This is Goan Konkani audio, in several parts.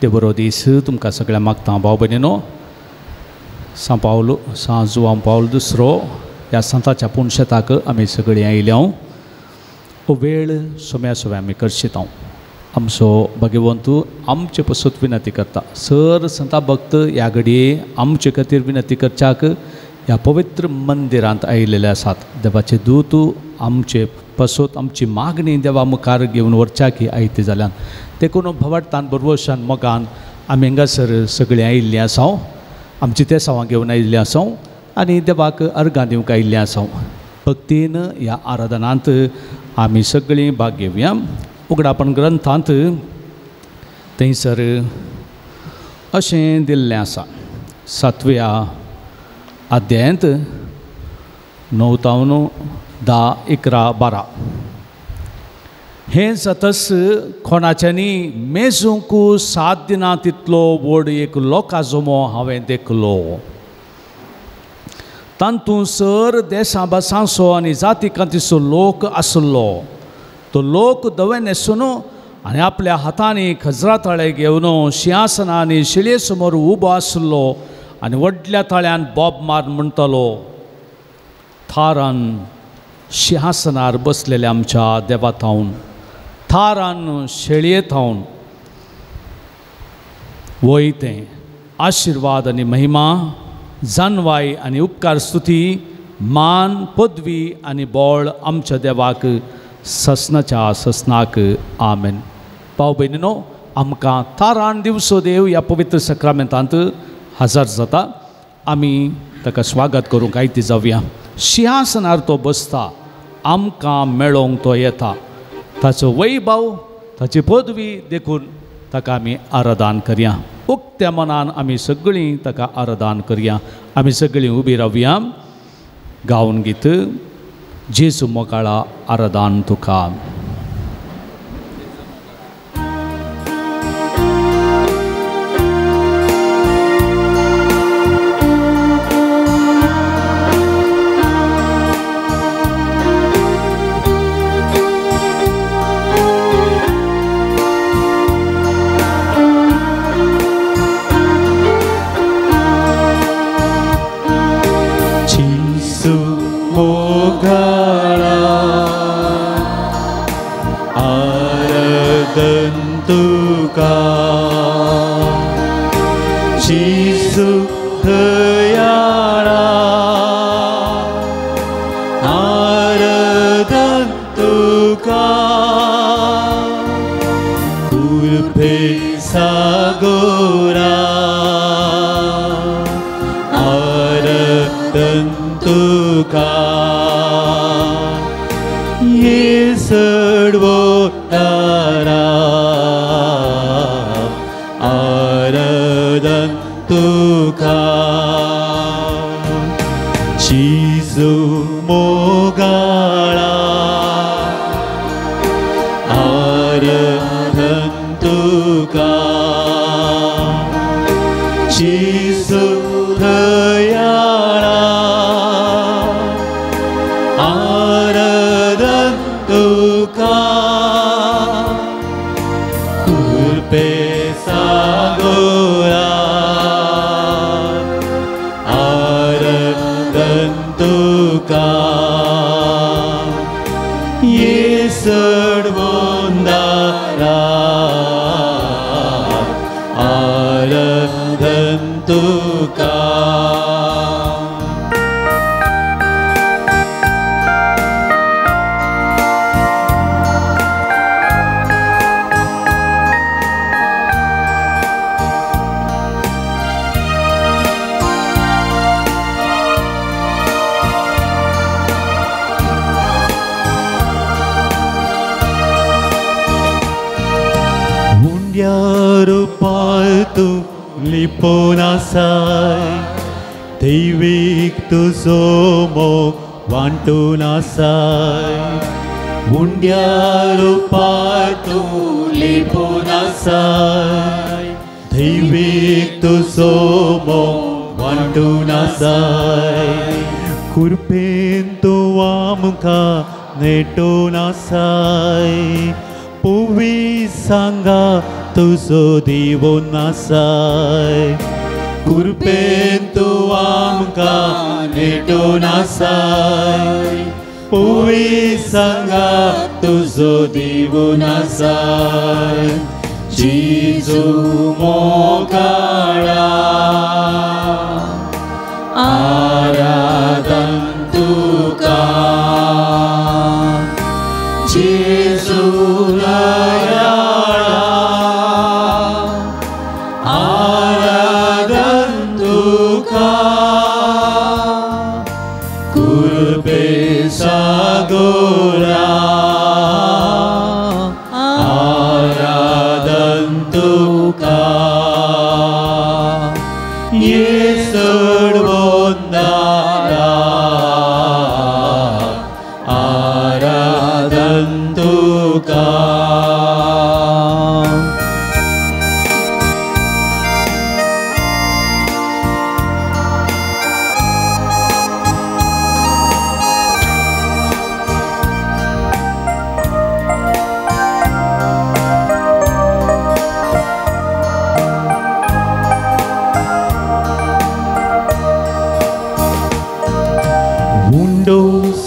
ते बरो दीस तुमकां सगळ्या मागता भाव भयणीनो. सांव पावलो सांव जुवांव पावल दुसरो ह्या संताच्या पुणशेताक आमी सगळीं आयल्या. हो वेळ सोम्या सोम्या आमी करशिता. आमचो भगवंत आमचे पसत विनंती करता. सर संता भक्त ह्या घडये आमचे खातीर विनंती करच्याक ह्या पवित्र मंदिरांत आयिल्ले आसात. देवाचे दूत आमचे पसत आमची मागणी देवा मुखार घेवन व्हरच्याक आयती जाल्यान देखून भवार्थान बरवशान मोगान आमी हांगासर सगळीं आयिल्लीं आसा. आमची तेसांवां घेवन आयिल्लीं आसा आनी देवाक अर्गां दिवंक आयिल्लीं आसा. भक्तीन ह्या आराधनांत आमी सगळीं भाग घेवया. उगडापण ग्रंथांत थंयसर अशें दिल्लें आसा. सातव्या अध्यायांत 9 10 11 12 हें जातस कोणाच्यांनी मेजूंक 7 दिनां तितलो व्हड एक लोकां जमो हांवें देखलो. तातूंत सर देसां भासांचो आनी जाती कातीचो लोक आसलो. तो लोक धवे न्हेसून आनी आपल्या हातांनी खजरा ताळे घेवन शिंहासनां आनी शिळये समोर उबो आसलो आनी व्हडल्या ताळ्यान बोब मार म्हणटालो, थारान शिंहासनार बसलेल्या आमच्या देवा थावन, थारान शेळये थावन वय तें आशिर्वाद आनी महिमा, जानवाय आनी उपकार, स्तुती, मान, पदवी आनी बळ आमच्या देवाक ससनाच्या ससनाक. आमेन. भाव भयणीनो, आमकां थारान दिवचो देव ह्या पवित्र सक्रामेंतांत हजर जाता. आमी ताका स्वागत करूंक आयती जावया. शिंहासनार तो बसता, आमकां मेळोंक तो येता. ताचो वैभव, ताची पदवी देखून ताका आमी आराधन करया. उक्त्या मनान आमी सगळीं ताका आराधन करया. आमी सगळीं उबी रावया. गावन गीत जेजू मोगाळा आराधन तुका. तुजो दिवो नासाय कृपेन तूं आमकां नेटोवन आसाय पुवी सांगात तुजो दिवो नासाय जेजू मोगाळा आराधन तुका जेजू दयाळा आराधन तुका कृपे सागोरा आराधन तुका येसड बोंदारा आराधन तुका.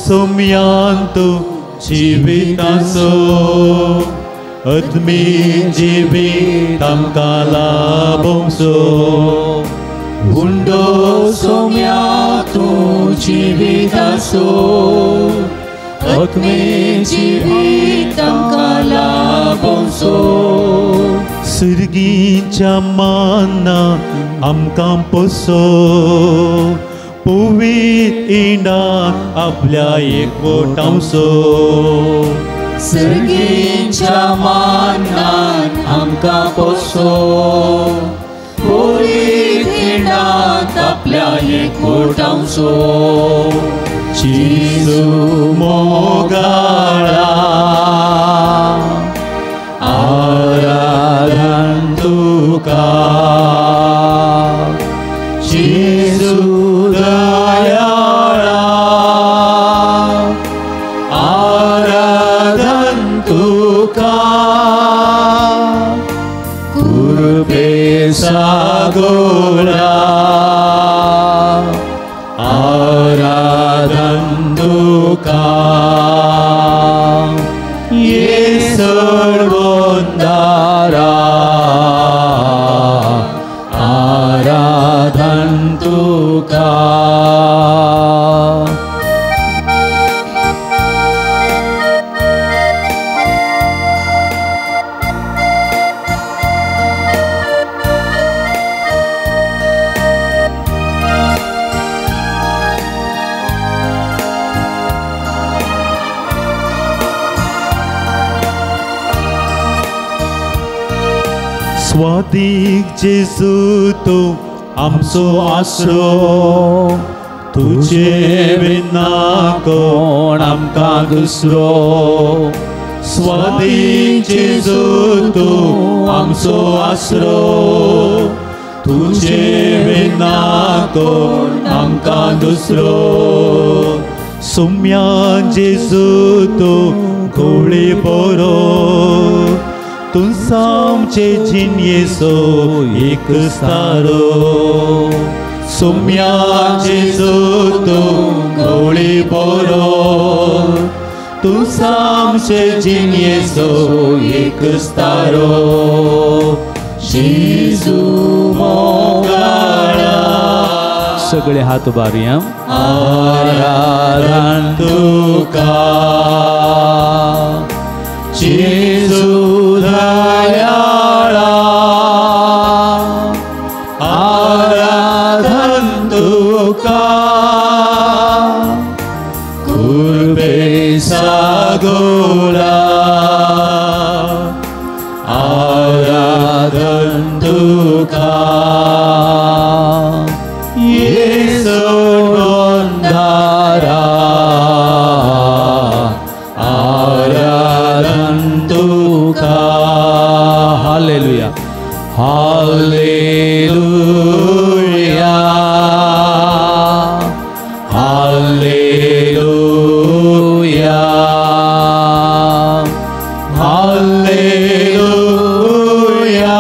सोम्यांतु जिविताचो आत्मी जिवीत आमकां लाभोवचो उंडो सोम्यांतु जिविताचो आत्मी जिवीत आमकां लाभोवचो सुर्गीच्या माना आमकां पोसो पुवीत इंडा आपल्या एकवटांसो सर्गीच्या मानान आमकां पोसो पुवीत इंडात आपल्या एकवटांसो जेजू मोगाळा आराधन तुका जेजू दयाळा आराधन तुका कृपे सागोरा आराधन तुका येसड बोंदारा आराधन तुका. स्वादीक जेजू तूं आमचो आसरो तुजे विना कोण आमकां दुसरो स्वादीक जेजू तूं आमचो आसरो तुजे विना कोण आमकां दुसरो सुम्यान जेजू तूं घोळी बरो तूं आमचे जिणयेचो एक सारो सुम्या जेजू तूं घोळी बरो तूं आमचे जिणयेचो एक तारो जेजू मोगाळा. सगळे हात उबारुया आराधन तुका जेजू दयाळा आराधन तुका कृपे सागोरा आराधन तुका येसड बोंदारा आराधन तुका. Hallelujah hallelujah hallelujah hallelujah.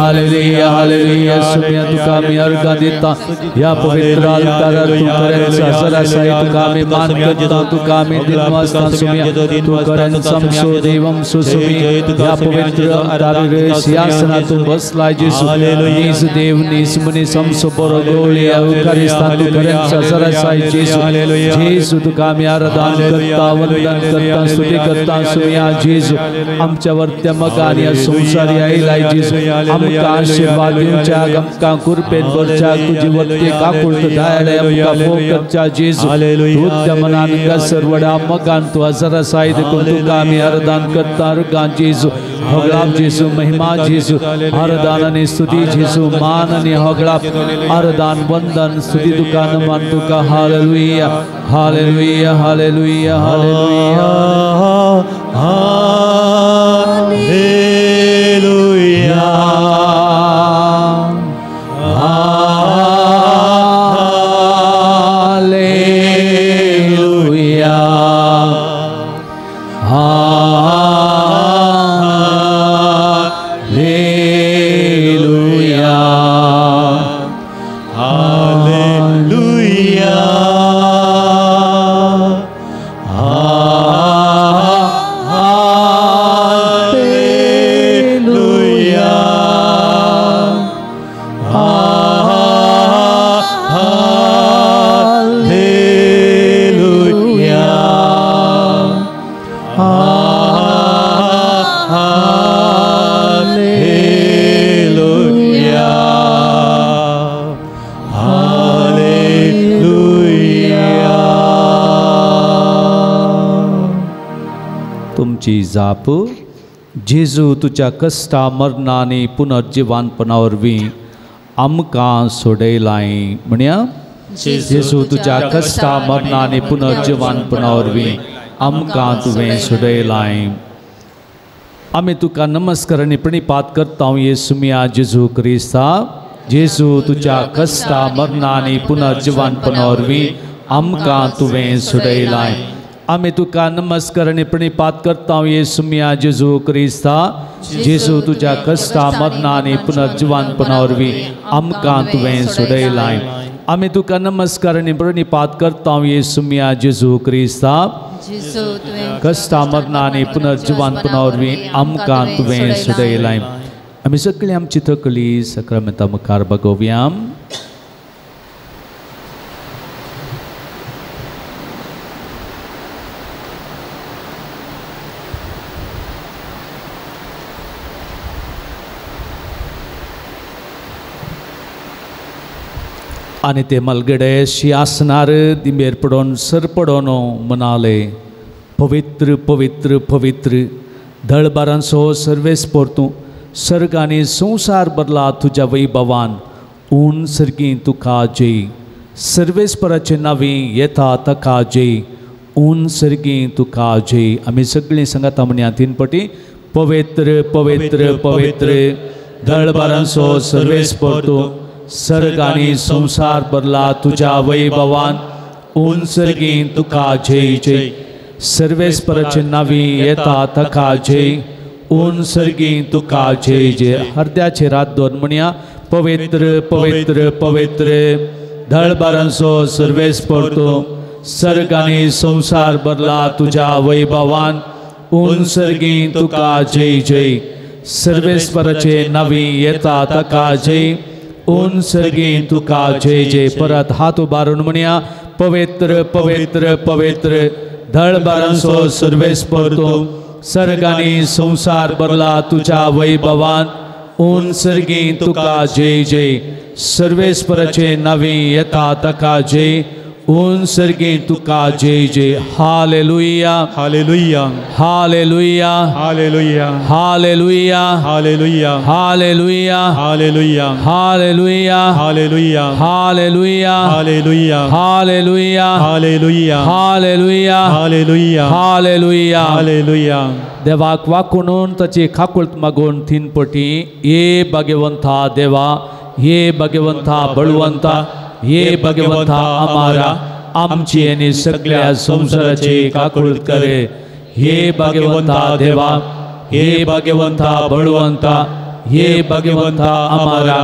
Hallelujah hallelujah सुम्या तुका आमी अर्गां दिता ह्या पवित्र आल्तारार तूं खरेंच हजर आसाय तुका आमी मान करता तुका आमी दिनवासता सुम्या तूं खरेंच आमचो देव आमचो सुमी ह्या पवित्र आल्तारार सिंहासनार तूं बसलाय जेजू नीज देव नीज मनीस आमचो बरो गवळी एवकारिस्तान तूं खरेंच हजर आसाय जेजू जेजू तुका आमी आराधन करता वंदन करता स्तुती करता सुम्या जेजू आमच्या वरत्या मगान ह्या संवसारी आयलाय जेजू आमकां आशिर्वाद दिवच्याक आमकां कृपेन भरच्याक तुजी वरती काकुळट दयाळे आमकां मोग करच्या जेजू तूं त्या मनान गसरवडा मगान तूं हजर आसाय देखून तुका आमी आराधन करता अर्गां जेजू होगळाप जेजू महिमा जेजू आराधन आनी स्तुती जेजू मान आनी होगळाप आराधन वंदन स्तुती तुका नमन तुका hallelujah hallelujah hallelujah hallelujah hallelujah hallelujah hallelujah hallelujah hallelujah hallelujah hallelujah hallelujah. तुमची जाप जेजू तुज्या कश्टा मरणां आनी पुनर्जिवानपणा वरवीं आमकां सोडयलाय म्हणया जेजू तुज्या कश्टा मरणां आनी पुनर्जिवानपणा वरवीं आमकां तुवें सोडयलाय। आमी तुका नमस्कार आनी प्रणिपात करता येसुमिया जेजू क्रिस्ता जेजू तुज्या कश्टा मरणां आनी पुनर्जिवानपणा वरवीं आमकां तुवें सोडयलाय। आमी तुका नमस्कार आनी प्रणिपात करता येसुमिया जेजू क्रिस्ता जेजू तुज्या कश्टा मरणां आनी पुनर्जिवानपणा वरवीं आमकां तुवें सोडयलाय। आमी तुका नमस्कार आनी प्रणिपात करता येसुमिया जेजू क्रिस्ता कश्टा मरणां आनी पुनर्जिवानपणा वरवीं आमकां तुवें सोडयलाय। आमी सगळीं आमची तकली सक्रामेंता मुखार बगोवया। आनी ते मलगडे शिंयासनार दिंबेर पडोन सर पडोन म्हणाले पवित्र पवित्र पवित्र दळबारांचो सर्वेस्पर तूं सर्ग आनी संवसार भरला तुज्या वैभवान ऊन सर्गी तुका जय सर्वेस्पराचे नांवी येता ताका जय ऊन सर्गी तुका जय। आमी सगळीं सांगाता म्हणया तीन पटी पवित्र पवित्र पवित्र दळबारांचो सर्वेस्पर तूं सर्ग आनी संवसार भरला तुज्या वैभवान ऊन सर्गी तुका जय जय सर्वेस्पराचे नांवी येता ताका जय ऊन सर्गी तुका जय जय। अर्द्याचे रात दोन म्हणया पवित्र पवित्र पवित्र दळबारांचो सर्वेस्पर तूं सर्ग आनी संवसार भरला तुज्या वैभवान ऊन सर्गी तुका जय जय सर्वेस्पराचे नांवी येता ताका जय ऊन सर्गी तुका जय जय। परत हात उबारून म्हणया पवित्र पवित्र पवित्र दळबारांचो सर्वेस्पर तूं सर्ग आनी संवसार भरला तुज्या वैभवान ऊन सर्गी तुका जय जय सर्वेस्पराचे नांवी येता ताका जय ऊन सर्गी तुका जय जय। Hallelujah hallelujah hallelujah hallelujah hallelujah hallelujah hallelujah hallelujah hallelujah hallelujah hallelujah hallelujah hallelujah hallelujah hallelujah hallelujah hallelujah hallelujah. देवाक वाकून ताची काकुळट मागून तीन पटी ये भगवंता देवा ये भगवंता बळवंता ये भगवंता आमारा आमची आनी सगळ्या संवसाराची काकुळट करे। हे भगवंता देवा हे भगवंता बळवंता हे भगवंता आमारा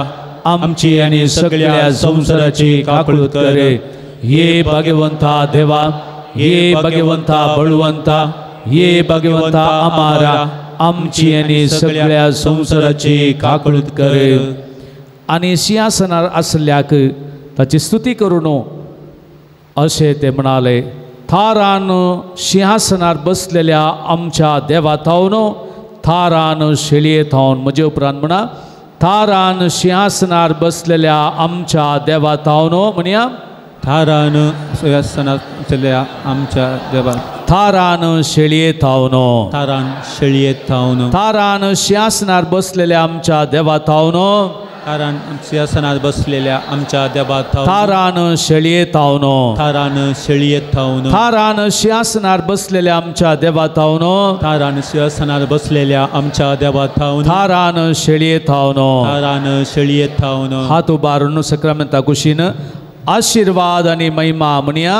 आमची आनी सगळ्या संवसाराची काकळूत कर. हे भगवंता देवा, हे भगवंता बळवंता, हे भगवंता आमारा आमची आनी सगळ्या संवसाराची काकळूत कर. आनी सिंहासनार आसल्याक ताची स्तुती करून अशें ते म्हणाले, थारान सिंहासनार बसलेल्या आमच्या देवा थावन, थारान शेळये थावन. म्हजे उपरांत म्हणा, थारान सिंहासनार बसलेल्या आमच्या देवा थावन. म्हणया, थारान सिंहासनार बसलेल्या आमच्या देवा, थारान शेळये थावन, थारान शेळये थावन, थारान सिंहासनार बसलेल्या आमच्या देवा थावन, थारान सिंहासनार बसलेल्या आमच्या देवा थावन, थारान शेळये थावन, थारान शेळये थावन, थारान सिंहासनार बसलेल्या आमच्या देवा थावन, थारान सिंहासनार बसलेल्या आमच्या देवा थावन, थारान शेळये थावन, थारान शेळये थावन. हात उबारून सक्रामेंता कुशीन आशीर्वाद आनी महिमा म्हणया,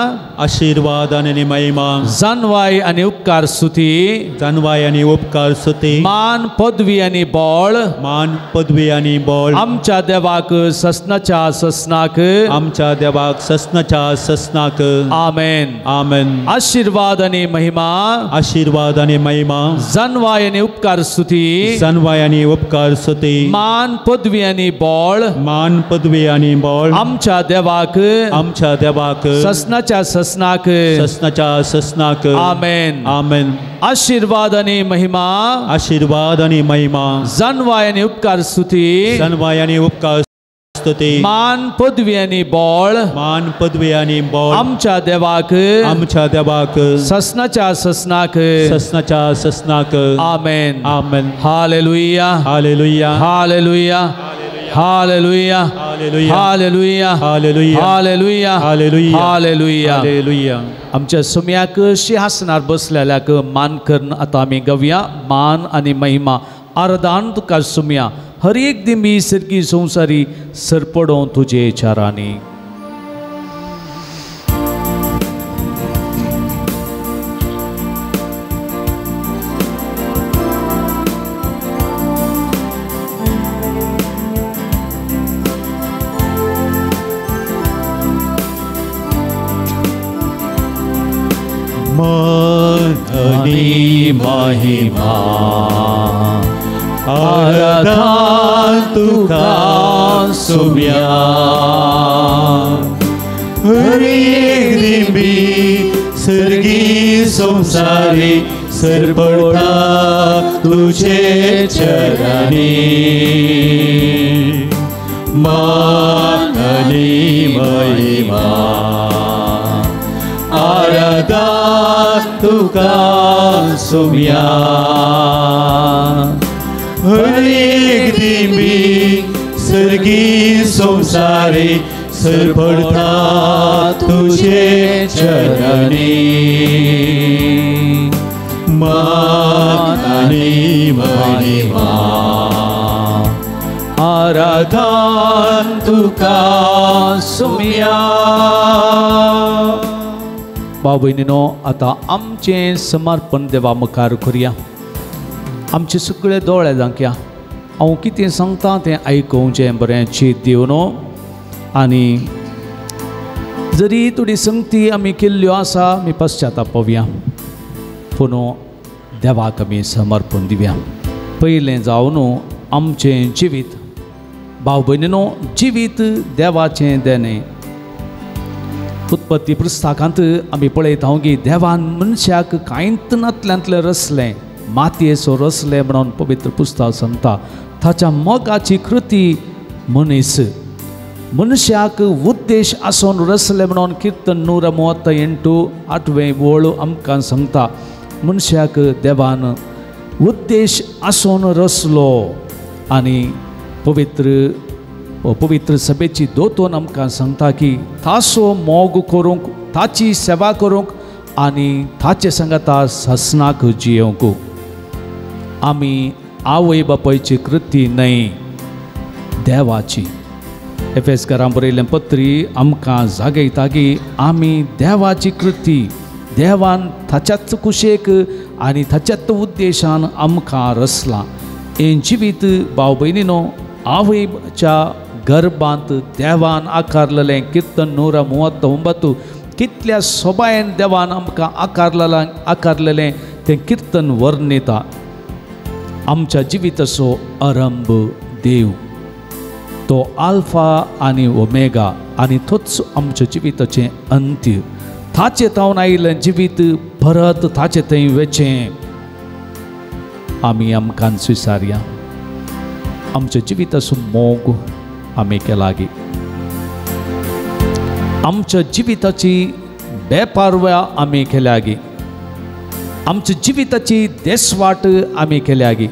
आशीर्वाद आनी महिमा, जानवाय आनी उपकार स्तुती, जानवाय आनी उपकार स्तुती, मान पदवी आनी बळ, मान पदवी आनी बळ, आमच्या देवाक ससनाच्या ससनाक, आमच्या देवाक ससनाच्या ससनाक. आमेन आमेन. आशीर्वाद आनी महिमा, आशीर्वाद आनी महिमा, जानवाय आनी उपकार स्तुती, जानवाय आनी उपकार स्तुती, मान पदवी आनी बळ, मान पदवी आनी बळ, आमच्या देवाक, आमच्या देवाक ससनाच्या ससनाक, ससनाच्या ससनाक. आमेन आमेन. आशीर्वाद आनी महिमा, आशीर्वाद आनी महिमा, जानवाय आनी उपकार स्तुती, जानवाय आनी उपकार स्तुती, मान पदवी आनी बळ, मान पदवी आनी बळ, आमच्या देवाक, आमच्या देवाक ससनाच्या ससनाक, ससनाच्या ससनाक. Amen amen. Hallelujah hallelujah hallelujah hallelujah hallelujah hallelujah hallelujah hallelujah hallelujah hallelujah. आमच्या सुम्याक सिंहासनार बसलेल्याक मान करून आतां आमी गवया. मान आनी महिमा आराधन तुका सुम्या, हर एक दिमी सर्गी संवसारी सरपडों तुजे चारांनी. मान महिमा आराधन तुका सुम्या, हर एक दिमी सर्गी संसारी सरपडता तुझे चरणी. मान महिमा आराधन तुका सुम्या, हर एक दिमी सर्गी संसारी सरपडता तुझे चरणी. मान आनी महिमा आराधन तुका सुम्या. भाव भयणीनो, आतां आमचें समर्पण देवा मुखार करुया. आमचे सगळे दोळे धांकया. हांव कितें सांगता तें आयकुचें बरें चीत दिवन, आनी जरी थोडी संगती आमी केल्ल्यो आसा आमी पश्चाताप पळोवया, पूण देवाक आमी समर्पण दिवया. पयलें जावन आमचें जिवीत, भाव भयणीनो, जिवीत देवाचें देणें. उत्पत्ती पुस्तकांत आमी पळयता की देवान मनशाक कांयच नातल्यांतलें रसलें, मातयेचो रसलें म्हणून पवित्र पुस्तक सांगता. ताच्या मोगाची कृती मनीस, मनशाक उद्देश आसून रसलें म्हणून किर्तन 138 8वें वळ आमकां सांगता. मनशाक देवान उद्देश आसून रसलो. आनी पवित्र सभेची दोतोन आमकां सांगता की ताचो मोग करूंक, ताची सेवा करूंक आनी ताचे सांगाता ससनाक जियोवंक. आमी आवय बापायची कृती न्हय, देवाची. एफेसकारां बरयल्लें पत्री आमकां जागयता की आमी देवाची कृती, देवान ताच्याच कुशेक आनी ताच्याच उद्देशान आमकां रचलां. हें जिवीत भाव भयणीनो आवयच्या गर्भांत देवान आकारलेलें. किर्तन 139 कितल्या सोबायेन देवान आमकां आकारलेलें तें किर्तन वर्णिता. आमच्या जिविताचो आरंभ देव, तो आल्फा आनी ओमेगा, आनी तोच आमच्या जिविताचें अंत्य. ताचे तावन आयिल्लें जिवीत परत ताचे थंय वेचें. आमी आमकां स्विसारया. आमच्या जिविताचो मोग आमी केलागी, आमच्या जिविताची बेपारवा आमी केल्यागी, आमच्या जिविताची देसवाट आमी केल्यागी.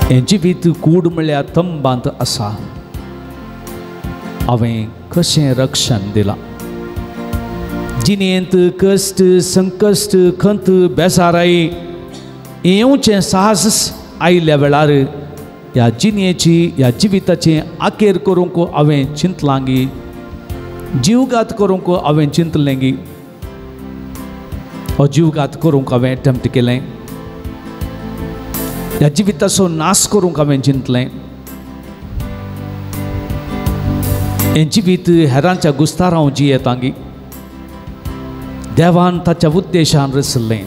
हें जिवीत कूड म्हळ्यार तंबांत आसा. हांवें कशें रक्षण दिलां? जिणेंत कश्ट, संकश्ट, खंत, बेजाराय येवचें साहस आयिल्ल्या वेळार ह्या जिणेची, ह्या जिविताचें आखेर करूंक हांवें चिंतलांगी, जीवघात करूंक हांवें चिंतलेंगी, हो जीवघात करूंक हांवें एटेम्प्ट केलें, ह्या जिविताचो नाश करूंक हांवें चिंतलें. हें जिवीत हेरांच्या गुस्तार हांव जियेतांगी. देवान ताच्या उद्देशान रचल्लें.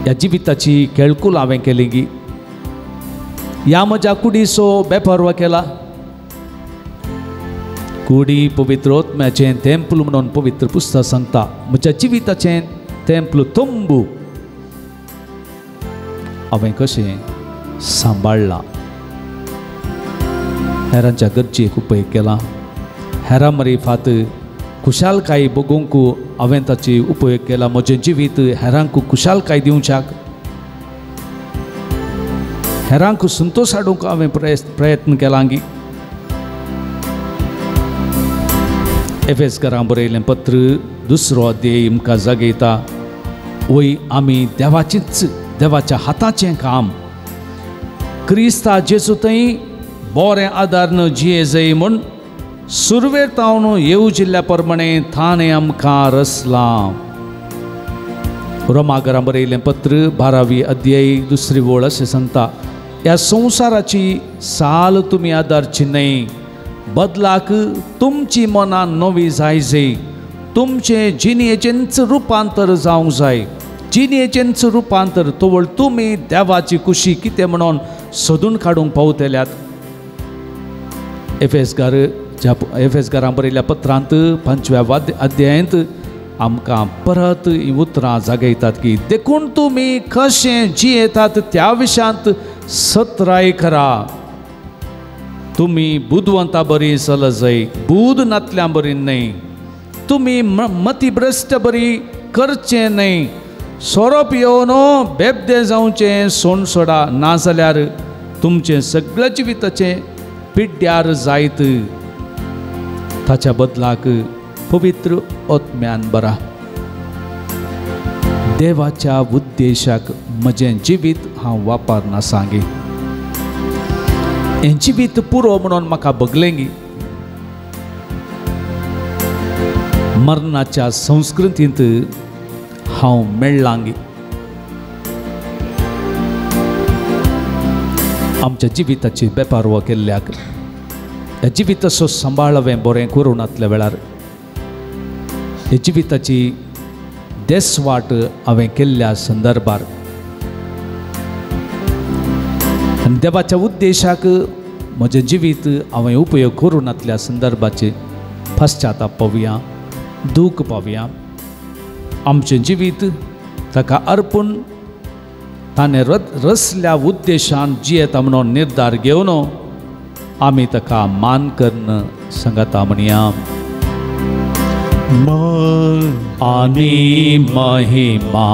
ह्या जिविताची केळकूल हांवें केली गी. ह्या म्हज्या कुडीचो बेपर्वा केला. कुडी पवित्र आत्म्याचें तेंपल म्हणून पवित्र पुस्तक सांगता. म्हज्या जिविताचें तेंपल तंबू हांवें कशें सांबाळ्ळां. हेरांच्या गरजेक उपयोग केला. हेरां मरिफात खुशालकाय बगोवंक हांवें ताची उपयोग केला. म्हजें जिवीत हेरांक खुशालकाय दिवच्याक, हेरांक संतोश हाडूंक हांवें प्रयत्न केलांगी. एफेसकारां बरयलें पत्र 2 अध्याय आमकां जागयता. वय आमी देवाचीच, देवाच्या हाताचें काम क्रिस्ता जेजू थंय बरें आदारन जिये जाय म्हूण सुरवेर तावन येवजिल्ल्या प्रमाणे थाणें आमकां रचलां. रोमागरां बरयलें पत्र 12 अध्याय 2 वळ अशें सांगता, ह्या संवसाराची साल तुमी आदारची न्हय, बदलाक तुमची मनां नवी जाय जाय, तुमचें जिणेचेंच रुपांतर जावंक जाय. जिणेचेंच रुपांतर तवळ तुमी देवाची कुशी कितें म्हणून सोदून काडूंक पावतल्यात. एफेसकारां बरयल्ल्या पत्रांत 5व्या अध्यायांत आमकां परत हीं उतरां जागयतात की देखून तुमी कशें जियेतात त्या विशयांत सतराय करा. तुमी बुदवंता बरी चल जाय, बूद नातल्या बरी न्हय. तुमी मतिभ्रश्ट बरी करचें न्हय. सोरो पियोवन बेबदे जावचें सोण सोडा, नाजाल्यार तुमचें सगळ्या जिविताचें पिड्ड्यार जायत. ताच्या बदलाक पवित्र आत्म्यान बरा. देवाच्या उद्देशाक म्हजें जिवीत हांव वापरना सांगी. हें जिवीत पुरो म्हणून म्हाका बगलेंगी. मरणाच्या संस्कृतींत हांव मेळ्ळांगी. आमच्या जिविताची बेपारवा केल्ल्याक, ह्या जिविताचो सांबाळ हांवें बरें करूं नातल्या वेळार, ह्या जिविताची देसवाट हांवें केल्ल्या संदर्भार आनी देवाच्या उद्देशाक म्हजें जिवीत हांवें उपयोग करूं नातल्या संदर्भाचे पश्चाताप पावया, दूख पावया. आमचें जिवीत ताका अर्पून ताणें रसल्या उद्देशान जियेता म्हणून निर्धार घेवन आमी ताका मान करून सांगता म्हणया. आनी महिमा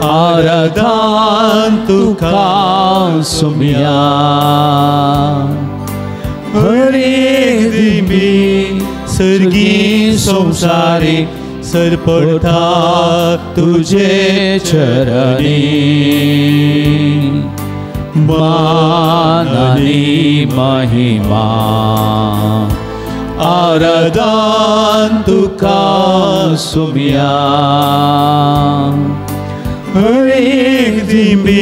आराधन तुका सुमिया, हरे दिमी सर्गी संसारी सरपडता तुझे चरणी. मान आनी महिमा आराधन तुका सुमिया, हरेक दिंबी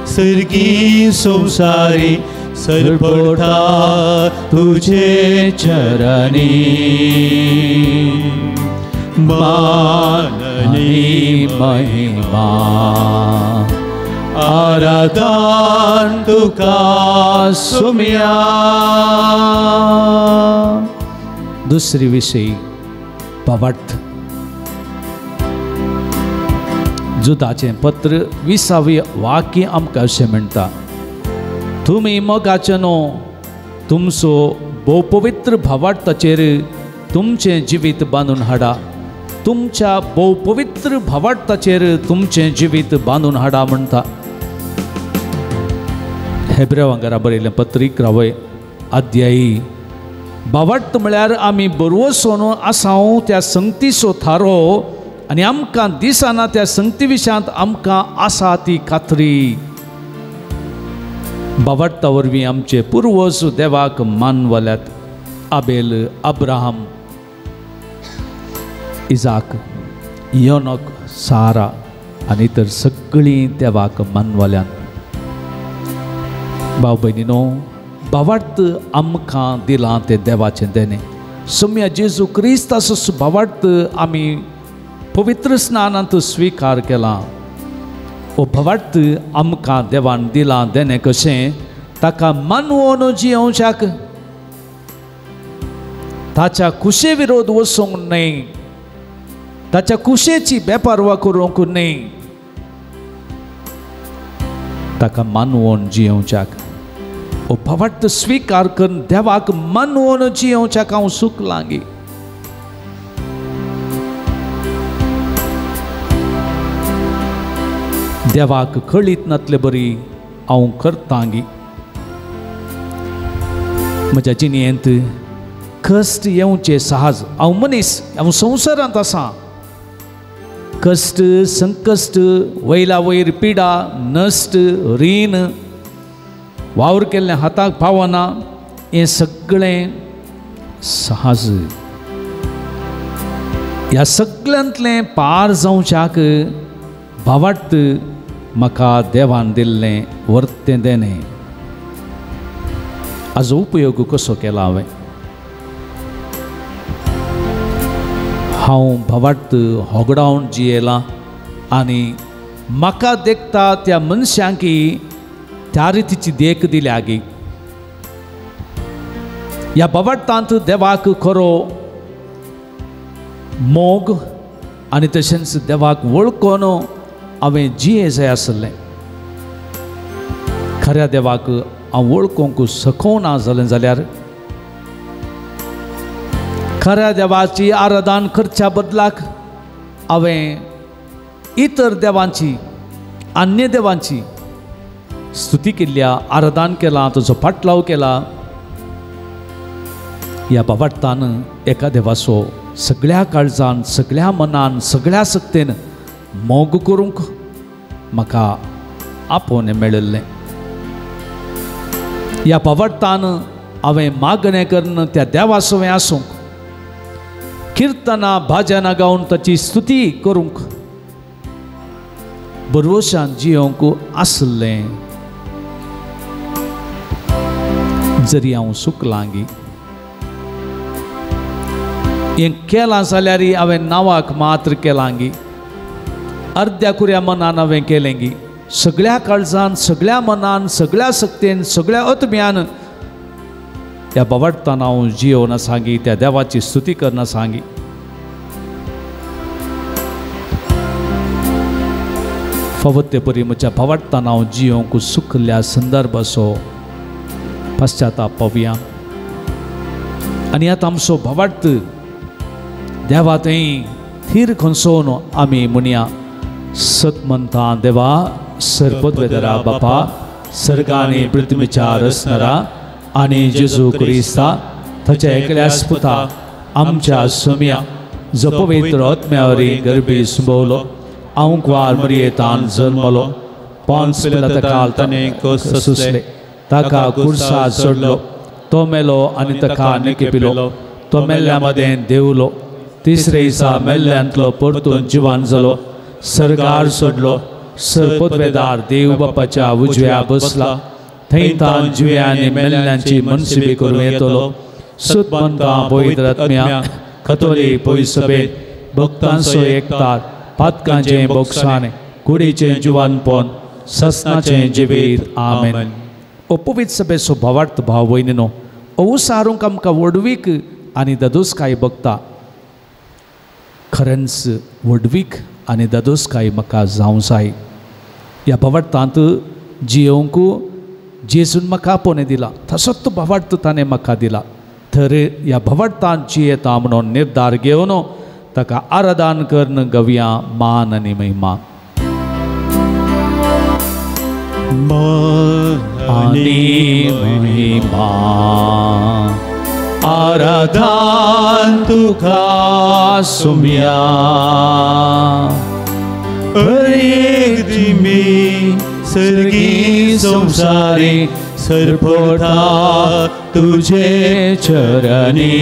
सर्गी संसारी सरपडटा तुझे चरणी मान आनी महिमा आराधन तुका सुम्या। दुसरी विषयी भावार्थ जुदाचें पत्र 20वी वाक्य आमकां अशें म्हणटा, तुमी मोगाचे न्हू तुमचो भोवपवित्र भावार्थाचेर तुमचें जिवीत बांदून हाडा। तुमच्या भोवपवित्र भावार्थाचेर तुमचें जिवीत बांदून हाडा म्हणटा। हेब्रेवांगरा बरयलें पत्र 11वे अध्यायी भावार्थ म्हळ्यार आमी बरवसोन आसाव त्या संगतीचो थारो आनी आमकां दिसना त्या संगती विशयांत आमकां आसा ती खात्री। भावार्था वरवीं आमचे पुर्वज देवाक मानवल्यात। आबेल, अब्राहम, इजाक, योनक, सारा आनी तर सगळीं देवाक मानवल्यात। भाव भयणीनो, भावार्थ आमकां दिलां तें देवाचें देणें। सोम्या जेजू क्रिस्ताचो भावार्थ आमी पवित्र स्नानांत स्विकार केला। हो भावार्थ आमकां देवान दिलां देणें कशें ताका मानवोन जियोवच्याक, ताच्या कुशे विरोध वचूंक न्हय, ताच्या कुशेची बेपारवा करूंक न्हय, ताका मानवोन जियोवच्याक। हो भावार्थ स्विकार करून देवाक मानवोन जियोवच्याक हांव सुकलांगी। देवाक कळीत नातले बरी हांव करतांगी। म्हज्या जिणेंत कश्ट येवचे सहज, हांव मनीस, हांव संवसारांत आसा। कश्ट, संकश्ट, वयला वयर पिडा, नश्ट, रीण, वावर केल्लें हाताक पावना, हें सगळें सहज। ह्या सगळ्यांतलें पार जावच्याक भावार्थ म्हाका देवान दिल्लें वर्तें देणें। हाजो उपयोग कसो केला हांवें? हांव भावार्थ होगडावन जियेलां आनी म्हाका देखता त्या मनशांकी त्या रितीची देख दिल्या गी। ह्या भावार्थांत देवाक खरो मोग आनी तशेंच देवाक वळखून हांवें जिये जाय आसलें। खऱ्या देवाक हांव वळखूंक शकना जालें जाल्यार खऱ्या देवाची आराधन करच्या बदलाक हांवें इतर देवांची, अन्य देवांची स्तुती केल्ल्या, आराधन केलां, ताचो पाटलाव केला। ह्या भावार्थान एका देवाचो सगळ्या काळजान, सगळ्या मनान, सगळ्या शक्तेन मोग करूंक म्हाका आपोवणें मेळिल्लें। ह्या भावार्थान हांवें मागणें करून त्या देवा सवें आसूंक, किर्तनां भाजनां गावन ताची स्तुती करूंक, बरवशान जियोवंक आसलें। जरी हांव सुकलांगी हें केलां जाल्यार हांवें नांवाक मात्र केलांगी, अर्द्या कुऱ्या मनान हांवें केलेंगी। सगळ्या काळजान, सगळ्या मनान, सगळ्या शक्तेन, सगळ्या आत्म्यान त्या भावार्थान हांव जियोवन सांगी, त्या देवाची स्तुती करना सांगी। फावो ते परी म्हज्या भावार्थान हांव जियोवंक सुकल्या संदर्भाचो पश्चाताप पावया आनी आतां आमचो भावार्थ देवा थंय थीर खंसोवन आमी म्हणया, सत म्हणटा देवा सर्वोत्वेदरा बापा, सर्गानी पृथ्वीच्या रचणारा आनी जेजू क्रिस्ता ताच्या एकल्याच पुता आमच्या सोम्या, जो पवित्र आत्म्यावरी गर्भी सुंबवलो, आंकवार मरियेतान जल्मलो, पोन्स पिलाता ताणें सोंसले, ताका कुर्सा चडलो, तो मेलो आनी ताका निकेपिलो, तो मेल्ल्या मदें देवलो, तिसरे दिसा मेल्ल्यांतलो परतून जिवान जालो, सरगार सोडलो, सरपदवेदार देव बापाच्या उजव्या बसला, थंय तान जिव्या आनी मेल्ल्यांची मनसिबी करूं येतलो। सुतमंता पवित्र आत्म्या कथोली पयसभेत भक्तांचो एकतार, पातकांचें बोगसाणें, कुडीचें जिवानपण, ससनाचें जिवीत। आमेन। ओ पवित्र सभेचो भावार्थ भाव भयणीनो, ओसारूंक आमकां व्हडवीक आनी दादोसकाय बघता। खरेंच व्हडवीक आनी दादोसकाय म्हाका जावं जाय। ह्या भावार्थांत जियोवंक जेजून म्हाका आपोवणें दिलां, तसोच तो भावार्थ ताणें म्हाका दिला। तर ह्या भावार्थांत जियेता म्हणून निर्धार घेवन ताका आराधन करून गवया मान आनी महिमा। आनी महिमा आराधन तुका सुम्या, हरेक दिमी सर्गी संसारी सरपटा तुझे चरणी।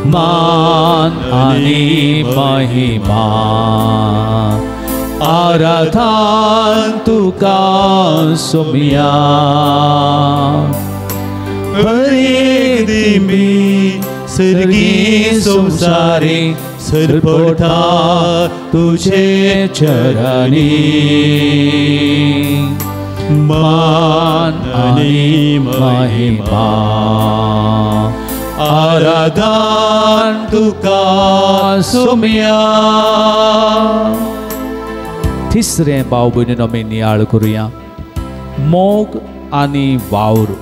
मान आनी महिमा आराधन तुका सुम्या, हरेक दिमी सर्गी संसारी सरपटा तुझे चरणी। मान आनी महिमा आराधन तुका सुम्या। तिसरें भाव भयणीनो आमी नियाळ करुया, मोग आनी वावर।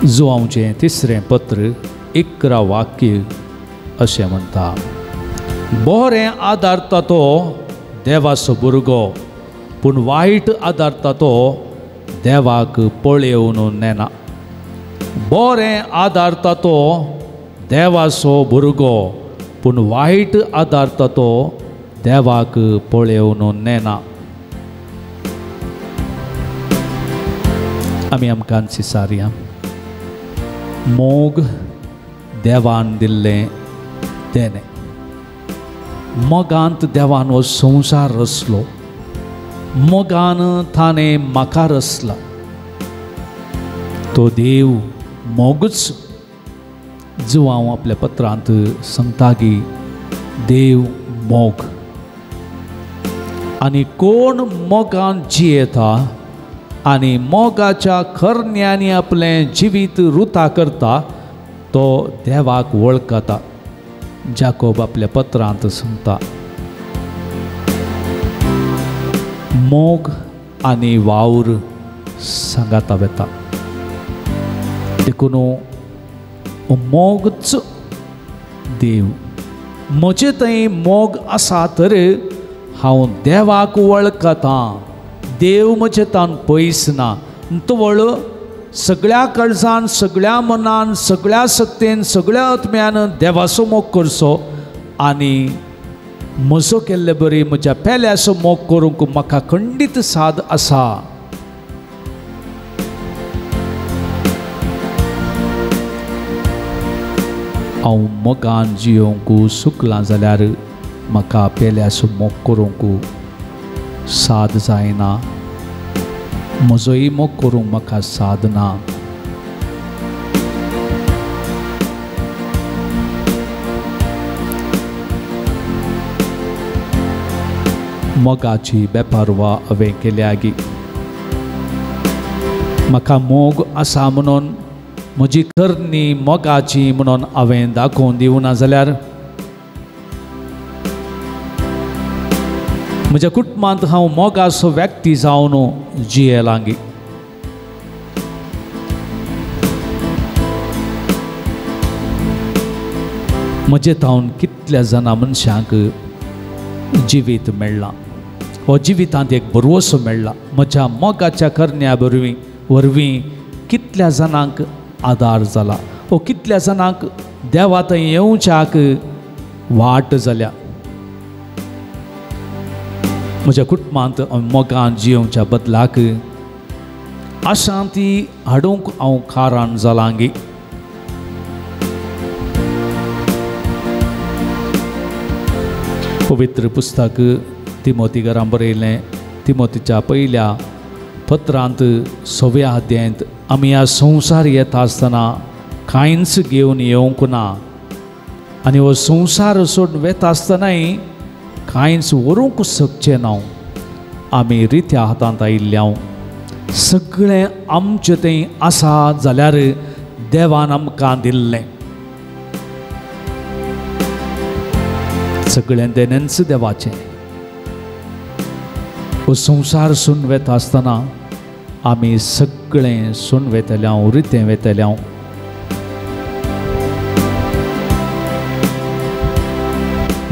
जुवांवचें तिसरें पत्र 11 वाक्य अशें म्हणटा, बरें आदारता तो देवाचो भुरगो, पूण वायट आदारता तो देवाक पळेवन नेना। बरें आदारता तो देवाचो भुरगो, पूण वायट आदारता तो देवाक पळेवन नेना। आमी आमकां सिसारया, मोग देवान दिल्लें देणें। मोगांत देवान हो संवसार रचलो, मोगान ताणें म्हाका रचला। तो देव मोगूच। जुवांव आपल्या पत्रांत सांगता की देव मोग, आनी कोण मोगान जियेता आनी मोगाच्या करण्यांनी आपलें जिवीत रुता करता तो देवाक वळखता। जाकोब आपल्या पत्रांत सांगता, मोग आनी वावर सांगाता वेता। देखून मोगच देव। म्हजे थंय मोग आसा तर हांव देवाक वळखतां, देव म्हजे तान पयस ना। तवळ सगळ्या काळजान, सगळ्या मनान, सगळ्या शक्तेन, सगळ्या आत्म्यान देवाचो मोग करचो आनी म्हजो केल्ले बरी म्हज्या पेल्याचो मोग करूंक म्हाका खंडीत साद आसा। हांव मोगान जियोवंक सुकलां जाल्यार म्हाका पेल्याचो मोग करूंक साद जायना, म्हजोय मोग करूंक म्हाका साद ना। मोगाची बेपारवा हांवें केल्या गी, म्हाका मोग आसा म्हणून म्हजी करणी मोगाची म्हणून हांवें दाखोवन दिवना जाल्यार म्हज्या कुटुंबांत हांव मोगाचो व्यक्ती जावन जियेलांगी। म्हजे तावन कितल्या जाणां मनशांक जिवीत मेळ्ळां, हो जिवितांत एक भरवसो मेळ्ळा। म्हज्या मोगाच्या करण्या वरवीं कितल्या जाणांक आदार जाला, हो कितल्या जाणांक देवा थंय येवच्याक वाट जाल्या। म्हज्या कुटुंबांत मोगान जियोवच्या बदलाक अशांती हाडूंक हांव कारण जालांगी। पवित्र पुस्तक तिमोती घरां बरयलें तिमोतीच्या पयल्या पत्रांत 6व्या अध्यायांत आमी ह्या संवसार येता आसतना कांयच घेवन येवंक ना आनी हो संवसार सोडून वेता आसतनाय कांयच व्हरूंक शकचें ना. आमी रित्या हातांत आयिल्ल्या सगळें आमचें थंय आसा जाल्यार देवान आमकां दिल्लें सगळें देणेंच देवाचें. हो संवसार सून वेता आसतना आमी सगळें सून वेतल्या रितें वेतल्या.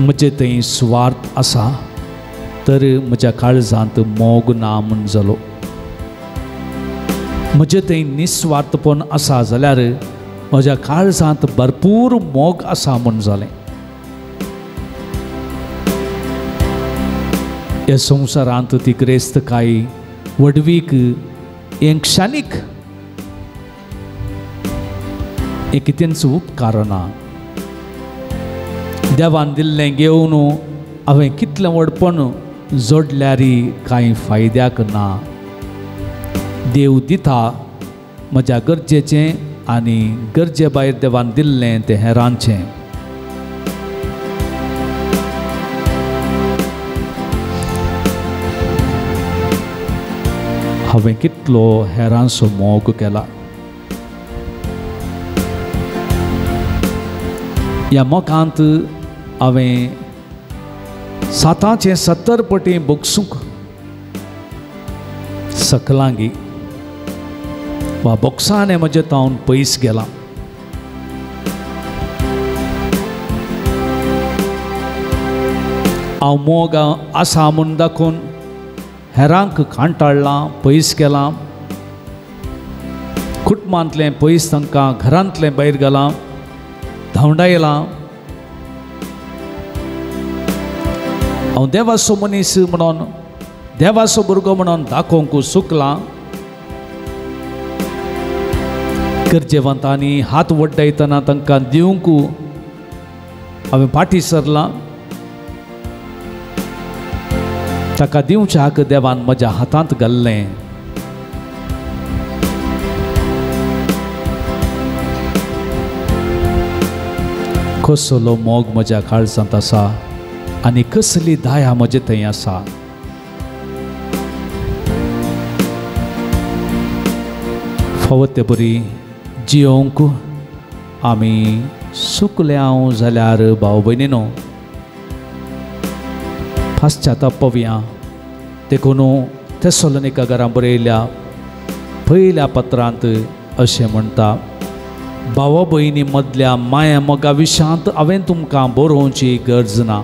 म्हजे थंय सुवार्थ आसा तर म्हज्या काळजांत मोग ना म्हूण जालो. म्हजे थंय निस्वार्थपण आसा जाल्यार म्हज्या काळजांत भरपूर मोग आसा म्हूण जालें. ह्या संवसारांत ती ग्रेस्तकाय व्हडवीक हें क्षणीक हें कितेंच उपकारना. देवान दिल्लें घेवन हांवें कितलें व्हडपण जोडल्यार कांय फायद्याक ना. देव दिता म्हज्या गरजेचें आनी गरजे भायर देवान दिल्लें तें हेरांचें. हांवें कितलो हेरांचो मोग केला. ह्या मोगांत हांवें 770 पटी बोगसूंक सकलांगी वा बोक्साने म्हजें तावन पयस गेलां. हांव मोग आसा म्हूण दाखोवन हेरांक कांटाळ्ळां, पयस गेलां, कुटुंबांतलें पयस तांकां घरांतलें भायर गेलां, धांवडायलां. हांव देवाचो मनीस म्हणून देवाचो भुरगो म्हणून दाखोवंक चुकलां. गरजेवंतांनी हात वड्डायतना तांकां दिवंक हांवें फाटीं सरलां. ताका दिवच्याक देवान म्हज्या हातांत घाल्लें. कसलो मोग म्हज्या काळजांत आसा आनी कसली दया म्हजे थंय आसा. फावो ते बरी जियोवंक आमी सुकल्या जाल्यार भाव भयणीनो पाश्चाताप पवया. देखून थेसलोनिका घरां बरयल्या पयल्या पत्रांत अशें म्हणटा, भावा भयणी मदल्या माया मोगा विशांत हांवें तुमकां बरोवची गरज ना,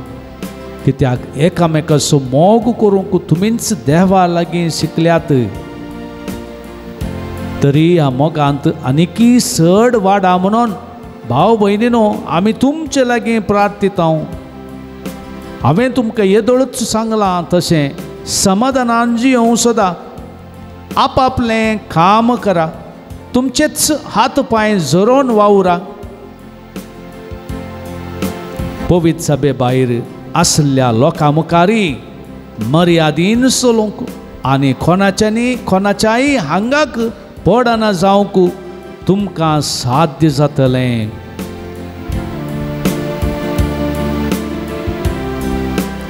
कित्याक एकामेकाचो मोग करूंक तुमीच देवा लागीं शिकल्यात. तरी ह्या मोगांत आनीकय चड वाडा म्हणून भाव भयणीनो आमी तुमचे लागीं प्रार्थिता. हांवें तुमकां येदोळूच सांगलां तशें समाधानान जियोवं सदां, आपापलें काम करा, तुमचेच हात पांय झरोवन वावरा. पवित्र सभे भायर आसल्या लोकां मुखारी मर्यादीन चलूंक आनी कोणाच्यानी कोणाच्याय हांगाक पडना जावंक तुमकां साध्य जातलें.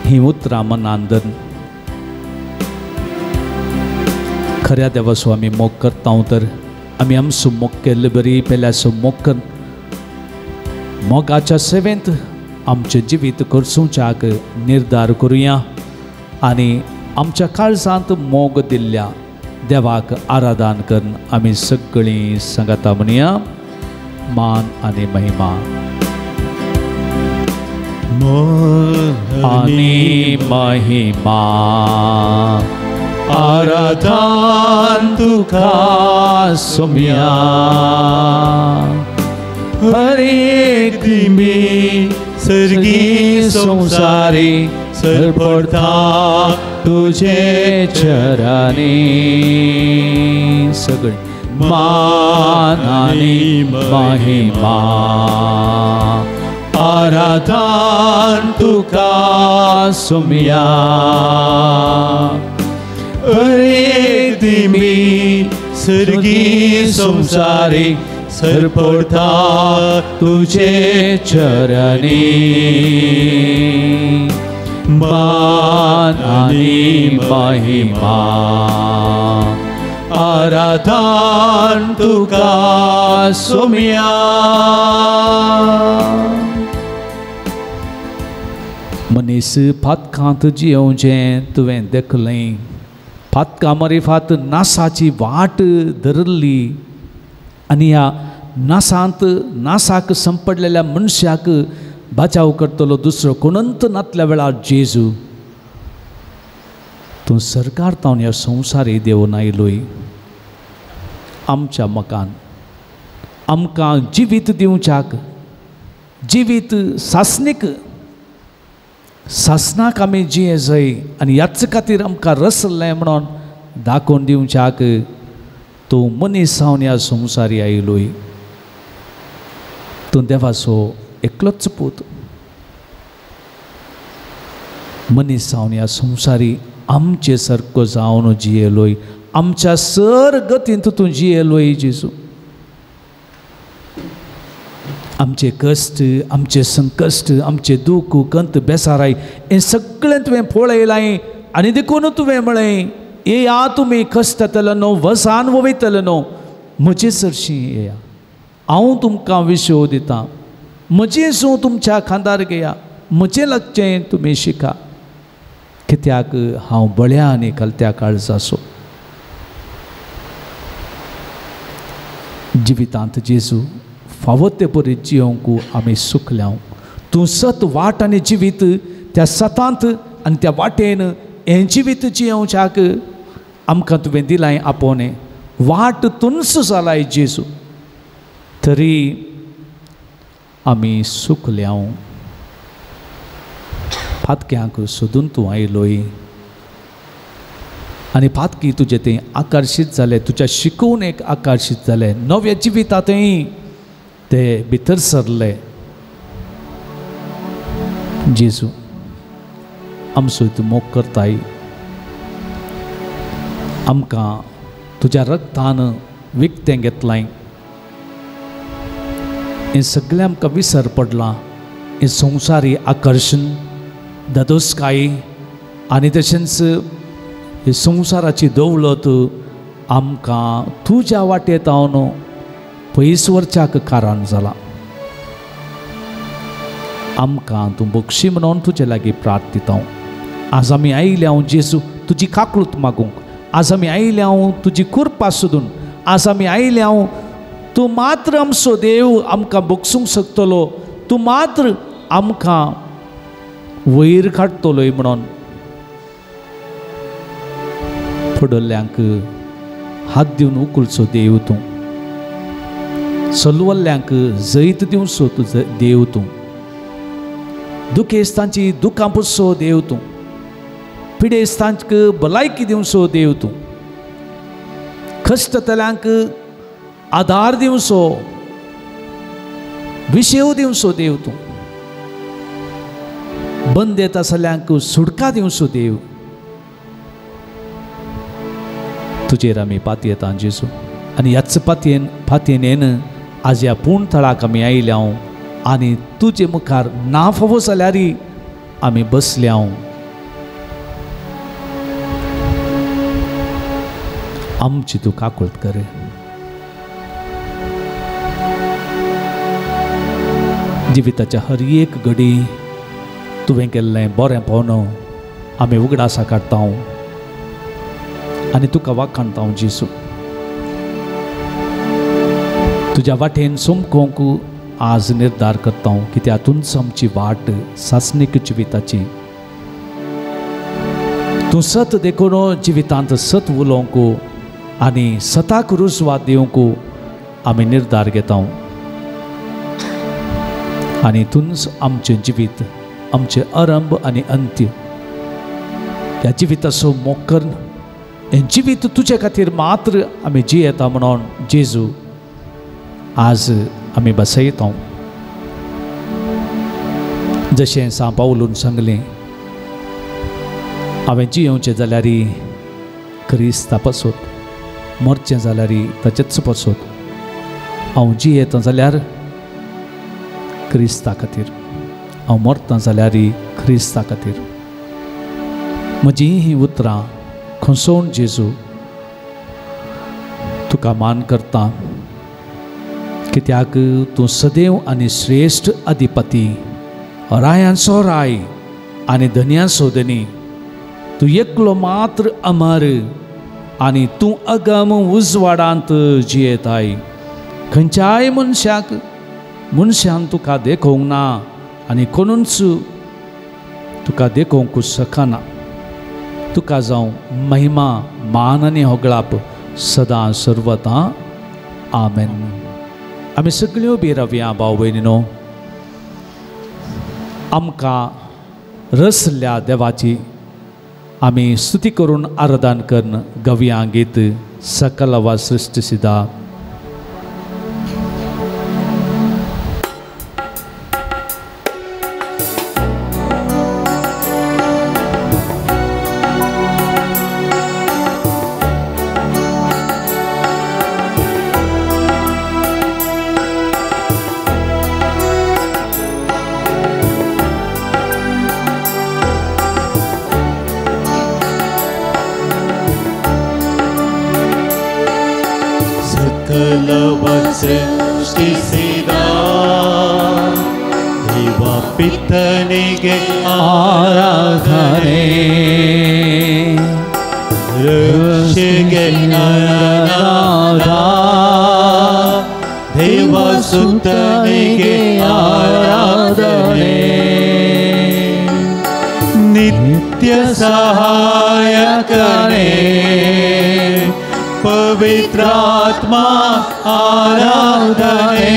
ही उतरां मनान धरून खऱ्या देवाचो आमी मोग करता तर आमी आमचो मोग केल्ले बरी पेल्याचो मोग कर मोगाच्या सेवेंत आमचें जिवीत करसुच्याक निर्धार करुया आनी आमच्या काळजांत मोग दिल्ल्या देवाक आराधन करून आमी सगळीं सांगाता म्हणया मान आनी महिमा आनी महिमा आराधन तुका सोम्या हर एक दिमी सर्गी संसारी सरपडता तुझे चरणी. सगळे मान आनी महिमा आराधन तुका सोम्या। हरेक दिमी सर्गी संसारी सरपडता तुझे चरणी, मान आनी महिमा आराधन तुका सोम्या। मनीस फातकांत जियोवचें तुवें देखलें, फातका मरिफात नासाची वाट धरली आनी ह्या नासांत नासाक संपडलेल्या मनशाक बचाव करतलो दुसरो कोणंत नातल्या वेळार जेजू तूं सरकार तावन ह्या संवसारी देवून आयलोय आमच्या मकान आमकां जिवीत दिवच्याक, जिवीत सासणीक सासणाक आमी जिये जाय आनी ह्याच खातीर आमकां रसलें म्हणून दाखोवन दिवच्याक तूं मनीस जावन ह्या संवसारी आयलोय। तूं देवाचो एकलोच पूत मनीस जावन ह्या संवसारी आमचे सारको जावन जियेलोय, आमच्या सर गतींत तूं जियेलोय जेजू। आमचे कश्ट, आमचे संकश्ट, आमचे दूख, कंत, बेसाराय हें सगळें तुवें पळयलां आनी देखून तुवें म्हळें येया तुमी कश्टतले न्हू, वसान वयतले न्हू, म्हजे सरशीं येया, हांव तुमकां विशव दितां, म्हजें सूं तुमच्या खांदार घेया, म्हजें लागचें तुमी शिका, कित्याक हांव बळ्या आनी कलत्या काळजाचो। जिवितांत जेजू फावो ते परी जियोवंक आमी सुकल्या। तूं सत वाट आनी जिवीत त्या सतांत आनी त्या वाटेन हें जिवीत जियोवच्याक आमकां तुवें दिलां आपोवणें, वाट तुंच जालाय जेजू, तरी आमी सुकल्या। फातक्यांक सोदून तूं आयलोय आनी फातकी तुजें तें आकर्शीत जालें, तुज्या शिकोवणेक आकर्शीत जालें, नव्या जिवितांतय ते भितर सरले। जेजू आमचो तूं मोग करताय, आमकां तुज्या रक्तान विकतें घेतलां, हें सगळें आमकां विसर पडलां। हें संवसारी आकर्शण, दादोसकाय आनी तशेंच हे संवसाराची दौलत आमकां तुज्या वाटेत हांव पयस व्हरच्याक कारण जालां। आमकां तूं बक्षी म्हणून तुजे लागीं प्रार्थिता। आज आमी आयल्या हांव जेजू तुजी काकळूत मागूंक, आज आमी आयल्या हांव तुजी कृपा सोदून, आज आमी आयल्या हांव तूं मात्र आमचो देव आमकां बक्षूंक शकतलो, तूं मात्र आमकां वयर काडटलोय म्हणून फुडल्यांक हात दिवन उखलचो देव तूं, सलवल्ल्यांक जैत दिवचो तूं देव तूं, दुखेस्तांची दुखां पुसचो देव तूं, पिडेस्तांक भलायकी दिवचो देव तूं, कश्टतल्यांक आदार दिवचो, विशेव दिवचो देव तूं, बंदेत आसल्यांक सुटका दिवचो देव। तुजेर आमी पातयेता जेजू आनी ह्याच पातयेन आज ह्या पूण थळाक आमी आयल्या आनी तुजे मुखार ना फावो जाल्यार आमी बसल्या। आमची तूं काकूळट कर। जिविताच्या हर एक घडी तुवें केल्लें बरें पावनो आमी उगडासा काडटा आनी तुका वाखाणता जेजू। तुज्या वाटेन सोमकोंक आज निर्धार करता कित्याक तुंच आमची वाट सासणीक जिविताची। तूं सत देखून जिवितांत सत उलोवंक आनी सताक रुजवात दिवंक आमी निर्धार घेता आनी तुंच आमचें जिवीत, आमचें आरंभ आनी अंत्य ह्या जिविताचो मोग करून हें जिवीत तुजे खातीर मात्र आमी जियेता म्हणून जेजू आज आमी बसयता। जशें सांव पावलून सांगलें, हांवें जियेवचें जाल्यार क्रिस्ता पासत, मरचें जाल्यार ताचेच पासत. हांव जियेतां जाल्यार क्रिस्ता खातीर, हांव मरतां जाल्यार क्रिस्ता खातीर. म्हजी हीं उतरां खोसोवन जेजू तुका मान करता, कित्याक तूं सदैव आनी श्रेश्ठ अधिपती, रायांचो राय आनी धनयांचो धनी. तूं एकलो मात्र अमर आनी तूं अगम उजवाडांत जियेताय. खंयच्याय मनशाक मनशान तुका देखोवंक ना आनी कोणूच तुका देखोवंक शकना. तुका जावं महिमा, मान आनी होगळाप सदां सर्वता. आमेन. आमी सगळ्यो बी रावया भाव भयणीनो. आमकां रसल्या देवाची आमी स्तुती करून आराधन करून गवया गीत सकल वा सृश्टी सिदा. ಸೃಷ್ಟಿಸಿದ ದೇವ ಪಿತನಿಗೆ ಆರಾಧನೆ, ಋಷಿಗೆ ನರನಾದ ದೇವ ಸುತನಿಗೆ ಆರಾಧನೆ, ನಿತ್ಯ ಸಹಾಯಕನೇ ಪವಿತ್ರಾತ್ಮ ಆರಾಧನೆ,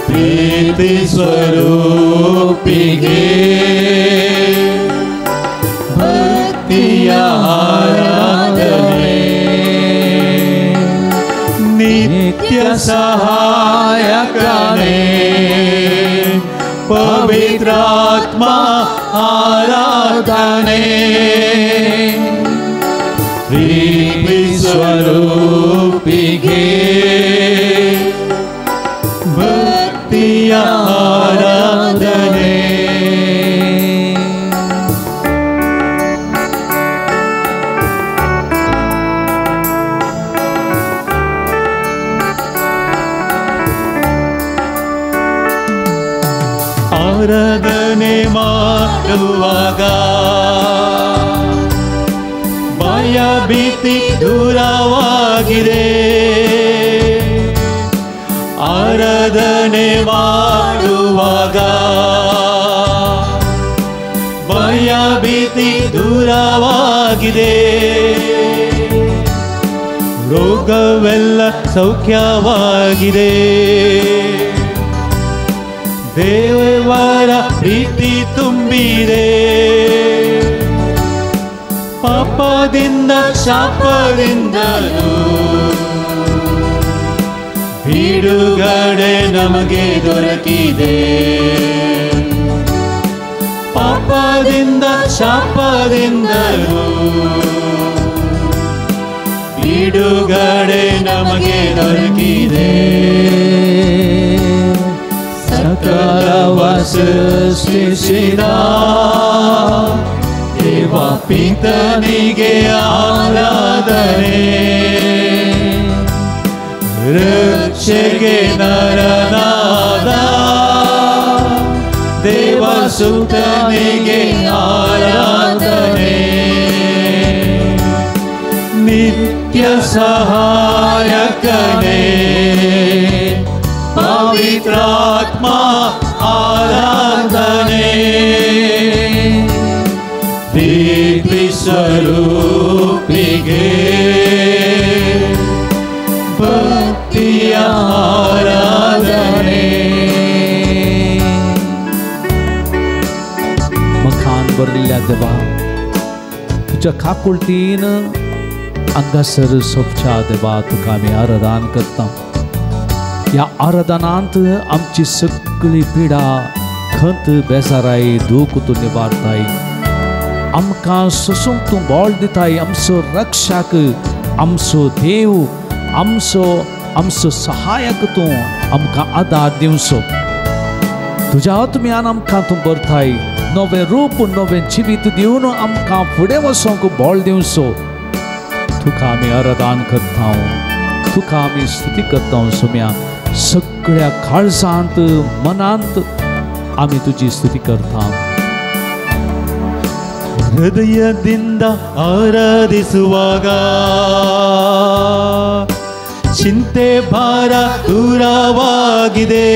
ಪ್ರೀತಿ ಸ್ವರೂಪಿಗೆ ಭಕ್ತಿಯ ಆರಾಧನೆ, ನಿತ್ಯ ಸಹಾಯಕನೇ ಪವಿತ್ರಾತ್ಮ ಆರಾಧನೆ, ಪ್ರೀತಿ ಸ್ವರೂಪಿಗೆ ಭಕ್ತಿಯ ಆರಾಧನೆ. ಆರಾಧನೆ ಮಾಡುವಾಗ ಭಯ ಭೀತಿ ದೂರವಾಗಿದೆ, ಆರಾಧನೆ ಮಾಡುವಾಗ ಭಯ ಭೀತಿ ದೂರವಾಗಿದೆ, ರೋಗವೆಲ್ಲ ಸೌಖ್ಯವಾಗಿದೆ, ದೇವರ ಪ್ರೀತಿ ತುಂಬಿದೆ, ಪಾಪದಿಂದ ಶಾಪದಿಂದಲೂ ಬಿಡುಗಡೆ ನಮಗೆ ದೊರಕಿದೆ, ಪಾಪದಿಂದ ಶಾಪದಿಂದಲೂ ಬಿಡುಗಡೆ ನಮಗೆ ದೊರಕಿದೆ. ಸಕಲವ ಸೃಷ್ಟಿಸಿದ ದೇವ ಪಿತನಿಗೆ ಆರಾಧನೆ, ರಕ್ಷೆಗೆ ನರನಾದ ದೇವಸುತನಿಗೆ ಆರಾಧನೆ, ನಿತ್ಯ ಸಹಾಯಕನೇ ಪವಿತ್ರಾತ್ಮ ಆರಾಧನೆ, ಪ್ರೀತಿ ಸ್ವರೂಪಿಗೆ ಭಕ್ತಿಯ ಆರಾಧನೆ. मखान भरिल्ल्या देवा, तुज्या काकुळटीन हांगासर सोबच्या देवा तुका आमी आराधन करता. ह्या आराधनांत आमची सगळी पिडा खंत बेजाराय दूख तूं निवारताय. आमकां सोसूंक तूं बळ दिताय. आमचो रक्षक, आमचो देव, आमचो आमचो सहायक तूं आमकां आदार दिवचो. तुज्या आत्म्यान आमकां तूं भरताय. नवें रूप नवें जिवीत दिवन आमकां फुडें वचोंक बळ दिवचो. तुका आमी आराधन करता, तुका आमी स्तुती करता सोम्या. सगळ्या काळजांत मनांत आमी तुजी स्तुती करता. ಹೃದಯದಿಂದ ಆರಾಧಿಸುವಾಗ ಚಿಂತೆ ಭಾರ ದೂರವಾಗಿದೆ.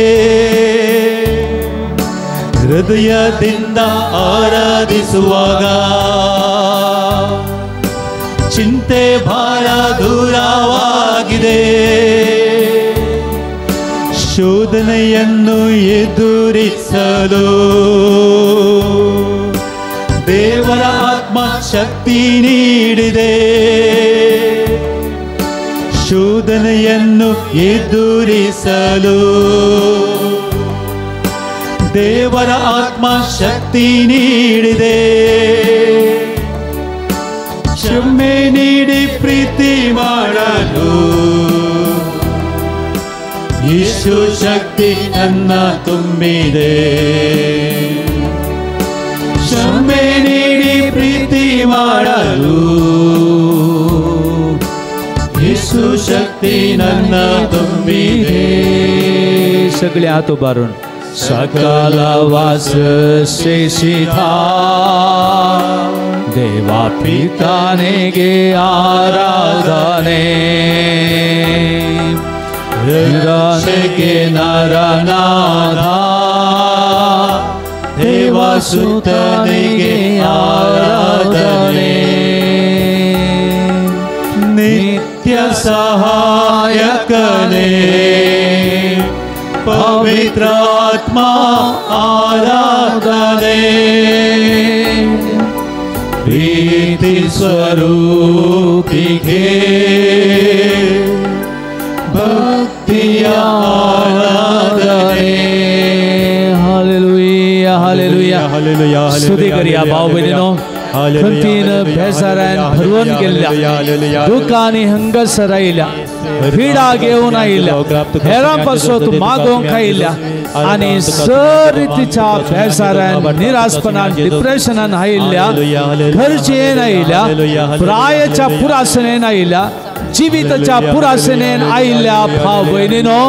ಹೃದಯದಿಂದ ಆರಾಧಿಸುವಾಗ ಚಿಂತೆ ಭಾರ ದೂರವಾಗಿದೆ. ಶೋಧನೆಯನ್ನು ಎದುರಿಸಲು ದೇವರ ಆತ್ಮ ಶಕ್ತಿ ನೀಡಿದೆ. ಶೋಧನೆಯನ್ನು ಎದುರಿಸಲು ದೇವರ ಆತ್ಮ ಶಕ್ತಿ ನೀಡಿದೆ. ಕ್ಷಮೆ ನೀಡಿ ಪ್ರೀತಿ ಮಾಡಲು ಯೇಸು ಶಕ್ತಿ ನನ್ನ ತುಂಬಿದೆ. ಕ್ಷಮೆ ನೀಡಿ ಪ್ರೀತಿ ಮಾಡಲು ಯೇಸು ಶಕ್ತಿ ನನ್ನ ತುಂಬಿದೆ. सगळे हात उबारून सकल वासशिता देवा पिताने गे आराधने रक्षके नरनाथा ದೇವಸುತನಿಗೆ ಆರಾಧನೆ. ನಿತ್ಯ ಸಹಾಯಕನೇ ಪವಿತ್ರಾತ್ಮ ಆರಾಧನೆ. ಪ್ರೀತಿ ಸ್ವರೂಪಿಗೆ ಭಕ್ತಿಯ ಆರಾಧನೆ. हालेलुया हालेलुया स्तुती करूया भाव भयणीनो. खंतीन बेजारान भरवून गेल्ल्या दुखांनी हंगसर आयिल्ल्या पिडा घेवन आयिल्ल्या हेरां पासत मागोवंक आयिल्ल्या आनी सर रितीच्या बेजारान निराशपणान डिप्रेशनान आयिल्ल्या घरचेन आयिल्ल्या प्रायच्या पुरासनेन आयिल्ल्या जिविताच्या पुरासनेन आयिल्ल्या भाव भयणीनो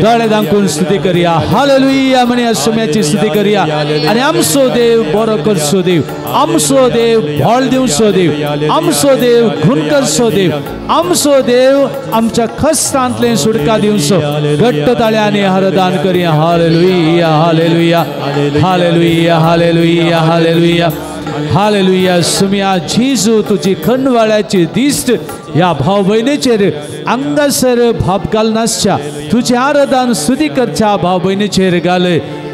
दोळे धांकून स्तुती करूया. हालेलुया म्हणी सुम्याची स्तुती करूया. आनी आमचो देव बरो करचो देव, आमचो देव बळ दिवचो देव, आमचो देव गुण करचो देव, आमचो देव आमच्या खस्तांतलें सुटका दिवचो. घट्ट ताळ्यांनी हरदान करूया. Hallelujah hallelujah hallelujah hallelujah hallelujah hallelujah. सुम्या जेजू तुजी खंडवाळ्याची दिश्ट ह्या भाव भयणीचेर अंगासर भाव घालनासच्या तुजें आराधन स्तुती करच्या भाव भयणीचेर घाल.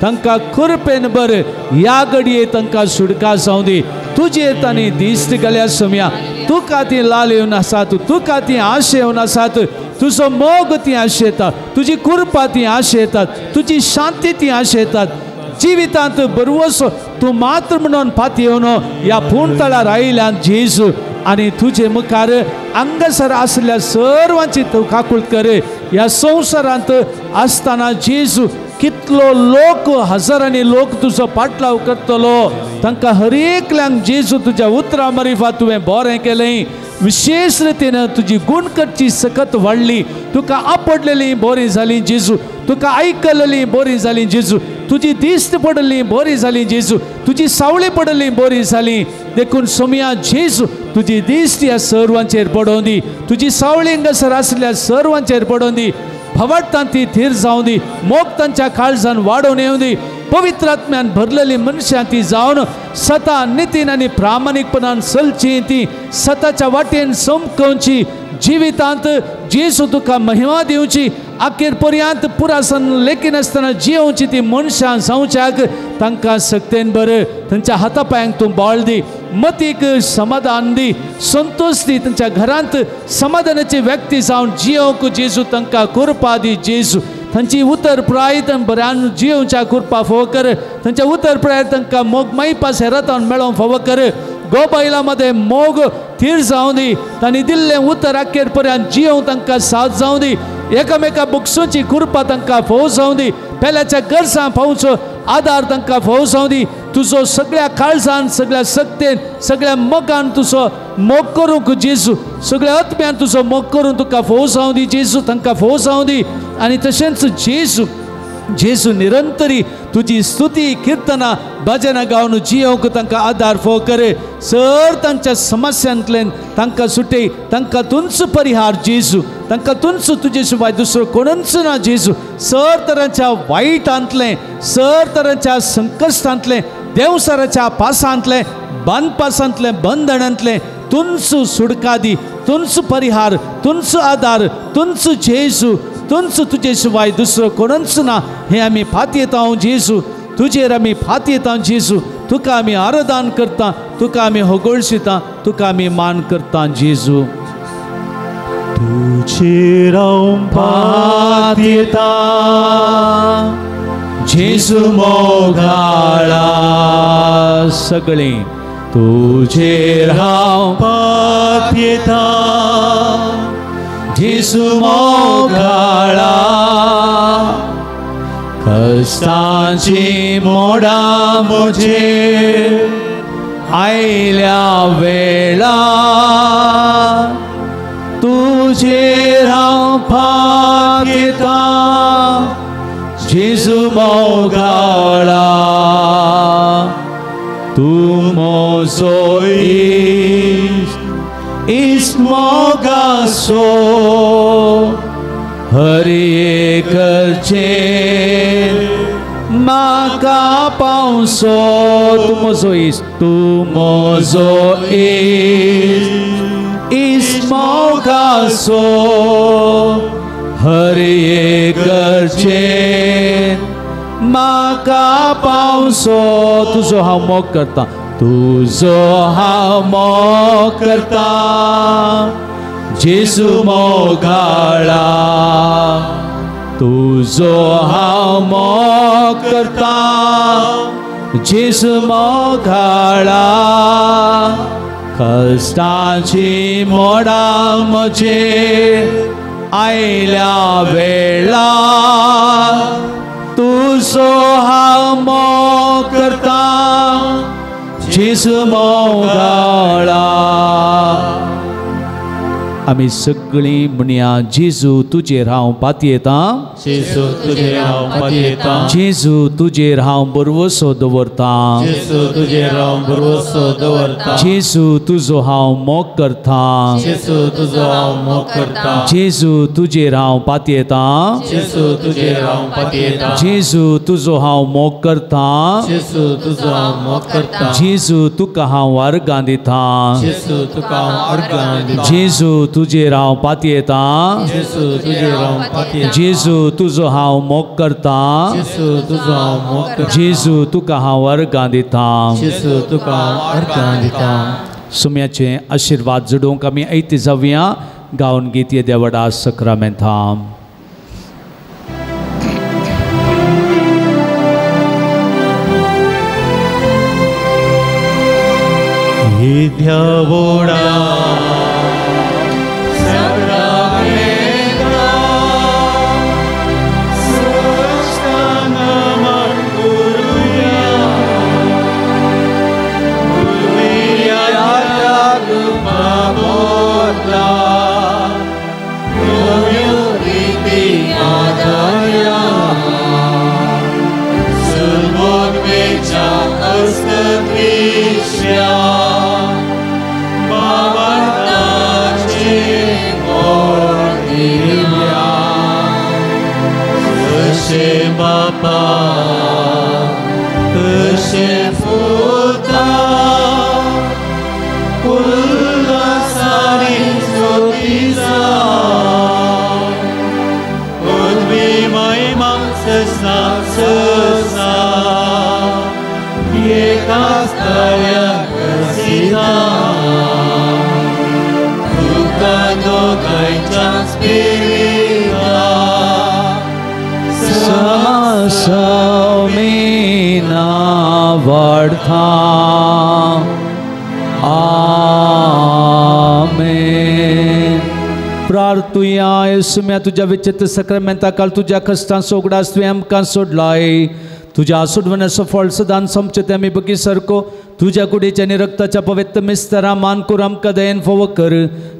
तांकां कृपेन बर ह्या घडये तांकां सुटका जावं दी. तुजेर तांणी दिश्ट घाल्या सुम्या. तुका ती लाल येवन आसात, तुका ती आश येवन आसात, तुजो मोग ती आशेतात, तुजी कृपा ती आशेतात, तुजी शांती ती आशेतात. जिवितांत बरवसो तूं मात्र म्हणून पातयेवन ह्या पूण तळार आयिल्ल्यान जेजू आनी तुजे मुखार हांगासर आसल्या सर्वांची तूं काकूळ कर. ह्या संवसारांत आसतना जेजू कितलो लोक हजारांनी लोक तुजो पाटलाव करतलो. तांकां हर एकल्यांक जेजू तुज्या उतरां मारिफात तुवें बरें केलें. विशेष रितीन तुजी गुण करची सकत वाडली. तुका आपडलेली बरी जाली जेजू, तुका आयकलेली बरी जाली जेजू, तुजी दिश्ट पडली बरी जाली जेजू, तुजी सावळी पडली बरी जाली. देखून सोमया जेजू तुजी दिश्ट ह्या सर्वांचेर पडोवन दी, तुजी सावळी हांगासर आसल्या सर्वांचेर पडोवन दी. भवाटतान ती थीर जावं दी, मोग तांच्या काळजान वाडोवन येवं दी. पवित्र आत्म्यान भरलेली मनशां ती जावन सता नितीन आनी प्रामाणीकपणान चलची, ती सताच्या वाटेन समकोवची. जिवितांत जेजू तुका महिमा दिवची. अखेर पर्यंत पुरासन लेखिनासतना जियोवची ती मनशां जावच्याक तांकां सक्तेन बरें तांच्या हाता पांयांक तूं बळ दी, मतीक समाधान दी, संतोश दी. तांच्या घरांत समाधानाची व्यक्ती जावन जियोवंक जेजू तांकां कृपा दी. जेजू तांची उतर पुराय बऱ्यान जियोवच्या कृपा फोव कर. तांच्या उतर पुराय तांकां मोग माईपास हेरातान मेळोवंक फावो कर. गोबायला मदें मोग थीर जावं दी. तांणी दिल्लें उतर अखेर पर्यंत जियोवंक तांकां साथ जावं दी. एकामेका बुकसूची कृपा तांकां फोव जावं दी. पेल्याच्या गरजां पावचो आदार तांकां फोव जावं दी. तुजो सगळ्या काळजान सगळ्या शक्तेन सगळ्या मोगान तुजो मोग करूंक जेजू, सगळ्या आत्म्यान तुजो मोग करून तुका फोव जावं दी जेजू, तांकां फोव जावं दी. आनी तशेंच जेजू जेजू निरंतरी तुजी स्तुती किर्तनां भजनां गावन जियोवंक तांकां आदार फोव कर. सर तांच्या समस्यांतल्यान तांकां सुटय, तांकां तुंच परिहार जेजू, तांकां तुंच तुजे शिवाय दुसरो कोणूच ना जेजू. सर तरांच्या वायटांतलें, सर तरांच्या संकश्टांतलें, देवसराच्या पासांतलें, बांदपासांतलें, बंधनांतलें तुंच सुडका दी, तुंच परिहार, तुंच आदार, तुंच जेजू, तुंच तुजे शिवाय दुसरो कोणूच ना. हें आमी फातयेता जेजू, तुजेर आमी फातयेता जेजू. तुका आमी आराधन करता, तुका आमी होगोळशिता, तुका आमी मान करता जेजू. तुजेर हांव पातयेता जेजू मोगाळा. सगळीं तुजेर हांव पातयेता जेजू मोगाळा. कश्टांची मोडां म्हजेर आयल्या वेळा तुजेर हांव पातयेता जेजू मोगाळा. तूं म्हजो इश्ट, इश्ट मोगाचो, हर एकचेर म्हाका पावसो. तूं म्हजो इश्ट, तूं म्हजो इश्ट, इश्ट मोगाचो, हर एकचेर म्हाका पावसो. तुजो हांव मोग करता, तुजो हांव मोग करता जेजू मोगाळा. तुजो हांव मोग करता जेजू मोगाळा. कश्टांची मोडां म्हजेर आयल्या वेळा तुजो हांव मोग करता जेजू मोगाळा. आमी सगळीं म्हणया जेजू तुजेर हांव पातयेतां, जेजू तुजेर हांव पातयेतां, जेजू तुजेर हांव भरवसो दवरतां, जेजू तुजेर हांव भरवसो दवरतां, जेजू तुजो हांव मोग करतां, जेजू तुजो हांव मोग करतां, जेजू तुजेर हांव पातयेतां, जेजू तुजेर हांव पातयेतां, जेजू तुजो हांव मोग करतां, जेजू तुजो हांव मोग करतां, जेजू तुका हांव अर्गां दितां, जेजू तुका हांव अर्गां दितां, जेजू तुजेर हांव पातयेतां, जेजू तुजेर हांव पातयेतां, जेजू तुजो हांव मोग करतां, जेजू तुजो हांव मोग करतां, जेजू तुका हांव अर्गां दितां, जेजू तुका हांव अर्गां दितां. सुम्याचे आशिर्वाद जोडूंक आमी ऐती जावया. गावन गीत येद्या व्हडा सक्रामेंतां. येद्या व्हडा समीना वाडता. आमेन. प्रार्थुया. येसुम्या तुज्या विचित्र सक्रामेंता काल तुज्या कश्टांचो उगडास तुवें आमकां सोडलाय. तुज्या सोडवण्याचो फळ सदां समचें तें आमी बगी सारको तुज्या कुडीच्या आनी रक्ताच्या पवित्र मिस्तरा मान करून आमकां दयेन फावो कर.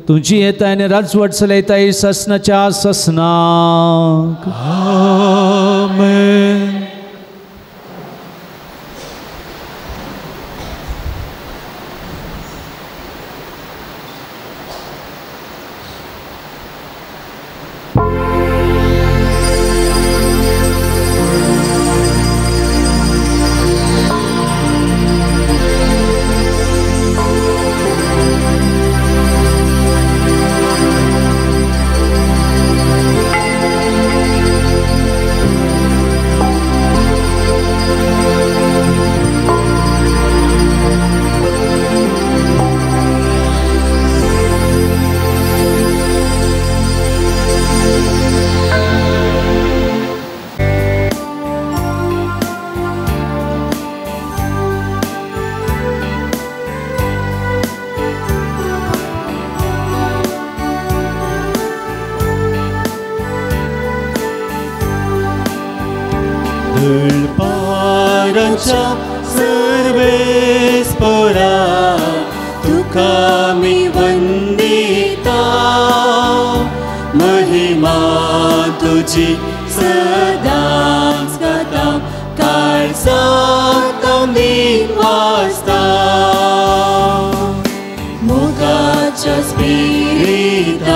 तुजी येताय आनी राजवट चलयताय ससनाच्या ससनाक. आमेन. सर्वेस्पोरा तुका मी वंदिता, महिमा तुझी सदांच गाता, काळजांत वाजता. मोगाच्या स्पिरितान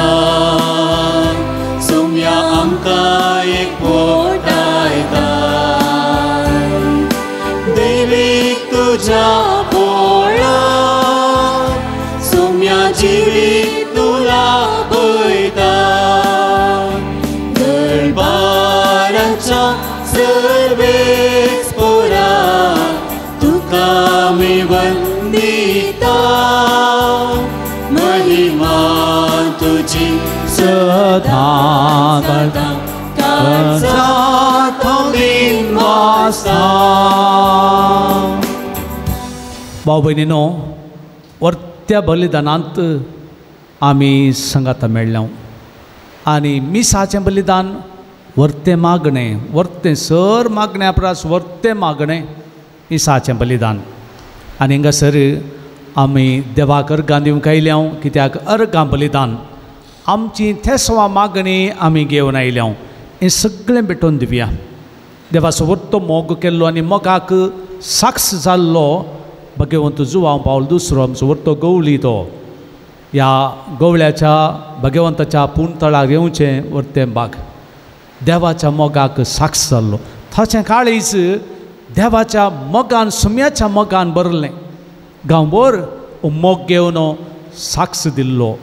सोम्या आमकां एकवटायता. देवीक तुज्या पोळान सोम्या जिवीत तुला पळयता. दरबाराच्या सर्वेस्पोरा तुका मी वंदिता, महिमा तुझी सदां गाता, काळजांत वाजता. भाव भयणीनो, वर्त्या बलिदानांत आमी संगाता मेळ्ळ्या आनी मिसाचें बलिदान वर्तें मागणें, वर्तें सर मागण्या परस वर्तें मागणें मिसाचें बलिदान. आनी हांगासर आमी देवाक अर्गां दिवंक आयल्या, कित्याक अर्गां बलिदान आमची थेसवा मागणी आमी घेवन आयल्या. हें सगळें भेटोवन दिवया. देवाचो वर्तो मोग केल्लो आनी मोगाक साक्ष जाल्लो भगवंत जुवांव पावल दुसरो आमचो वर्तो गवळी तो ह्या गवळ्याच्या भगवंताच्या पुणतळाक येवचें वर्तें बाग देवाच्या मोगाक साक्ष जाल्लो. ताचें काळीज देवाच्या मोगान सुम्याच्या मोगान भरलें. गांवभर मोग घेवन साक्ष दिल्लो.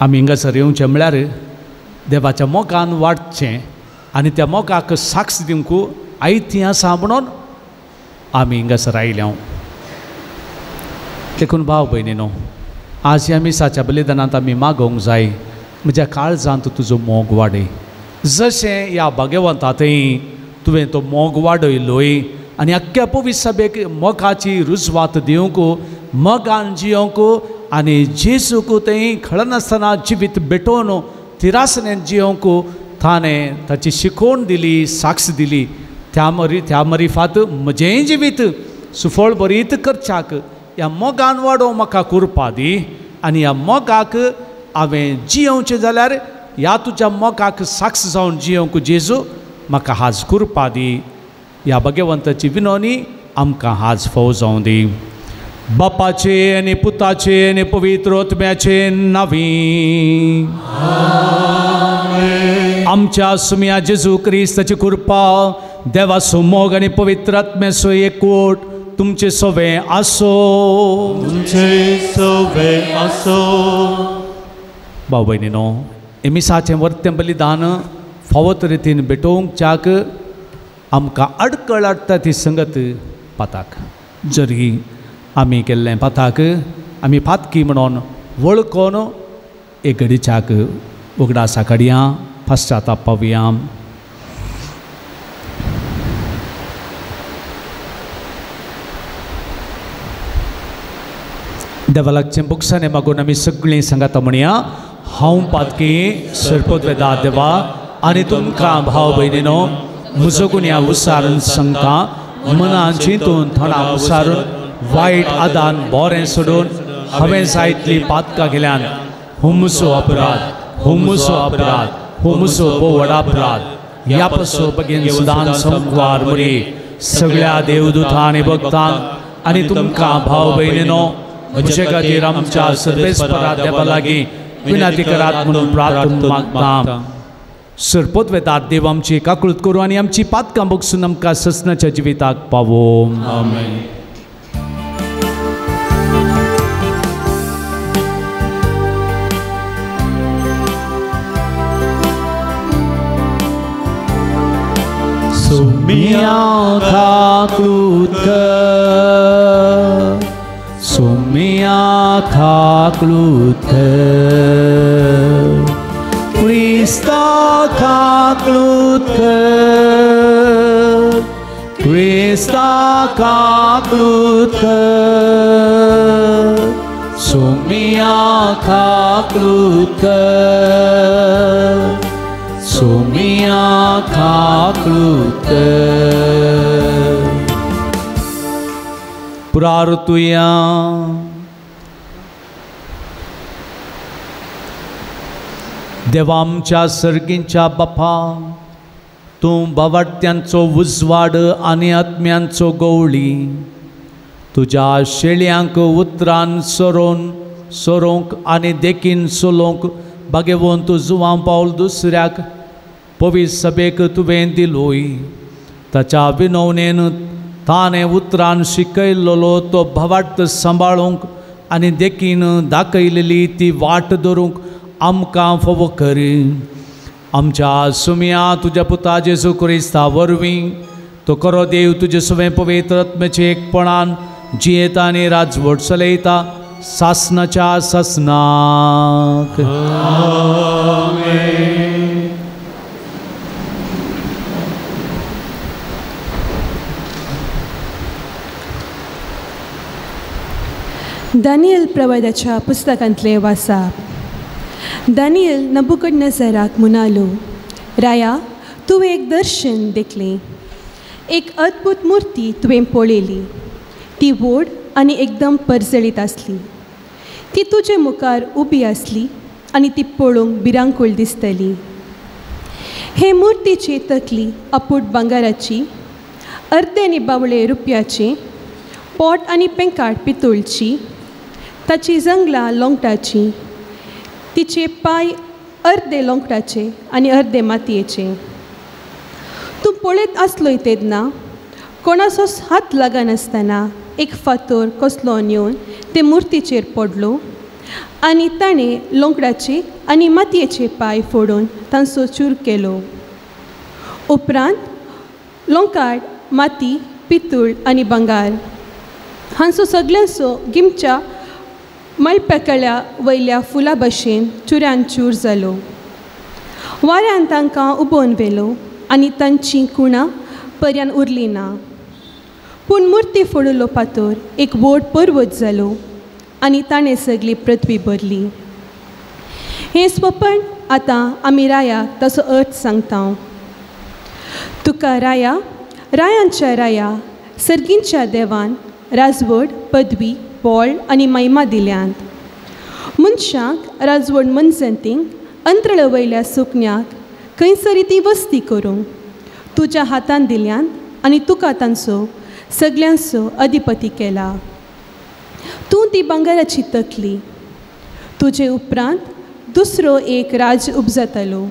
आमी हांगासर येवचें म्हळ्यार देवाच्या मोगान वाडचें आनी त्या मोगाक साक्ष दिवंक आयती आसा म्हणून आमी हांगासर आयल्या. देखून भाव भयणीनो, आज ह्या मिसाच्या बलिदानांत आमी मागोवंक जाय, म्हज्या काळजांत तुजो मोग वाडय. जशें ह्या भाग्यवंता थंय तुवें तो मोग वाडयलोय आनी आख्ख्या पवित्र सभेक मोगाची रुजवात दिवंक, मोगान जियोंक आनी जेजूक थंय खळनासतना जिवीत भेटोवन तिरासनेन जियोंक ताणें ताची शिकोवण दिली, साक्ष दिली. त्या मरिफात म्हजेंय जिवीत सुफळ बरीत करच्याक ह्या मोगान वाडोवंक म्हाका कुरपा दी आनी ह्या मोगाक हांवें जियोवचें जाल्यार ह्या तुज्या मोगाक साक्ष जावन जियोवंक जेजू म्हाका हाज कुरपा दी. ह्या भगवंताची विनवणी आमकां हाज फोव जावं दी. बापाचे आनी पुताचे आनी पवित्र आत्म्याचे नांवी आमच्या सुम्या जेजू क्रिस्ताची कृपा, देवाचो मोग आनी पवित्र आत्म्याचो एकवट तुमचे सवे आसो. तुमचे सवे आसो. भाव भयणीनो, मिसाचें वर्तें बलिदान फावत रितीन भेटोवंक च्याक आमकां अडकळ हाडटा ती संगत पाताक. जरी आमी केल्लें पाताक आमी पातकी म्हणून वळखून एक घडीच्याक उगडासा काडया, पश्चाताप पावया. देवालागचें बोगसाने मागून आमी सगळीं सांगाता म्हणया, हांव पातकी सरपतवेदा देवा आनी तुमकां भाव भयणीनो म्हजो गुन्या उसारून सांगता, मनान चिंतून थोडा उसारून वायट आदान बोरें सोडून हांवें जायतली पातकां केल्यान. हुमसो अपराध, हुमसो अपराध, हुमसो भोव व्हड अपराध. ह्या पासून बेगीन सुदान संकवार मुरी सगळ्या देवदूतां आनी भक्तांक आनी तुमकां भाव भयणीनो म्हजे खातीर आमच्या सर्वेस्परा देवा लागीं विनंती करात म्हणून प्रार्थना मागता. सरपतवेतात देव आमची काकळूत करूं आनी आमची पातकां बगसून आमकां ससनाच्या जिविताक पावो. आमेन. सुमिया खाकलूत कर, सुमिया खाकलूत कर, क्रिस्ता खाकलूत कर, क्रिस्ता खाकलूत कर, सुमिया खाकलूत कर, सुमिया खाकलूत कर. पुरारुतुया देवा आमच्या सर्गींच्या बापा, तूं बावट्यांचो उजवाड आनी आत्म्यांचो गवळी. तुज्या शेळयांक उतरान सरोवन सरोवंक आनी देखीन चलोवंक बागेवन तूं जुवां पावल दुसऱ्याक पवित्र सभेक तुवें दिलोय. ताच्या विनवणेन ताणें उतरान शिकयल्लो तो भावार्थ सांबाळूंक आनी देखीन दाखयलेली ती वाट धरूंक आमकां फावो करी. आमच्या सुमया तुज्या पुता जेजू क्रिस्ता वरवीं तो खरो देव तुजे सुवें पवित्र आत्म्याचे एकपणान जियेता आनी राजवट चलयता सासनाच्या सासनाक. आमेन. दानियल प्रवादाच्या पुस्तकांतले वासाप. दानियल नबुकदनेझराक म्हणालो, राया, तुवें एक दर्शन देखलें, एक अद्भुत मूर्ती तुवें पळयली. ती व्हड आनी एकदम परजळीत आसली. ती तुजे मुखार उबी आसली आनी ती पळोवंक भिरांकूळ दिसतली. हे मुर्तीची तकली आपूट भांगराची, अर्दे आनी बावळे रुपयाचे, पोट आनी पेंकाट पितूळची, ताची जंगलां लोंगटाची, तिचे पांय अर्दे लोंगटाचे आनी अर्दे मातयेचे. तूं पळयत आसलोय तेन्ना कोणाचोच हात लागनासतना एक फातोर कसलो येवन ते मुर्तीचेर पडलो आनी ताणें लोंगडाचे आनी मातयेचे पांय फोडून तांचो चूर केलो. उपरांत लोंकाड, माती, पितूळ आनी भांगर हांचो सगळ्यांचो गिमच्या मळपेकळ्या वयल्या फुलां भशेन चुऱ्यान चूर जालो. वाऱ्यान तांकां उबोवन व्हेलो आनी तांची कुणां पर्यान उरली ना. पूण मुर्ती फोडिल्लो फातोर एक व्हड पर्वत जालो आनी ताणें सगळी पृथ्वी भरली. हें स्वपण आतां आमी रायाक ताचो अर्थ सांगता. तुका राया, रायांच्या राया, सर्गींच्या देवान राजवड, पदवी, बळ आनी महिमा दिल्यांत. मनशांक राजवड मनजंतींक अंतळ वयल्या सुकण्याक खंयसरी ती वस्ती करूंक तुज्या हातान दिल्यांत आनी तुका तांचो सगल्यांचो अधिपती केला. तूं ती भांगराची तकली. तुजे उपरांत दुसरो एक राज उपजतलो,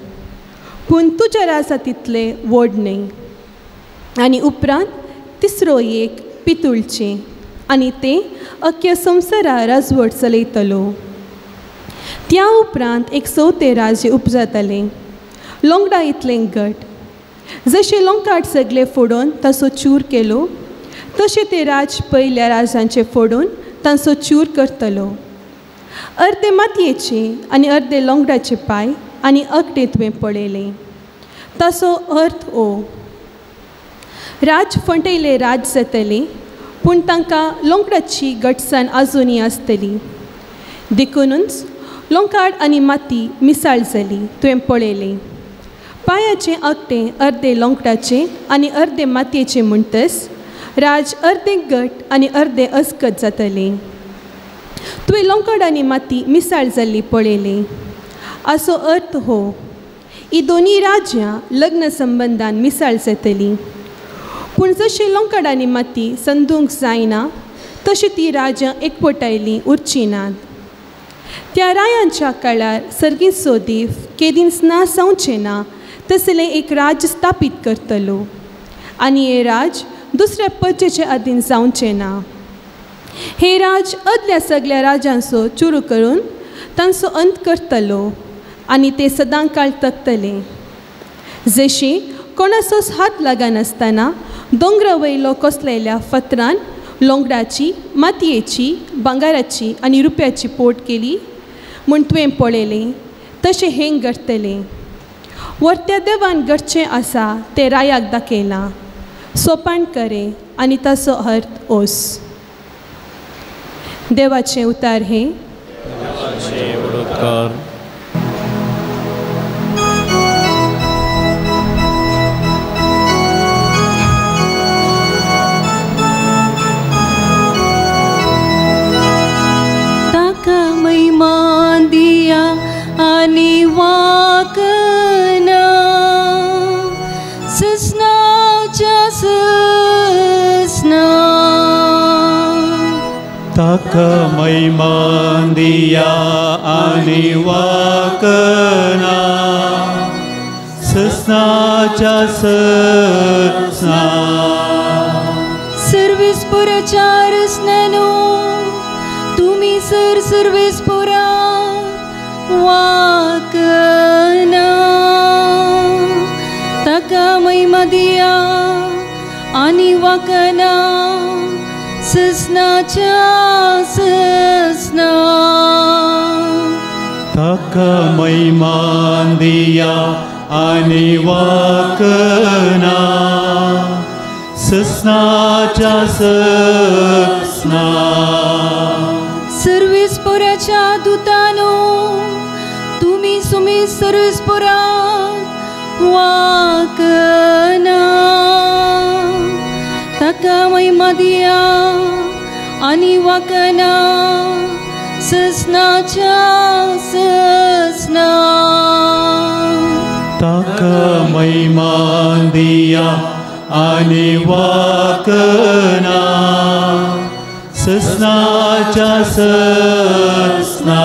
पूण तुज्या राजा तितले व्हड न्हय. आनी उपरांत तिसरो एक पितूळचें आनी तें अख्ख्या संवसारा राजवट चलयतलो. त्या उपरांत एक चवथें राज्य उपजतलें, लोंगडा इतलें घट. जशें लोंकाट सगळें फोडून ताचो चूर केलो तशें तें राज पयल्या राजांचें फोडून तांचो चूर करतलो. अर्दे मातयेचे आनी अर्दे लोंगडाचे पांय आनी अकटे तुवें पळयलें. ताचो अर्थ ओ, राज फंटयले राज जातलें, पूण तांकां लोंगडाची घटसाण आजुनूय आसतली. देखूनच लोंकाड आनी माती मिसाळ जाली तुवें पळयली. पांयाचें आगटें अर्दे लोंकडाचें आनी अर्दे मातयेचें म्हणटच राज अर्दें गट आनी अर्दें अस्कत जातलें. तुवें लोंकड आनी माती मिसाळ जाल्ली पळयली. असो अर्थ हो ही दोनी राज्यां लग्न संबंदान मिसाळ जातली. पूण जशें लोंकड आनी माती संदूंक जायना तशी ती राज्यां एकवटायलीं उरचीं नात. त्या रायांच्या काळार सर्गीत सोदीफ केदींच ना जावचें ना तसलें एक राज्य स्थापीत करतलो आनी हें राज दुसऱ्या पज्जेचे अधीन जावचें ना. हें राज अदल्या सगल्या राजांचो चुरू करून तांचो अंत करतलो आनी ते सदां काळ तकतले. जशी कोणाचोच हात लागनासतना दोंगरा वयलो कोसलेल्या फातरान लोंगडाची, मातयेची, भांगराची आनी रुप्याची पोट केली म्हूण तुवें पळयलें तशें हें घडटलें. वरत्या देवान घडचें आसा तें रायाक दाखयलां. सोपान करें आनी ताचो अर्थ ओस. देवाचें उतार हें. ताका महिमा दिया आनी वाकना ससनाच्या ससना. ताका महिमा दिया आनी वाकना ससनाच्या ससना. सर्वीस पुराच्या रसनानो तुम्ही सर सर्वीस पुरा वाकना. ताका महिमा दिया आनी वाकना ससनाच्या ससना. ताका महिमा दिया आनी वाकना ससनाच्या ससना. सर्वीस पुराच्या दुतानो तुम्ही सुमी सर्वीस पुरा वाकना. ताका महिमा दिया आनी वाकना ससनाच्या ससना. ताका महिमा दिया आनी वाकना ससनाच्या ससना.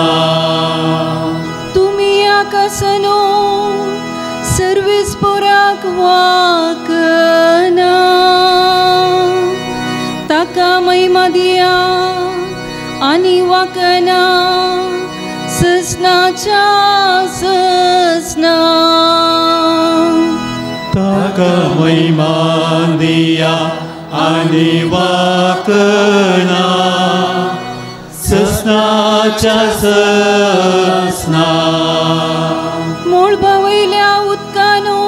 तुम्ही आकाशानो सर्वीस पोराक वाकना. ताका महिमा दिया आनी वाकना ससनाच्या ससना. ताका महिमा दिया आनी वाकना ससनाच्या ससना. मोळबा वयल्या उदकानो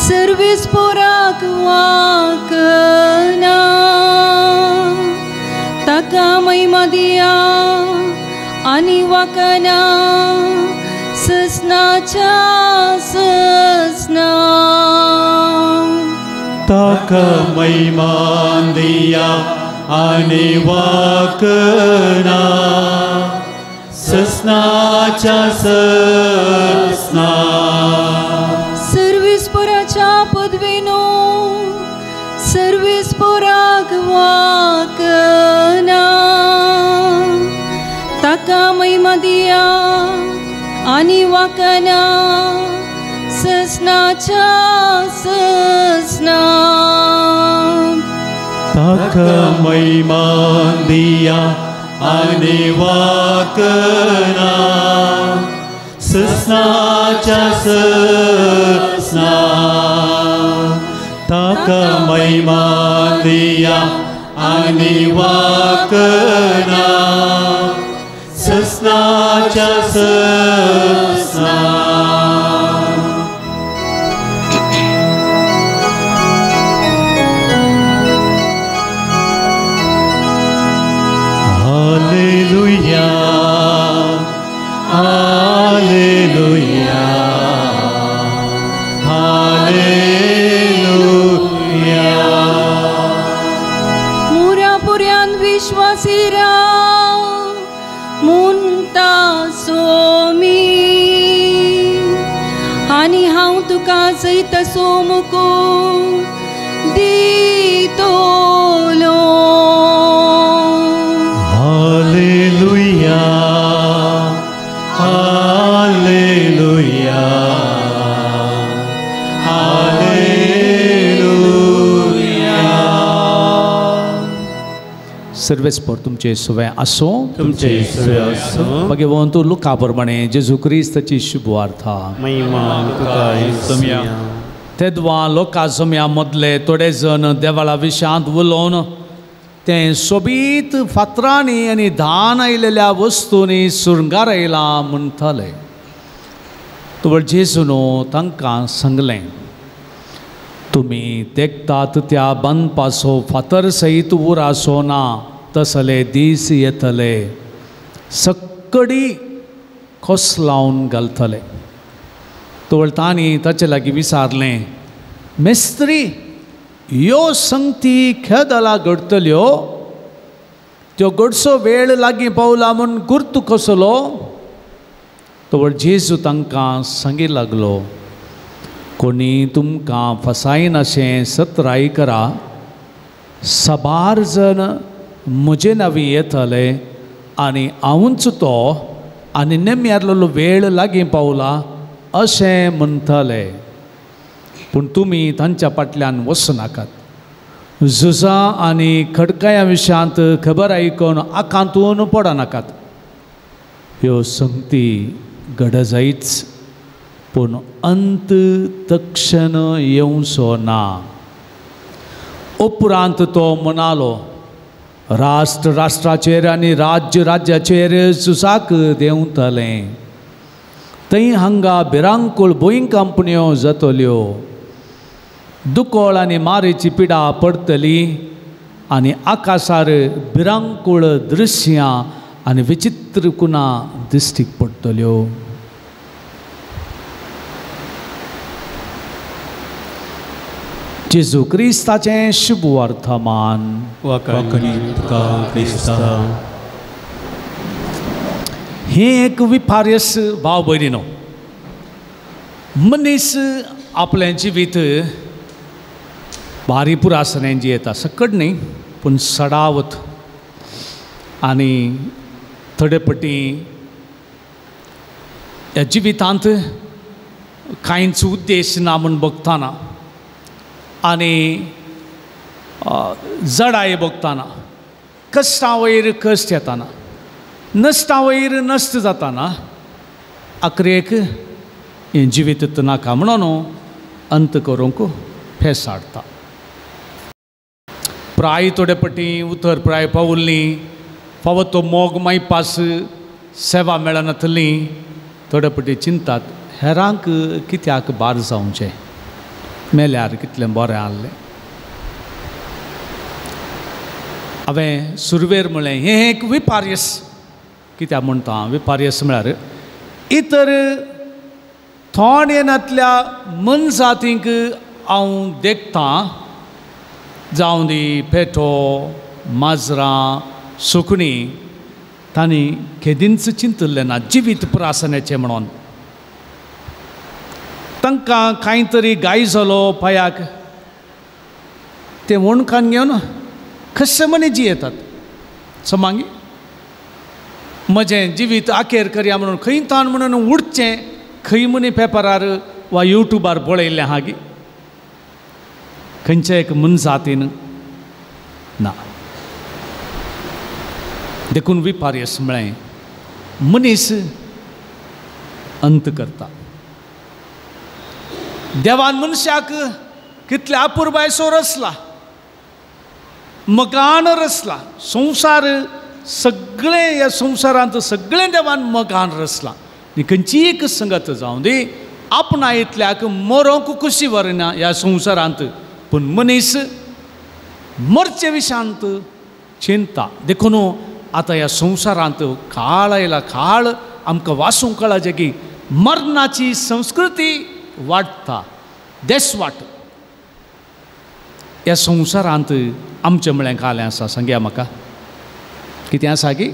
सर्वीस पोराक वाकना. ताका महिमा दिया आनी वाकना ससनाच्या ससना. ताका महिमा दिया आनी वाकना ससनाच्या ससना. Service पोराच्या पदवेनो service पोराक वाकना. ताका महिमा दिया आनी वाकना ससनाच्या ससना. ताका महिमा दिया आनी वाकना ससनाच्या ससना. ताका महिमा दिया आनी वाकना ससनाच्या ससना. हालेलुया आनी हांव तुका जैताचो मुकुट दितलो. Hallelujah hallelujah hallelujah. सर्वेस्पर तुमचे सुवे आसूं. तुमचे सुवे आसूं. भगवंत लुका प्रमाणे जेजू क्रिस्ताची शुभवार्ता. महिमा तुका सोम्या. तेदवा लोका जम्या मदले थोडे जण देवाळा विशांत उलोवन तें सोबीत फातरांनी आनी धान आयिल्ल्या वस्तूंनी सुरंगार आयलां म्हणटाले. तवळ जेजून तांकां सांगलें, तुमी देखतात त्या बांदपाचो फातर सयत उरासो ना तसले दीस येतले, सक्कडी खोस लावन घालतले. तवळ तांणी ताचे लागीं विचारलें, मेस्त्री, ह्यो संगती खेदला घडटल्यो, त्यो घडसो वेळ लागीं पावला म्हूण गुर्तू कसलो? तवळ जेजू तांकां सांगी लागलो, कोणी तुमकां फसायनाशें सत्राय करा. साबार जण म्हजे नांवी येतले आनी हांवूच तो आनी नेम्यारलेलो वेळ लागीं पावला अशें म्हणटले. पूण तुमी तांच्या फाटल्यान वचनाकात. झुजां आनी खडकाया विशयांत खबर आयकून आकांतून पडनाकात. ह्यो संगती घडजायच, पूण अंत तक्षण येवचो ना. उपरांत तो म्हणालो, राष्ट्र राष्ट्राचेर आनी राज्य राज्याचेर झुजाक देंवतलें. थंय हांगा भिरांकूळ भुंयकांपण्यो जातल्यो, दुकोळ आनी मारेची पिडा पडटली आनी आकाशार भिरांकूळ दृश्यां आनी विचित्र कुणां दिश्टीक पडटल्यो. जेजू क्रिस्ताचें शुभ वर्तमान. हें एक विपार्यस भाव भयणीनो, मनीस आपलें जिवीत भारी पुरासनें जियेता, सकट न्ही पूण सडावत आनी थोडे पटी ह्या जिवितांत कांयच उद्देश ना म्हूण बघताना आनी जडाय बघताना, कश्टां वयर कश्ट येताना, नश्टां वयर नश्ट जाताना, आखरेक हें जिवीत नाका म्हणून अंत करूंक फेस हाडटा. प्राय थोडे पटी उतर प्राय पावल्ली, फावो तो मोग मायपास सेवा मेळनातली, थोडे पटी चिंतात हेरांक कित्याक बार जावचें, मेल्यार कितलें बरें आहलें. हांवें सुरवेर म्हणलें हें एक विपार्यस. कित्याक म्हणटा विपार्यस म्हळ्यार इतर थोंड येनातल्या मनजातींक हांव देखतां, जावं दी पेटो, माजरां, सुकणीं, तांणी केदींच चिंतिल्लें ना जिवीत पुरासण्याचें म्हणून. तांकां कांय तरी गाय जालो पांयाक ते वणखान घेवन कशें म्हणी जियेतात. समांगी म्हजें जिवीत आखेर करया म्हणून खंय ताण म्हणून उडचें खंय म्हणी पेपरार वा युट्यूबार पळयल्लें आहा गी खंयच्या एक मनजातीन ना. देखून विपार्यस म्हळें मनीस अंत करता. देवान मनशाक कितल्या अपुरबायसो रचला, मगान रचला, संवसार सगळें ह्या संवसारांत सगळें देवान मगान रचला. आनी खंयची एक संगत जावं दी आपणायतल्याक मरोंक खुशी व्हरना ह्या संवसारांत, पूण मनीस मरचे विशांत चिंता. देखून आतां ह्या संवसारांत काळ आयला, काळ आमकां वासूंक कळाचें की मरणाची संस्कृती वाडटा, देसवाट ह्या संवसारांत आमचें म्हळें कालें आसा. सांगया म्हाका कितें आसा की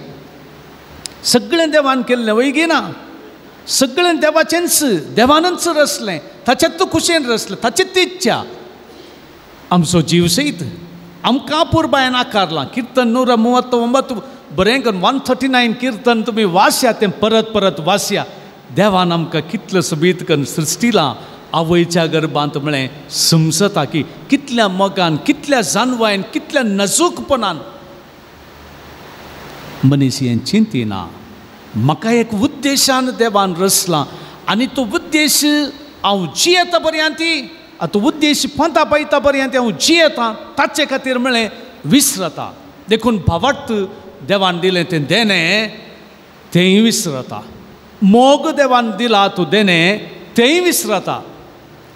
सगळें देवान केल्लें वय गी ना, सगळें देवाचेंच, देवानच रचलें, ताचेच खुशयेन रचलें, ताचीच इच्छा. आमचो जीव सयत आमकां पुरबायन आकारलां. किर्तन 139 बरें करून 139 किर्तन तुमी वाचया, तें परत परत वाचया. देवान आमकां कितलें सोबीत करून सृश्टिलां. आवयच्या गर्भांत म्हळें समजता की कितल्या मोगान, कितल्या जानवायन, कितल्या नजूकपणान मनीस हें चिंतिना. म्हाका एक उद्देशान देवान रचलां आनी तो उद्देश हांव जियेता पर्यंत, तो उद्देश पंता पायता पर्यंत हांव जियेता, ताचे खातीर म्हळें विसरता. देखून भावार्थ देवान दिलें तें देणें तेंय विसरता, मोग देवान दिला तो देणें तेंय विसरता.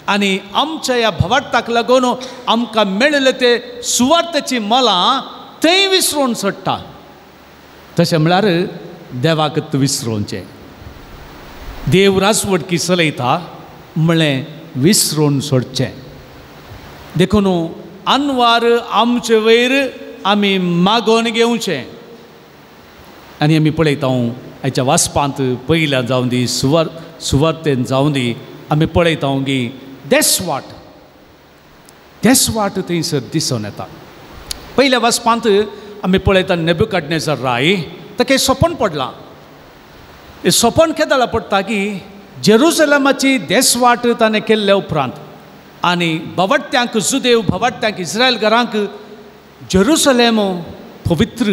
आनी आमच्या ह्या भावार्थाक लागून आमकां मेळिल्ले ते सुवार्थाची मलां तेंय विसरून सोडटा. तशें म्हळ्यार देवाक विसरोवचें. देव राजवटकी चलयता म्हळें विसरून सोडचें. देखून अनवार आमचे वयर आमी मागोवन घेवचें. आनी आमी पळयता हाच्या वाचपांत पयल्या जावं दी, सुवार्तेन जावं दी, आमी पळयता की देसवाट, देसवाट थंयसर दिसून येता. पयल्या वाचपांत आमी पळयता नेबुकदनेझर राय ताका सपन पडलां. हें सपन केदळा पडटा की जेरुसलेमाची देसवाट ताणें केल्ल्या उपरांत आनी भवट्ट्यांक, जुदेव भवट्ट्यांक, इस्रायल घरांक जेरुसलेम पवित्र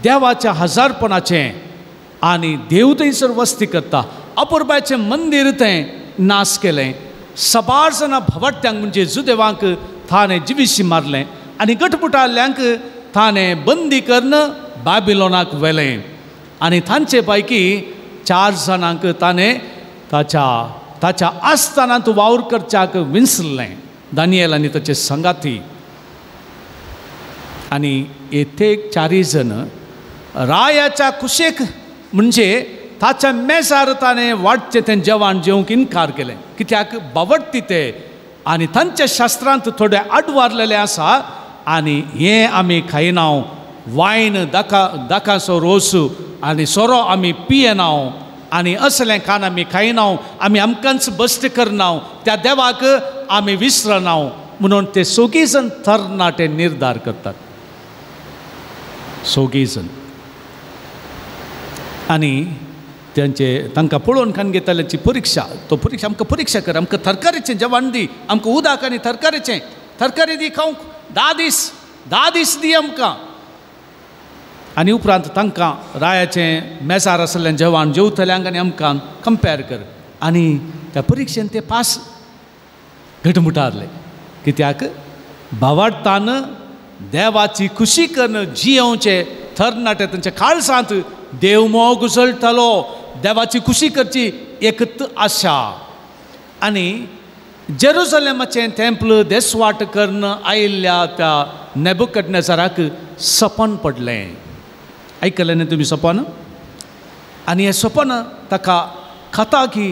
देवाच्या हजारपणाचें आनी देव थंयसर वस्ती करता. अपुरबायचें मंदीर तें नाश केलें. सबार जाणां भवट्ट्यांक म्हणजे जुदेवांक ताणें जिविशी मारलें आनी गटपुटाल्ल्यांक ताणें बंदी करून बाबिलोनाक व्हेलें. आनी तांचे पैकी 4 जाणांक ताणें ताच्या ताच्या आस्थानांत वावर करच्याक विंचलें, दानियल आनी ताचे संगाती. आनी येथे 4 जण रायाच्या कुशेक म्हणजे ताच्या मेजार ताणें वाडचें तें जेवण जेवंक इनकार केलें. कित्याक बावडटी ते आनी तांच्या शास्त्रांत थोडे आडवारलेले आसा आनी हें आमी खायना, वायन दाका दाकाचो रोस आनी सोरो आमी पियेना आनी असलें खाण आमी खायना, आमी आमकांच बस्ट करना, त्या देवाक आमी विसरना म्हणून ते सगळीं जण तरणाटे निर्धार करतात, सगळीं जण. आनी तांचे तांकां पळोवन खान घेताल्याची परिक्षा, तो परिक्षा आमकां परिक्षा कर, आमकां तरकारीचें जेवण दी, आमकां उदक आनी तरकारीचें, तरकारी दी खावंक 10 दीस, 10 दीस दी आमकां. आनी उपरांत तांकां रायाचें मेजार आसलें जेवण जेवतल्यांक आनी आमकां कंपेर कर. आनी त्या परिक्षेन ते पास घटमुटारले. कित्याक भावार्थान देवाची खुशी करून जियोवचें तरणाटे तांच्या काळसांत देव मोग उसळटलो, देवाची खुशी करची एकत आशा. आनी जेरुसलेमाचें तेंपल देसवाट करून आयिल्ल्या त्या नेबुकदनेझराक सपन पडलें. आयकलें न्ही तुमी सपन? आनी हें सपन ताका खाता की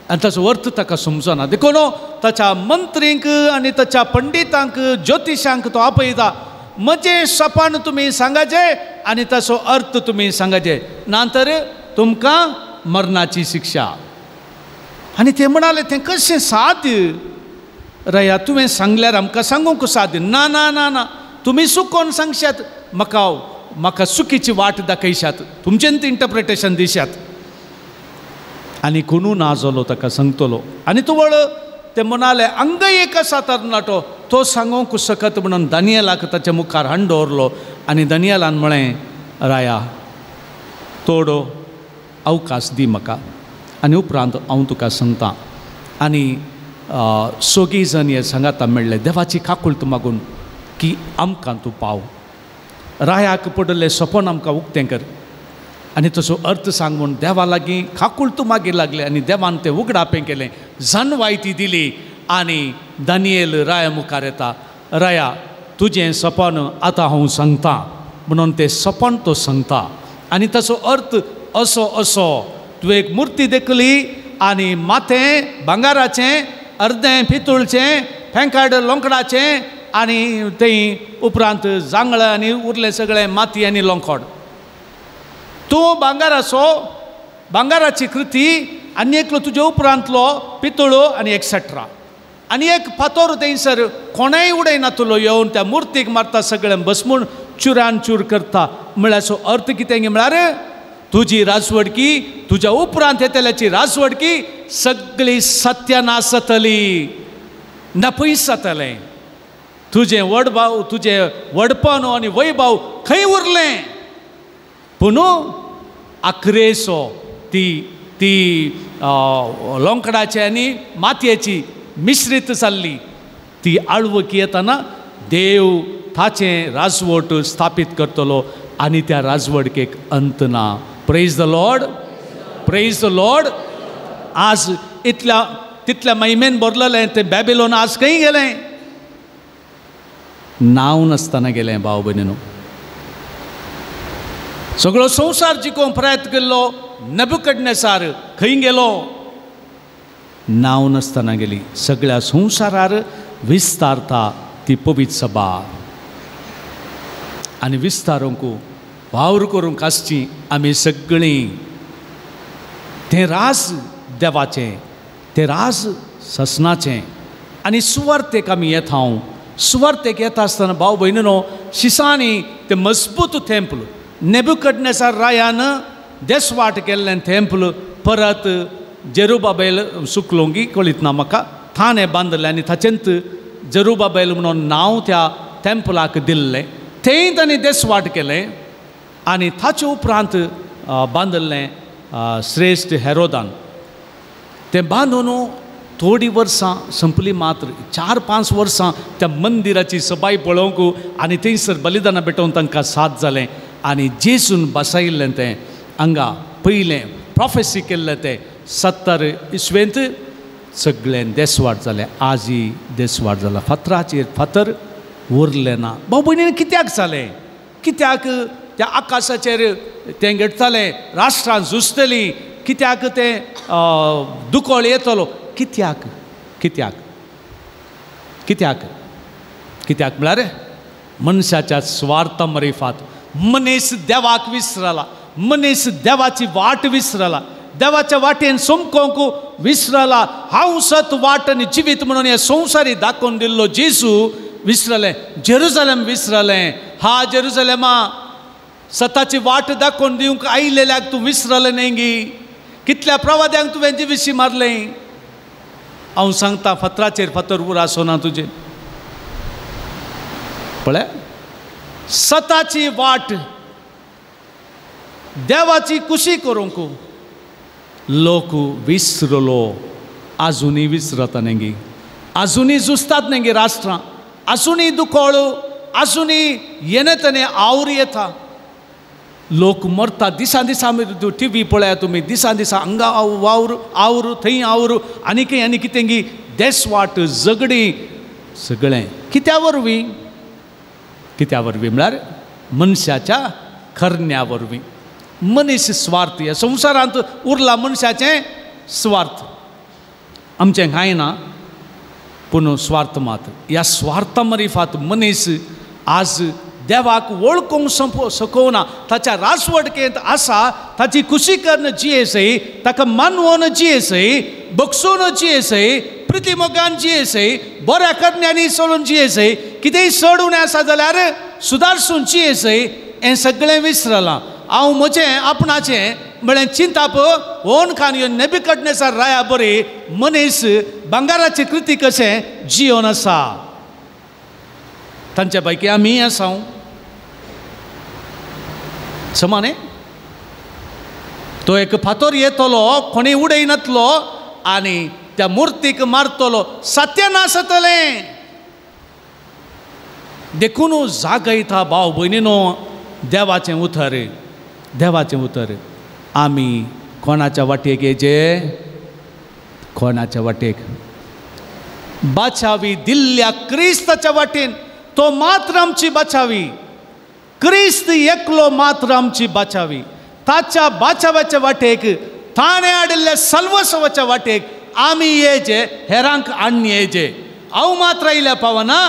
आनी ताचो अर्थ ताका समजना. देखून ताच्या मंत्रींक आनी ताच्या पंडितांक, ज्योतिशांक तो आपयता, म्हजें सपन तुमी सांगाचें आनी ताचो अर्थ तुमी सांगाचें, ना तर तुमकां मरणाची शिक्षा. आनी ते म्हणाले तें कशें साध्य रया, तुवें सांगल्यार आमकां सांगूंक साध्य ना. ना ना ना, तुमी चुकोन सांगशात, म्हाका म्हाका चुकीची वाट दाखयशात, तुमचें इंटरप्रिटेशन दिशात. आनी कोणू ना जालो ताका सांगतलो. आनी तुवळ ते म्हणाले अंग एक आसा तरणाटो, तो सांगूंक शकत म्हणून दानियलाक ताच्या मुखार हाडून दवरलो. आनी दानियलान म्हळें राया थोडो अवकाश दी म्हाका आनी उपरांत हांव तुका सांगता. आनी सगळीं जण हे सांगाता मेळ्ळे देवाची काकूळत मागून की आमकां तूं पाव, रायाक पडिल्लें सपन आमकां उक्तें कर आनी तसो अर्थ सांग म्हूण देवा लागीं काकूळत मागीर लागलें. आनी देवान तें उगडापें केलें, जानवाय ती दिली. आनी दानियल राया मुखार येता, राया तुजें सपन आतां हांव सांगता म्हणून तें सपन तो सांगता. आनी ताचो अर्थ असो असो, तुवें एक मुर्ती देखली आनी माथें भांगाराचें, अर्दें पितूळचें, फेंकाड लोंकडाचें आनी थंय उपरांत जांगळ आनी उरलें सगळें माती आनी लोंकड. तूं भांगाराचो, भांगाराची कृती आनी एकलो तुजे उपरांतलो पितुळो आनी एक्सेट्रा. आनी एक फातोर थंयसर कोणेय उडयनातलो येवन त्या मुर्तीक मारता, सगळें बसमून चुरान चूर करता. म्हळ्यार अर्थ कितें म्हळ्यार तुजी राजवडकी, तुज्या उपरांत येतल्याची राजवडकी सगळी सत्यानाश जातली, नपयस जातलें. तुजें वडभाव, तुजें वडपण आनी वैभाव खंय उरलें? पूण आक्रेसो ती ती लोंकडाची आनी मातयेची मिश्रीत जाल्ली ती आळवकी येताना देव ताचें राजवट स्थापीत करतलो आनी त्या राजवडकेक अंत ना. Praise the Lord, praise the Lord. आज इतल्या तितल्या महिमेन भरलेलें तें बॅबिलोन आज खंय गेलें? नांव नासतना गेलें भाव भयणीनो. सगळो संवसार जिखोवंक प्रयत्न केल्लो नेबुकदनेझार खंय गेलो? नांव नासतना गेली. सगळ्या संवसारार विस्तारता ती पवित्र सभा आनी विस्तारूंक वावर करूंक आसची आमी सगळीं. तें राज देवाचें, तें राज ससनाचें आनी सुवार्थेक आमी येता. हांव सुवार्थेक येता आसतना भाव भयणीनो शिसांनी तें मजबूत तेंपल नेबुकदनेझार रायान देसवाट केल्लें तेंपल परत जेरुबाबेल सुकलोंगी कळीत ना म्हाका थाणे बांदलें आनी ताचेंत जेरुबाबेल म्हणून नांव त्या तेंपलाक दिल्लें. थंय तांणी देसवाट केलें आनी ताचे उपरांत बांदिल्लें श्रेश्ठ हेरोदान. तें बांदून थोडीं वर्सां संपली मात्र 4-5 वर्सां त्या मंदिराची सबाय पळोवंक आनी थंयसर बलिदानां पेटोवन तांकां साथ जालें आनी जेसून बसायिल्लें तें हांगा पयलें प्रोफेसी केल्लें तें 70 इसवेंत सगळें देसवाट जालें. आजय देसवाट जाला, फातराचेर फातर उरलें ना. भाव भयणीन कित्याक जालें? कित्याक त्या आकाशाचेर तें घडटालें, राष्ट्रां झुजतलीं, कित्याक तें दुकळ येतलो? कित्याक कित्याक कित्याक कित्याक म्हळ्यार मनशाच्या स्वार्था मरिफात मनीस देवाक विसरला, मनीस देवाची वाट विसरला, देवाच्या वाटेन समकोंक विसरला. हांव सत वाट आनी जिवीत म्हणून हे संवसारी दाखोवन दिल्लो जेजू विसरलें, जेरुजलेम विसरलें. हा जेरुजलेमा, सताची वाट दाखोवन दिवंक आयिल्ल्याक तूं विसरलें न्ही गी? कितल्या प्रवाद्यांक तुवें जिविशी मारलें? हांव सांगता फातराचेर फातर उर आसना तुजें. पळय, सताची वाट देवाची कुशी करूंक लोक विसरलो. आजुनूय विसरता न्ही, आजुनूय झुजतात न्ही राष्ट्रां, आजुनूय दुकळ, आजुनूय येणे तेणे our येता, लोक मरता दिसान दिसा. टी व्ही पळया तुमी, दिसान दिसा हांगा वावर our, थंय our, आनी खंय आनी कितें गी देसवाट झगडीं सगळें कित्या वरवीं? कित्या वरवीं म्हळ्यार मनशाच्या करण्या वरवीं. मनीस स्वार्थ, ह्या संवसारांत उरला मनशाचें स्वार्थ. आमचें कांय ना पूण स्वार्थ मात. ह्या स्वार्था मरिफात मनीस आज देवाक वळखूंक शकना. ताच्या राजवडकेंत आसा ताची खुशी करून जियेसय, ताका मानवोन जियेसय, बक्षून जियेसय, प्रिती मोगान जियेसय, बऱ्या करण्यांनी चलून जियेसय, कितेंय चड उणें आसा जाल्यार सुदारसून जियेसय, हें सगळें विसरलां. हांव म्हजें आपणाचें म्हळें चिंताप ओन खान ह्यो नेबुकदनेझार राया बरी मनीस भांगाराची कृती कशें जियोन आसा. तांच्या पैकी आमी आसा समा न्ही. तो एक फातोर येतलो, कोणी उडयनातलो आनी त्या मुर्तीक मारतलो, सत्यानाश जातलें. देखून जागयता भाव भयणीनो देवाचें उतर, देवाचें उतर. आमी कोणाच्या वाटेक येचे? कोणाच्या वाटेक? बाचावी दिल्ल्या क्रिस्ताच्या वाटेन. तो मात्र आमची बाचावी, क्रिस्त एकलो मात्र आमची बाचावी. ताच्या बाचाव्याच्या वाटेक, ताणें हाडिल्ल्या सल्वसवाच्या वाटेक आमी येचे, हेरांक आण्णी येचे. हांव मात्र आयल्या पावना,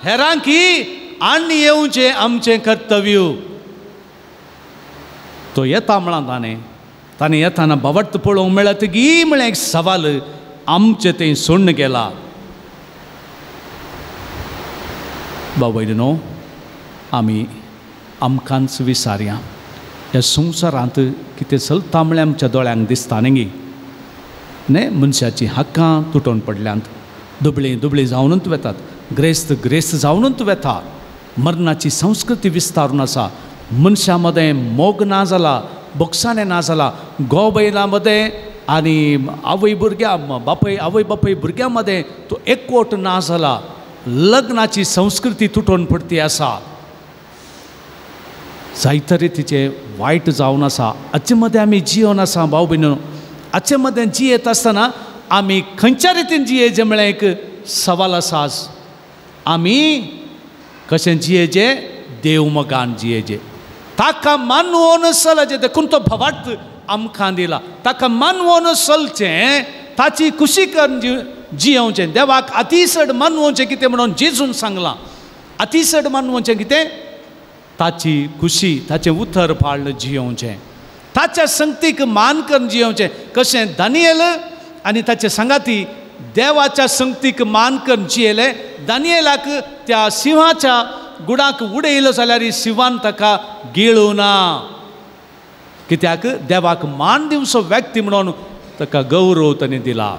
हेरांकी आण्णी येवचें आमचें कर्तव्य. तो येता म्हळां ताणें, ताणें येताना बावट पळोवंक मेळत गी म्हळ्यार एक सवाल आमचें तें सोडून गेला. बाबा न्हू आमी आमकांच विसारया. ह्या संवसारांत कितें चलता म्हळ्यार आमच्या दोळ्यांक दिसता न्ही न्ही. मनशाचीं हक्कां तुटोवन पडल्यांत, दुबळीं दुबळीं जावनूच वेतात, ग्रेस्त ग्रेस्त जावनूच वेता. मरणाची संस्कृती विस्तारून आसा. मनशां मदें मोग ना जाला, बोगसाणें ना जाला. घोव बैलां मदें आनी आवय भुरग्यां बापय आवय बापय भुरग्यां मदें तो एकवट ना जाला. लग्नाची संस्कृती तुटोवन पडती आसा. जायते रितीचें वायट जावन आसा. हाचे मदें आमी जियोन आसा भाव भयणीनो. हाचे मदें जियेत आसतना आमी खंयच्या रितीन जियेचें म्हळ्यार एक सवाल आसा. आमी कशें जियेचें? देव मोगान जियेचें, ताका मानवोन चलचें. देखून तो भवार्थ आमकां दिला. ताका मानवोन चलचें, ताची खुशी करून जियोवचें, देवाक अतिचड मानवोचें. कितें म्हणून जेजून सांगलां, अतिचड मानवोचें कितें? ताची खुशी, ताचें उतर पाळ्ळ जियोवचें, ताच्या संगतीक मान करून जियोवचें. कशें दानियल आनी ताचे सांगाती देवाच्या संगतीक मान करून जियेले. दानियलाक त्या सिंहाच्या गुडाक उडयलो जाल्यार शिंवान ताका गिळूं ना. कित्याक? देवाक मान दिवचो व्यक्ती म्हणून ताका गौरव ताणें दिला.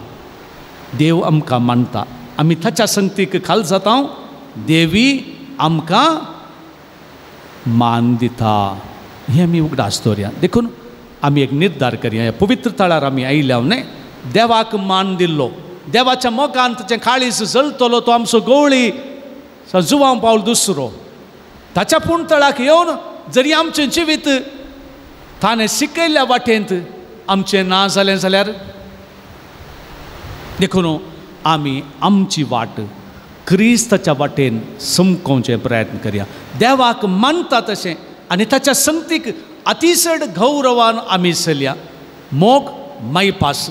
देव आमकां मानता, आमी ताच्या संगतीक खाल जाता, देवी आमकां मान दिता. हें आमी उगडास दवरया. देखून आमी एक निर्धार करया. ह्या पवित्र थळार आमी आयल्या न्ही, देवाक मान दिल्लो, देवाच्या मोगान ताचें काळीज जळटलो तो आमचो गवळी जुवांव पावल दुसरो. ताच्या पूण तळाक येवन जरी आमचें जिवीत ताणें शिकयल्ल्या वाटेंत आमचें ना जालें जाल्यार, देखून आमी आमची वाट क्रिस्ताच्या वाटेन समकोवचे प्रयत्न करया. देवाक मानता तशें आनी ताच्या संगतीक अतिचड गौरवान आमी चलया. मोग मायपास,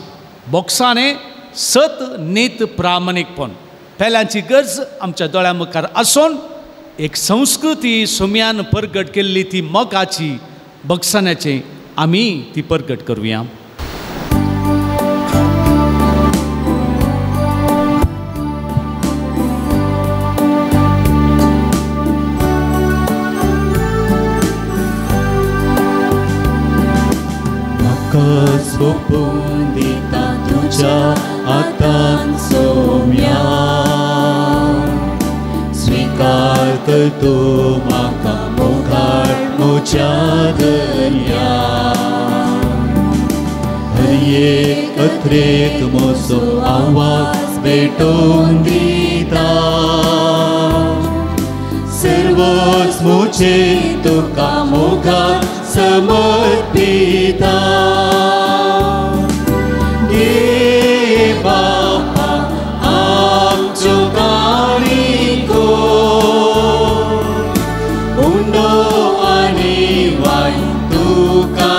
बोगसाणें, सत, नीत, प्रामाणीकपण पेल्यांची गरज आमच्या दोळ्यां मुखार आसून एक संस्कृती सुम्यान परगट केल्ली ती मोगाची, बगसाण्याची आमी ती परगट करुया. म्हाका सोंपून दिता तुज्या हातान सोम्या, स्वीकार कर तूं म्हाका मोगाळ म्हज्या दर्या. हर एक अत्रेक म्हजो आवाज भेटोवन दिता, सर्वच म्हजें तुका मोगान समर्पिता. घे बापा आमच्यो काणयो, उंडो आनी वायन तुका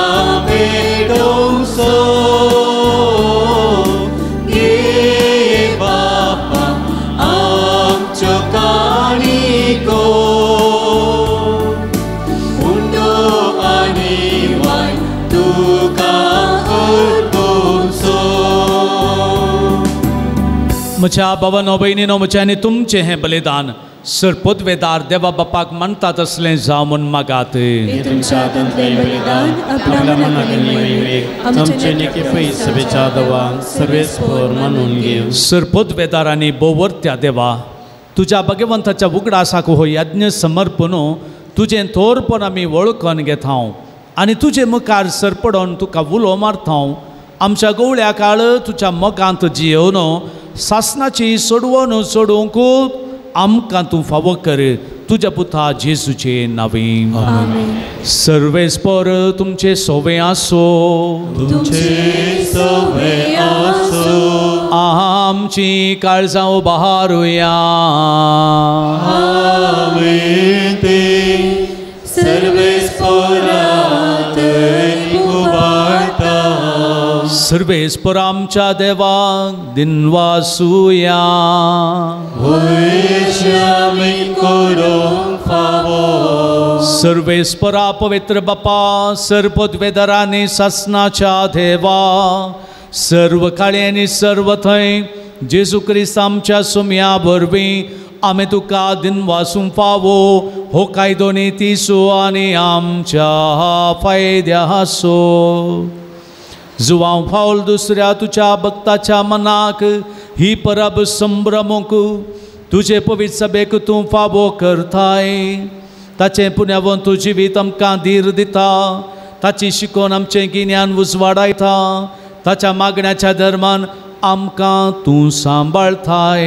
भेटोवचो. घे बापा आमच्यो काणयो, उंडो आनी वायन तुका अर्पोवचो. म्हज्या बाबानो भयणीनो, म्हज्या आनी तुमचें हें बलिदान सर पदवेदार देवा बापाक मानतात तसलें जावं म्हूण मागात. तुमच्या हातांतलें बलिदान आपल्या मनाक आमचे नेके पयसभेच्या देवान सर्वेस्पर मानून घेव. सर पदवेदार आनी बोवर्त्या देवा, तुज्या भगवंताच्या उगडासाक हो यज्ञ समर्पण तुजें थोरपण आमी वळखून घेता आनी तुजे मुखार सरपडोन तुका उलो मारता. आमच्या गवळ्या काळ तुज्या मोगांत जियोवन सासनाची सोडवण सोडूंक आमकां तूं फावो कर. तुज्या पुता जेजूचे नांवे. सर्वेस्पर तुमचे सोवे आसो, तुमचे सोवे आसो. आमची काळजां उबारुया. हांवें ते सर्वेस्परात उबारता. सर्वेस्पर आमच्या देवाक दिनवासुया. वयश्यामी करूंक फावो. सर्वेस्परा पवित्र बापा सर्वपदवेदरांनी सासनाच्या देवा सर्व काळी आनी सर्व थंय जेजू क्रिस्त आमच्या सुम्या वरवीं आमी तुका दिनवासूंक फावो हो कायदो नितीचो आनी आमच्या फायद्याचो. जुवांव फावल दुसऱ्या तुज्या भक्ताच्या मनाक ही परब संभ्रमूंक तुजे पवित्र सभेक तूं फावो करताय. ताचें पुण्यावन तूं जिवीत आमकां धीर दिता, ताची शिकोवन आमचें गिन्यान उजवाडायता, ताच्या मागण्याच्या धर्मान आमकां तूं सांबाळताय.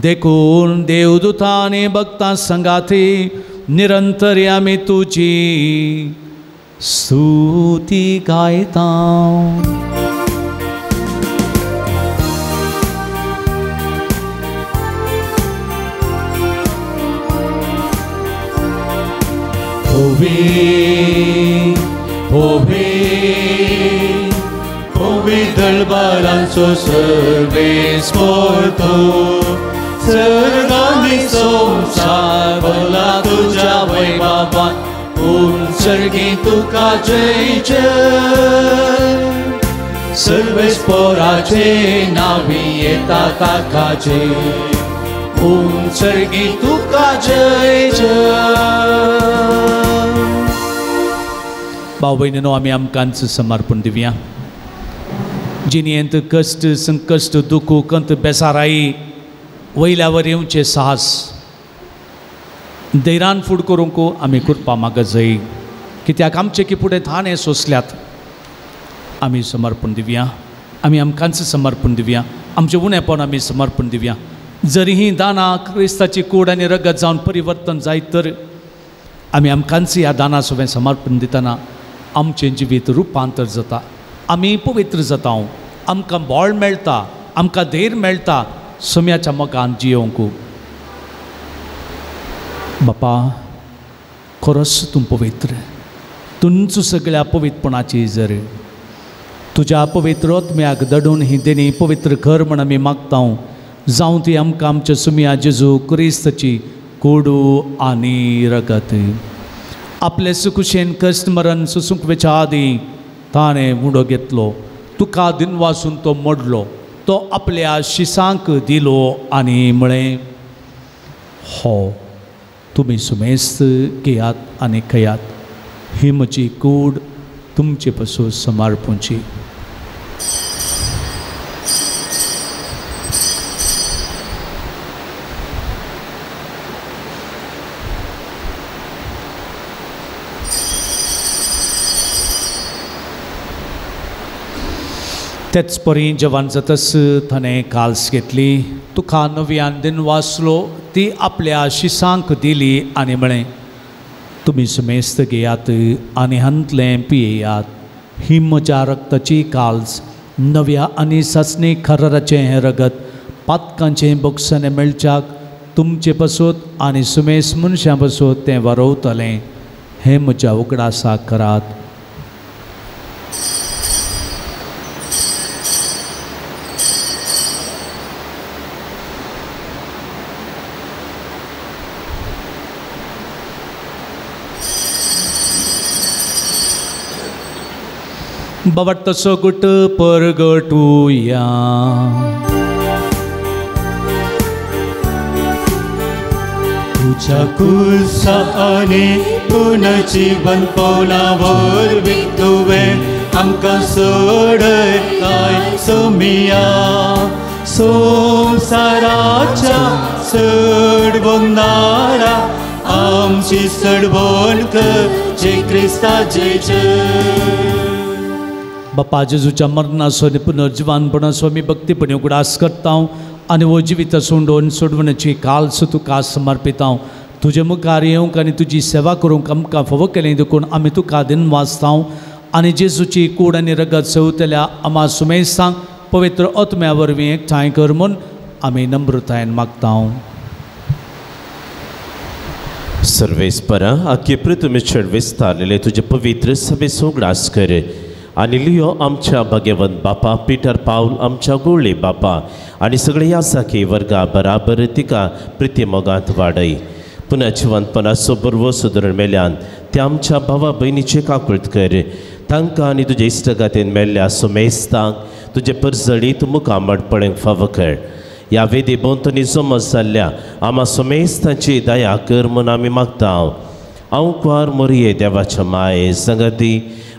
देखून देवदूतां आनी भक्तां संगाती निरंतर आमी तुजी स्तुती गायता. होवी होवी होवी दळबारांचो सर्वेस्पर सर्गांनी संवसार भरला तुज्या वैभवान पूण सर्गी तुका जय जय. सर्वेस्पराचे नावी येता ताका जय पूण सर्गी तुका जय जय. भाव भयणीनो आमी आमकांच समर्पण दिवया. जिणेंत कश्ट संकश्ट दुख्ख कंत बेसाराई वयल्यावर येवचें साहस धैर्यान फूड करूंक आमी कृपा मागत जाय. कित्याक आमचे की फुडें थाणे सोंसल्यात. आमी समर्पण दिवया, आमी आमकांच समर्पण दिवया, आमचें उणेपण आमी समर्पण दिवया. जरी ही दानां क्रिस्ताची कूड आनी रगत जावन परिवर्तन जायत तर आमी आमकांच ह्या दाना सवें समर्पण दितना आमचें जिवीत रुपांतर जाता, आमी पवित्र जाता, आमकां बळ मेळटा, आमकां धैर्य मेळटा सम्याच्या मोगान जियोवंक. बापा खरोच तूं पवित्र, तुंच सगळ्या पवित्रपणाची जर तुज्या पवित्र आत्म्याक दडून ही देणी पवित्र कर म्हण आमी मागता. जावं ती आमकां आमच्या सुम्या जेजू क्रिस्ताची कोडू आनी रगत. आपले सुकुशेन कश्ट मरण सोसूंक वेच्या आदीं ताणें उडो घेतलो, तुका दिनवासून तो मोडलो, तो आपल्या शिसांक दिलो आनी म्हळें हो तुमी सुमेस्त घेयात आनी खयात, ही म्हजी कूड तुमचे पसून समर्पूची. तेच परी जेवण जातच ताणें काल्स घेतली, तुका नव्यान दिन वाचलो, ती आपल्या शिसांक दिली आनी म्हळें तुमी सुमेस्त घेयात आनी हांतलें पियेयात, ही म्हज्या रक्ताची काल्स, नव्या आनी सासणी खराराचें हें रगत पातकांचें बोगसणें मेळच्याक तुमचे पसून आनी सुमेस मनशां पसून तें वरोवतलें. हें म्हज्या उगडासाक करात. बाबा गुट परगटुया. तुझ्या कुसा आनी पुनर्जीवन पवनावर तुवें आमकां सोडयताय सोमिया. संवसाराच्या सडवणारा आमची सडवण कर जे क्रिस्ताचे जय. बापा जेजूच्या मरणाचो आनी पुनर्जिवानपणाचो आमी भक्तीपणी उगडास करता आनी हो जिवीत सोडोवन सोडवण्याची काल्स तुका समर्पिता. तुजे मुखार येवंक आनी तुजी सेवा करूंक आमकां फावो केलें देखून आमी तुका दिनवासता आनी जेजूची कूड आनी रगत सेवतल्या आमा सुमेसांक पवित्र आत्म्या वरवीं एकठांय कर म्हूण आमी नम्रतायेन मागता. सर्वेस्परा आख्खे पृथ्वीचेर विस्तारलेले तुजे पवित्र सभेचो उगडास कर आनी लियो आमच्या भाग्यवंत बापा पिटर पावल आमच्या गोळी बापा आनी सगळे यासाकी वर्गा बराबर तिका प्रिती मोगांत वाडय. पुन्हा जिवंतपणाचो बरवो सुदरण मेल्यान त्या आमच्या भावा भयणीचे काकुळट कर. तांकां आनी तुजे इश्टगातीन मेल्ल्या सुमेस्तांक तुजे परजळीत मुखामळ पळोवंक फावो कर. ह्या वेदी भोंवतणी जमो जाल्ल्या आमा सुमेस्तांची दया कर म्हूण आमी मागता. हांव कुवार मोरये देवाच्या माये संगती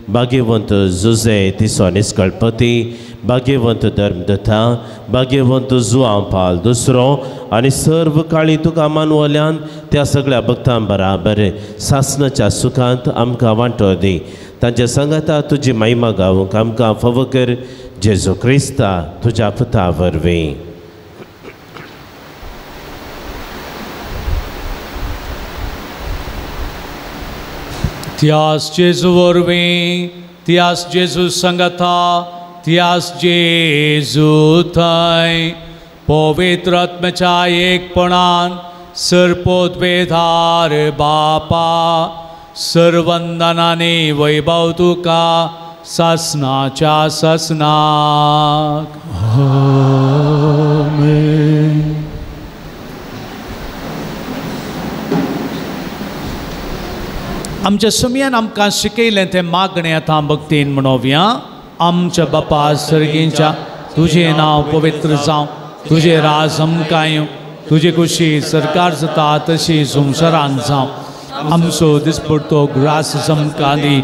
भाग्यवंत जुजे तिसो निस्कळपती भाग्यवंत धर्मदत्ता भाग्यवंत जुआंव पाल दुसरो आनी सर्व काळी तुका मानवल्यान त्या सगळ्या भक्तां बराबर सासनाच्या सुखांत आमकां वांटो दी. तांच्या सांगाता तुजी महिमा गावंक आमकां फावो कर. जेजू क्रिस्ता तुज्या पुता वरवीं. त्यास जेजू वरवीं, त्यास जेजू संगता, त्यास जेजू थंय पवित्र आत्म्याच्या एकपणान सरपोतवेधार बापा सर्वंदनाने वैभव तुका सासनाच्या सासनाक. आमेन. आमच्या सुमयान आमकां शिकयलें तें मागणें आतां भक्तीन म्हणोवया. आमच्या बापा सर्गींच्या तुजें नांव पवित्र जावं, तुजें राज आमकां येवं, तुजी खुशी सरकार जाता तशी संवसारांत जावं. आमचो दिसपडतो ग्रास आमकां दी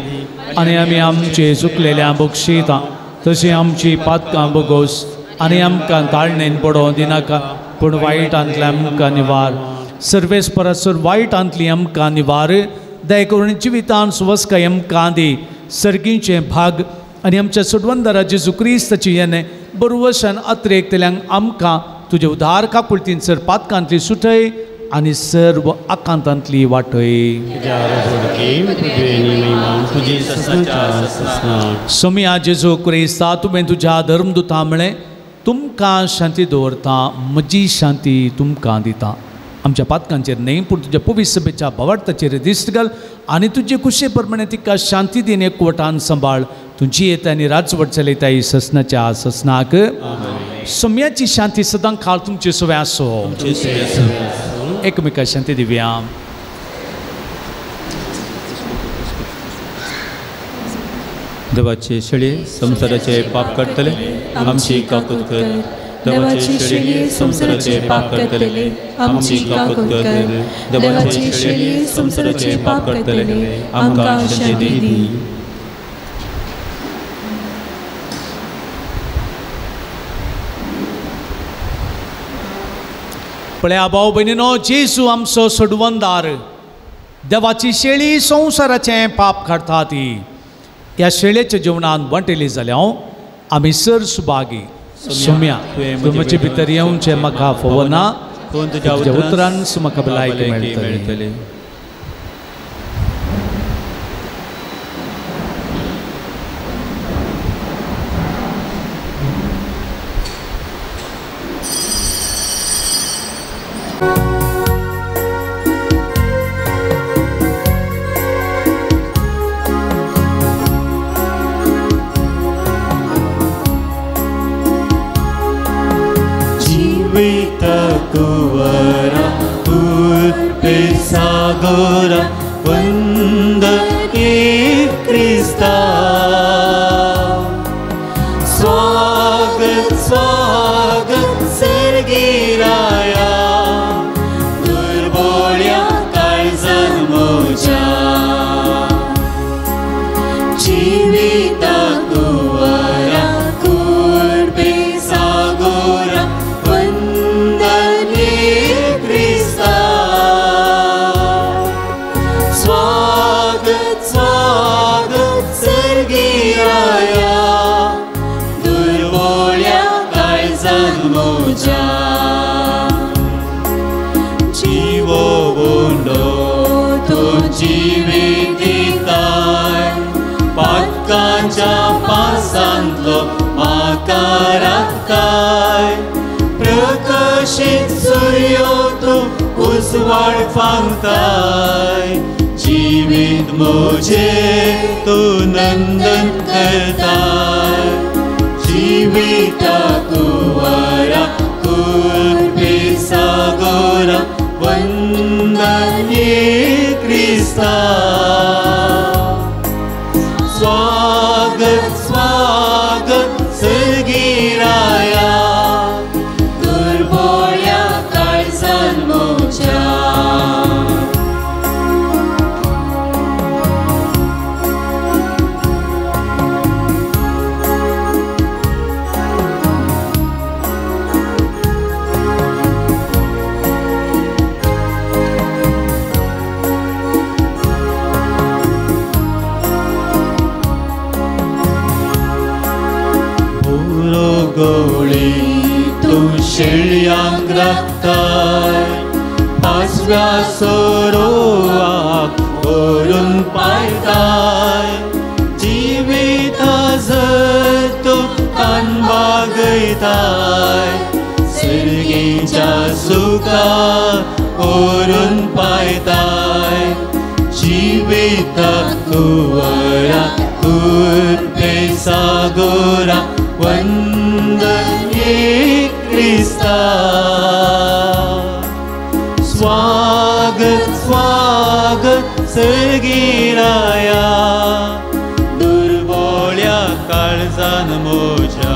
आनी आमी आमचे चुकलेल्या बक्षिता तशी आमची पातकां बगोस आनी आमकां ताळणेन पडोवं दिनाका, पूण वायटांतलें आमकां निवार. सर्वेस परसर वायटांतली आमकां निवार. दया करून जिवितान सुवस्काय आमकां दी. सर्गींचे भाग आनी आमच्या सोडवंदरा जेजू क्रिस्ताची येणे बरवशान अत्रेकतल्यांक आमकां तुजे उदार काकुळतीन सर पातकांतली सुटय आनी सर्व आकांतांतली वाटय. सोमिया जेजू क्रिस्ता तुवें तुज्या धर्मदुता म्हळें तुमकां शांती दवरता, म्हजी शांती तुमकां दिता. आमच्या पातकांचेर न्हय पूण तुज्या पवित्र सभेच्या भावार्थाचेर दिश्ट घाल आनी तुजे खुशे प्रमाणे तिका शांती दिन एकवटान सांबाळ. तुजी येता आनी राजवट चलयताय ससनाच्या ससनाक. सोम्याची शांती सदां काळ तुमचे सुवे आसो. एकमेका शांती दिवया. देवाचे शेळी संवसाराचे पाप काडटले आमची काकूत कर. देवाचे शेळी संवसाराचे पाप काडटले आमची काकूत कर. देवाचे शेळी संवसाराचे पाप काडटले आमकां शांती दी. पळया भाव भयणीनो, जेजू आमचो सोडवंदार, देवाची शेळी संवसाराचें पाप काडटा ती. ह्या शेळेच्या जेवणान वांटेली जाल्या आमी सर सुभागी. सोम्या तुवें म्हजे भितर येवचें म्हाका फावना, पूण तुज्या उतरान म्हाका भलायकी मेळटली. स्वागत स्वागत सर्गीराया दुर्बोळ्या काळजान म्हज्या जिविता कुवरा कुर्बे सागोरा वंदन क्रिस्ता. स्वागत स्वागत सर्गीराया दुर्बोळ्या काळजान म्हज्या जिवो उंडो तूं जिवीत दिताय पातकाच्या पासांतलो म्हाका राखताय प्रकाशीत सुर्यो तूं उजवाड फांकताय जिवीत म्हजें तूं नंदन करताय जिविता कुवरा कुर्बे सागोरा वंदन शेळयांक राखताय पांचव्या सरोवाक व्हरून पायताय जिविता जर तूं तान बागयताय सर्गीच्या सुखा व्हरून पायताय जिविता कुंवरा कुर्पे सागोरा वंदन क्रिस्ता स्वागत स्वागत सर्गीराया दुर्बोळ्या काळजान म्हज्या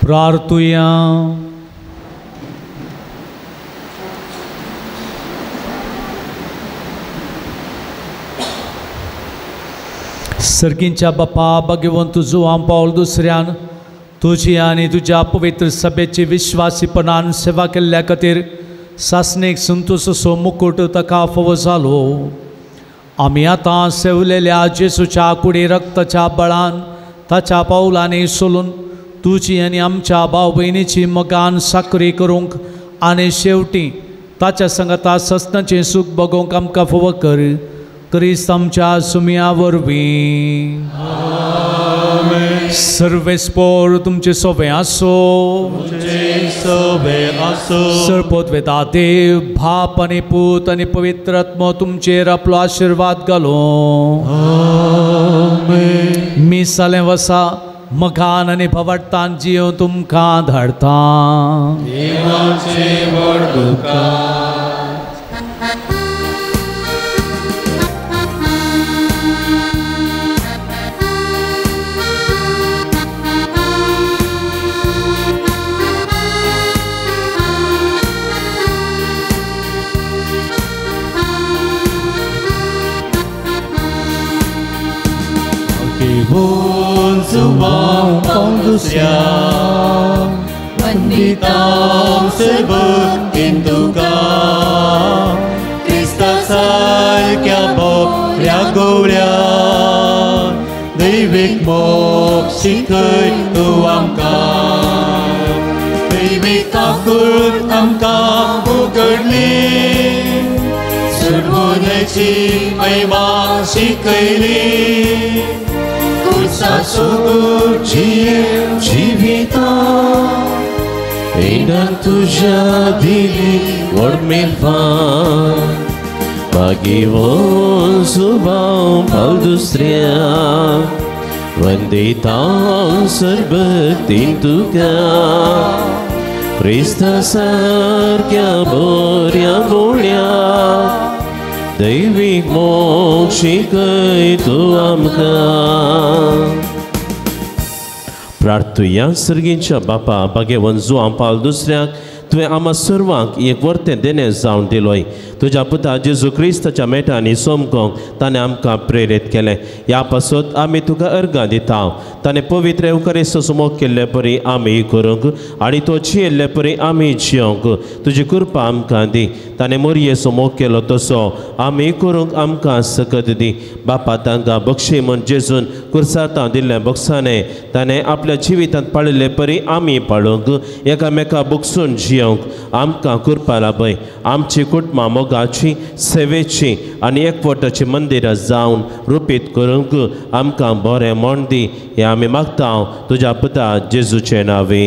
प्रार्थुया. सर्गींच्या बापा भगवंत जुवान पावल दुसऱ्यान तुजी आनी तुज्या पवित्र सभेची विश्वासीपणान सेवा केल्ल्या खातीर सासणीक संतोष असो मुकुट ताका फावो जालो. आमी आतां सेवलेल्या जेसूच्या कुडी रक्ताच्या बळान ताच्या पावलांनी सोलून तुजी आनी आमच्या भाव भयणीची मोगान साकरी करूंक आनी शेवटी ताच्या संगता ससनाचें सूख बगोवंक आमकां फावो कर. क्रिस्त आमच्या सुमया वरवीं. सर्वेस्पोर तुमचे सोबे आसो. सरपोत वेता देव बाप आनी पूत आनी पवित्र आत्मो तुमचेर आपलो आशिर्वाद घालो. मिसालें वसा मगान आनी भवडतान जियो तुमकां धाडता. दुसऱ्या वंदितां सर्वतीन तुका क्रिस्ता सारक्या बोऱ्या गोवळ्या दैवीक मोग शिकय तूं आमकां दैवीक काकूळ आमकां उगडली सर्वोदयची महिमा शिकयली जिविता येणान तुज्या दिली व्हड मेहरबान मागीर सुभाव पावल दुसऱ्या वंदिता सर्वतीन तुका क्रिस्ता सारक्या बोऱ्या बोळ्या दैवीक मोग शिकय तूं आमकां. प्रार्थुया. सर्गींच्या बापा भाग्यवंत जुवां पावल दुसऱ्याक तुवें आमा सर्वांक एक वर्तें देणें जावन दिलोय. तुज्या पुता जेजू क्रिस्ताच्या मेटांनी सोमकोंक ताणें आमकां प्रेरीत केलें. ह्या पासत आमी तुका अर्गां दिता. ताणें पवित्र येवकारेचो मोग केल्ले परी आमी करूंक आनी तो जियेल्ले परी आमी जियोंक तुजी कृपा आमकां दी. ताणें मोरयेचो मोग केलो तसो आमी करूंक आमकां सकत दी. बापा तांकां बक्षी म्हूण जेजून कुर्सातां दिल्लें बक्षाणें ताणें आपल्या जिवितांत पाळिल्ले परी आमी पाळूंक एकामेका बक्षून जियोंक आमकां कृपा लाभय. आमची कुटुंबां मोगाची सेवेची आनी एकवटाची मंदिरां जावन रुपीत करूंक आमकां बरें म्हण दी. हें आमी मागता तुज्या पुता जेजूचे नांवे.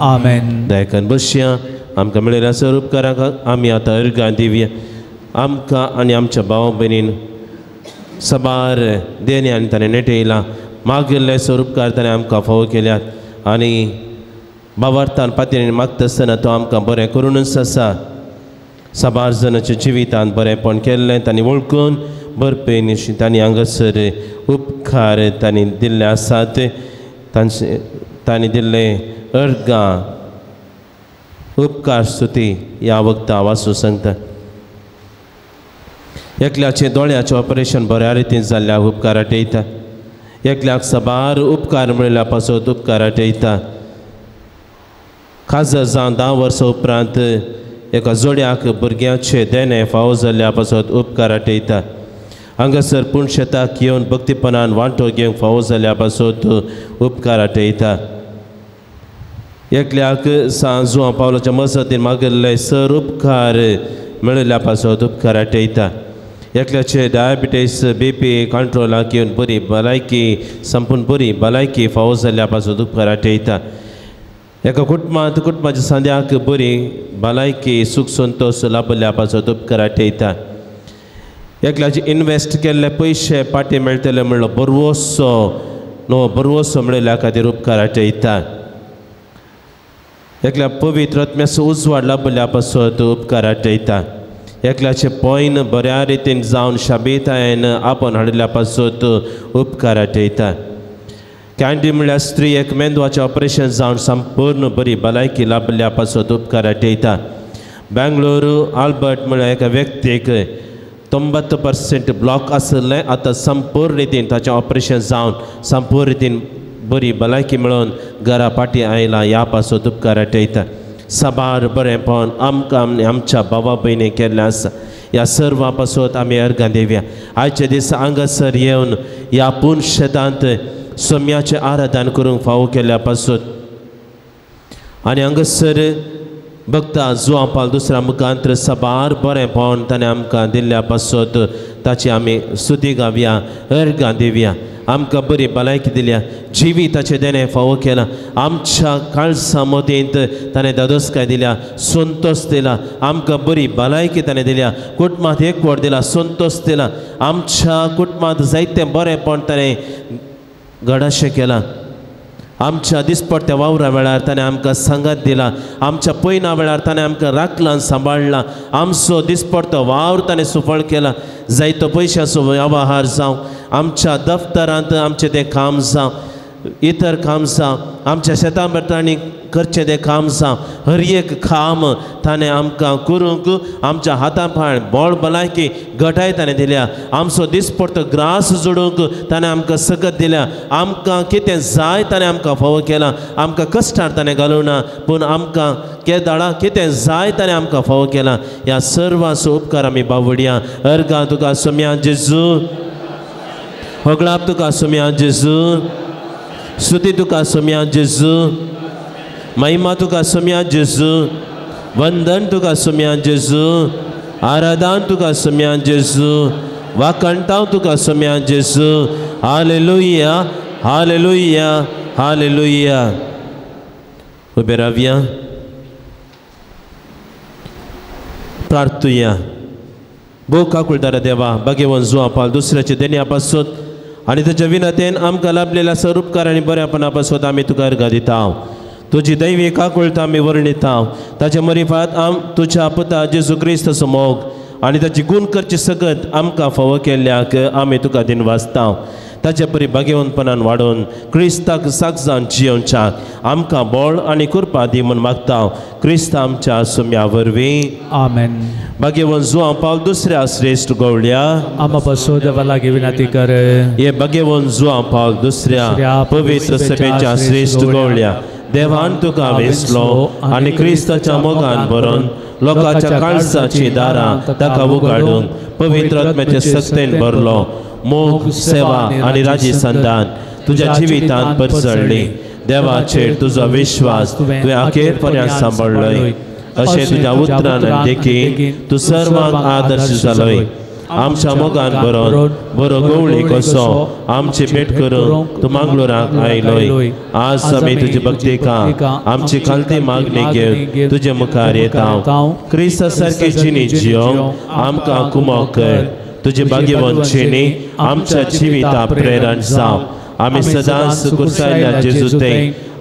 आमेन. दयाकन बसया. आमकां मेळिल्ल्या सर उपकारांक आमी आतां अर्गां दिवया. आमकां आनी आमच्या भाव भयणीन सबार देणे आनी ताणें नेटयलां. मागिल्ले सर उपकार ताणें आमकां फावो केल्यात आनी बावार्थान पातयेन मागता आसतना तो आमकां बरें करूनच आसा. साबार जणांच्या जिवितांत बरेंपण केल्लें तांणी वळखून बरपी तांणी हांगासर उपकार तांणी दिल्ले आसात. तांचे तांणी दिल्ले अर्गां उपकार स्तुती ह्या वखदां वाचूं सांगता. एकल्याचें दोळ्याचें ऑपरेशन बऱ्या रितीन जाल्ल्या उपकार आटयता. एकल्याक साबार उपकार मेळिल्ल्या पासत उपकार आटयता. खाजर जावन 10 वर्सां उपरांत एका जोड्याक भुरग्याचे देणें फावो जाल्ल्या पासत उपकार आटयता. हांगासर पूण शेताक येवन भक्तीपणान वांटो घेवंक फावो जाल्ल्या पासत उपकार आटयता. एकल्याक सांजू पावलाच्या मजतीन मागिल्ले सर उपकार मेळिल्ल्या पासत उपकार आटयता. एकल्याचे डायबिटीस बी पी कंट्रोलाक येवन बरी भलायकी संपूर्ण बरी भलायकी फावो जाल्ल्या पासत उपकार आटयता. एका कुटुंबांत कुटुंबाच्या सांद्याक बरी भलायकी सूख संतोश लाभल्या पासत उपकार आटयता. एकल्याचे इनवेस्ट केल्ले पयशे पाटी मेळटले म्हणलो बरवसो न्हू बरवसो मेळिल्ल्या खातीर उपकार आटयता. एकल्या पवित्र आत्म्याचो उजवाड लाभल्या पासत उपकार आटयता. एकल्याचे पॉयन बऱ्या रितीन जावन शाबीतायेन आपोवन हाडिल्ल्या पासत उपकार आटयता. कॅन्डी म्हळ्यार स्त्री एक मेंदवाचें ऑपरेशन जावन संपूर्ण बरी भलायकी लाभल्या पासत उपकार आटयता. बेंगलोरू आल्बर्ट म्हळ्यार एका व्यक्तीक 90% ब्लॉक आशिल्लें आतां संपूर्ण रितीन ताचें ऑपरेशन जावन संपूर्ण रितीन बरी भलायकी मेळोवन घरा फाटीं आयला ह्या पासत उपकार आटयता. साबार बरेंपण आमकां आमच्या भावा भयणी केल्लें आसा. ह्या सर्वां पासत आमी अर्गां दिवया. आयच्या दिसा हांगासर येवन ह्या पूर्ण शेतांत सोम्याचें आराधन करूंक फावो केल्ल्या पासत आनी हांगासर भक्ता जुवां पाल दुसऱ्या मुखांत साबार बरेंपण ताणें आमकां दिल्ल्या पासत ताची आमी स्तुती गावया, अर्गां दिवया. आमकां बरी भलायकी दिल्या, जिविताचें देणें फावो केलां. आमच्या काळसा मतींत ताणें दादोसकाय दिल्या, संतोश दिला. आमकां बरी भलायकी ताणें दिल्या, कुटुंबांत एकवट दिला, संतोश दिला. आमच्या कुटुंबांत जायतें बरेंपण ताणें घडाशें केलां. आमच्या दिसपट्ट्या वावरा वेळार ताणें आमकां सांगात दिला. आमच्या पयना वेळार ताणें आमकां राखलां सांबाळ्ळां. आमचो दिसपट्टो वावर ताणें सुफळ केला. जायतो पयशांचो वेव्हार जावं, आमच्या दफ्तरांत आमचें तें काम जावं, इतर काम जावं, आमच्या शेतां भाटांनी करचें तें काम जावं, हर एक काम ताणें आमकां करूंक आमच्या हाता पांय बळ भलायकी घटाय ताणें दिल्या. आमचो दिसपट्टो ग्रास जोडूंक ताणें आमकां सकत दिल्या. आमकां कितें जाय ताणें आमकां फावो केलां. आमकां कश्टार ताणें घालूना पूण आमकां केदाळा कितें जाय ताणें आमकां फावो केलां. ह्या सर्वांचो उपकार आमी बावडया. अर्गां तुका सोम्या जेजू, होगळाप तुका सोम्या जेजू, स्तुती तुका सोम्या जेजू, महिमा तुका सोम्या जेजू, वंदन तुका सोम्या जेजू, आराधन तुका सोम्या जेजू, वाकणतांव तुका सोम्या जेजू. Hallelujah, hallelujah, hallelujah. उबे रावया, प्रार्थुया. भोव काकुळदारा देवा, भाग्यवंत जुवां पाल दुसऱ्याचे देण्या पासत आनी ताच्या विनतेन आमकां लाभलेल्या सर उपकार आनी बऱ्यापणा पासत आमी तुका अर्गां दिता. तुजी दैवी काकुळटा आमी वर्णिता. ताचे मरिफात आम तुज्या पुता जेजू क्रिस्ताचो मोग आनी ताची गुण करची सकत आमकां फावो केल्ल्याक आमी तुका दिनवासता. ताचे परी भाग्यवंतपणान वाडोवन क्रिस्ताक साक्षान जियोवच्याक आमकां बळ आनी कृपा दी म्हूण मागता क्रिस्त आमच्या सुम्या वरवीं आमेन. भाग्यवंत जुवांव पावल दुसऱ्या श्रेश्ठ गवळ्या आमा पासून देवा लागीं विनंती कर. हे भाग्यवंत जुवांव पावल दुसऱ्या पवित्र सभेच्या श्रेश्ठ गवळ्या देवान तुका वेंचलो आनी क्रिस्ताच्या मोगान भरून लोकांच्या काळजाची दारां ताका उगाडून पवित्र आत्म्याचे सक्तेन भरलो. मोग सेवा आनी राजी संतान तुज्या जिवितांत परजळ्ळी. देवाचेर तुजो विश्वास तुवें अखेर पर्यंत सांबाळ्ळोय. अशें तुज्या उतरान आनी देखीन तूं सर्वांक आदर्श जालोय. आमच्या मोगान भरून बरो गवळी कसो आमची भेट करून तूं मंगळुराक आयलोय. आज आमी तुजी भक्तिका आमची खालती मागणी घेवन तुजे मुखार येता. क्रिस्ता सारकी जिणी जियोंक आमकां कुमोक कर. तुजी भाग्यवंत जिणी आमच्या जिविता प्रेरण जावं. आमी सदांच कुर्सायल्या जेजू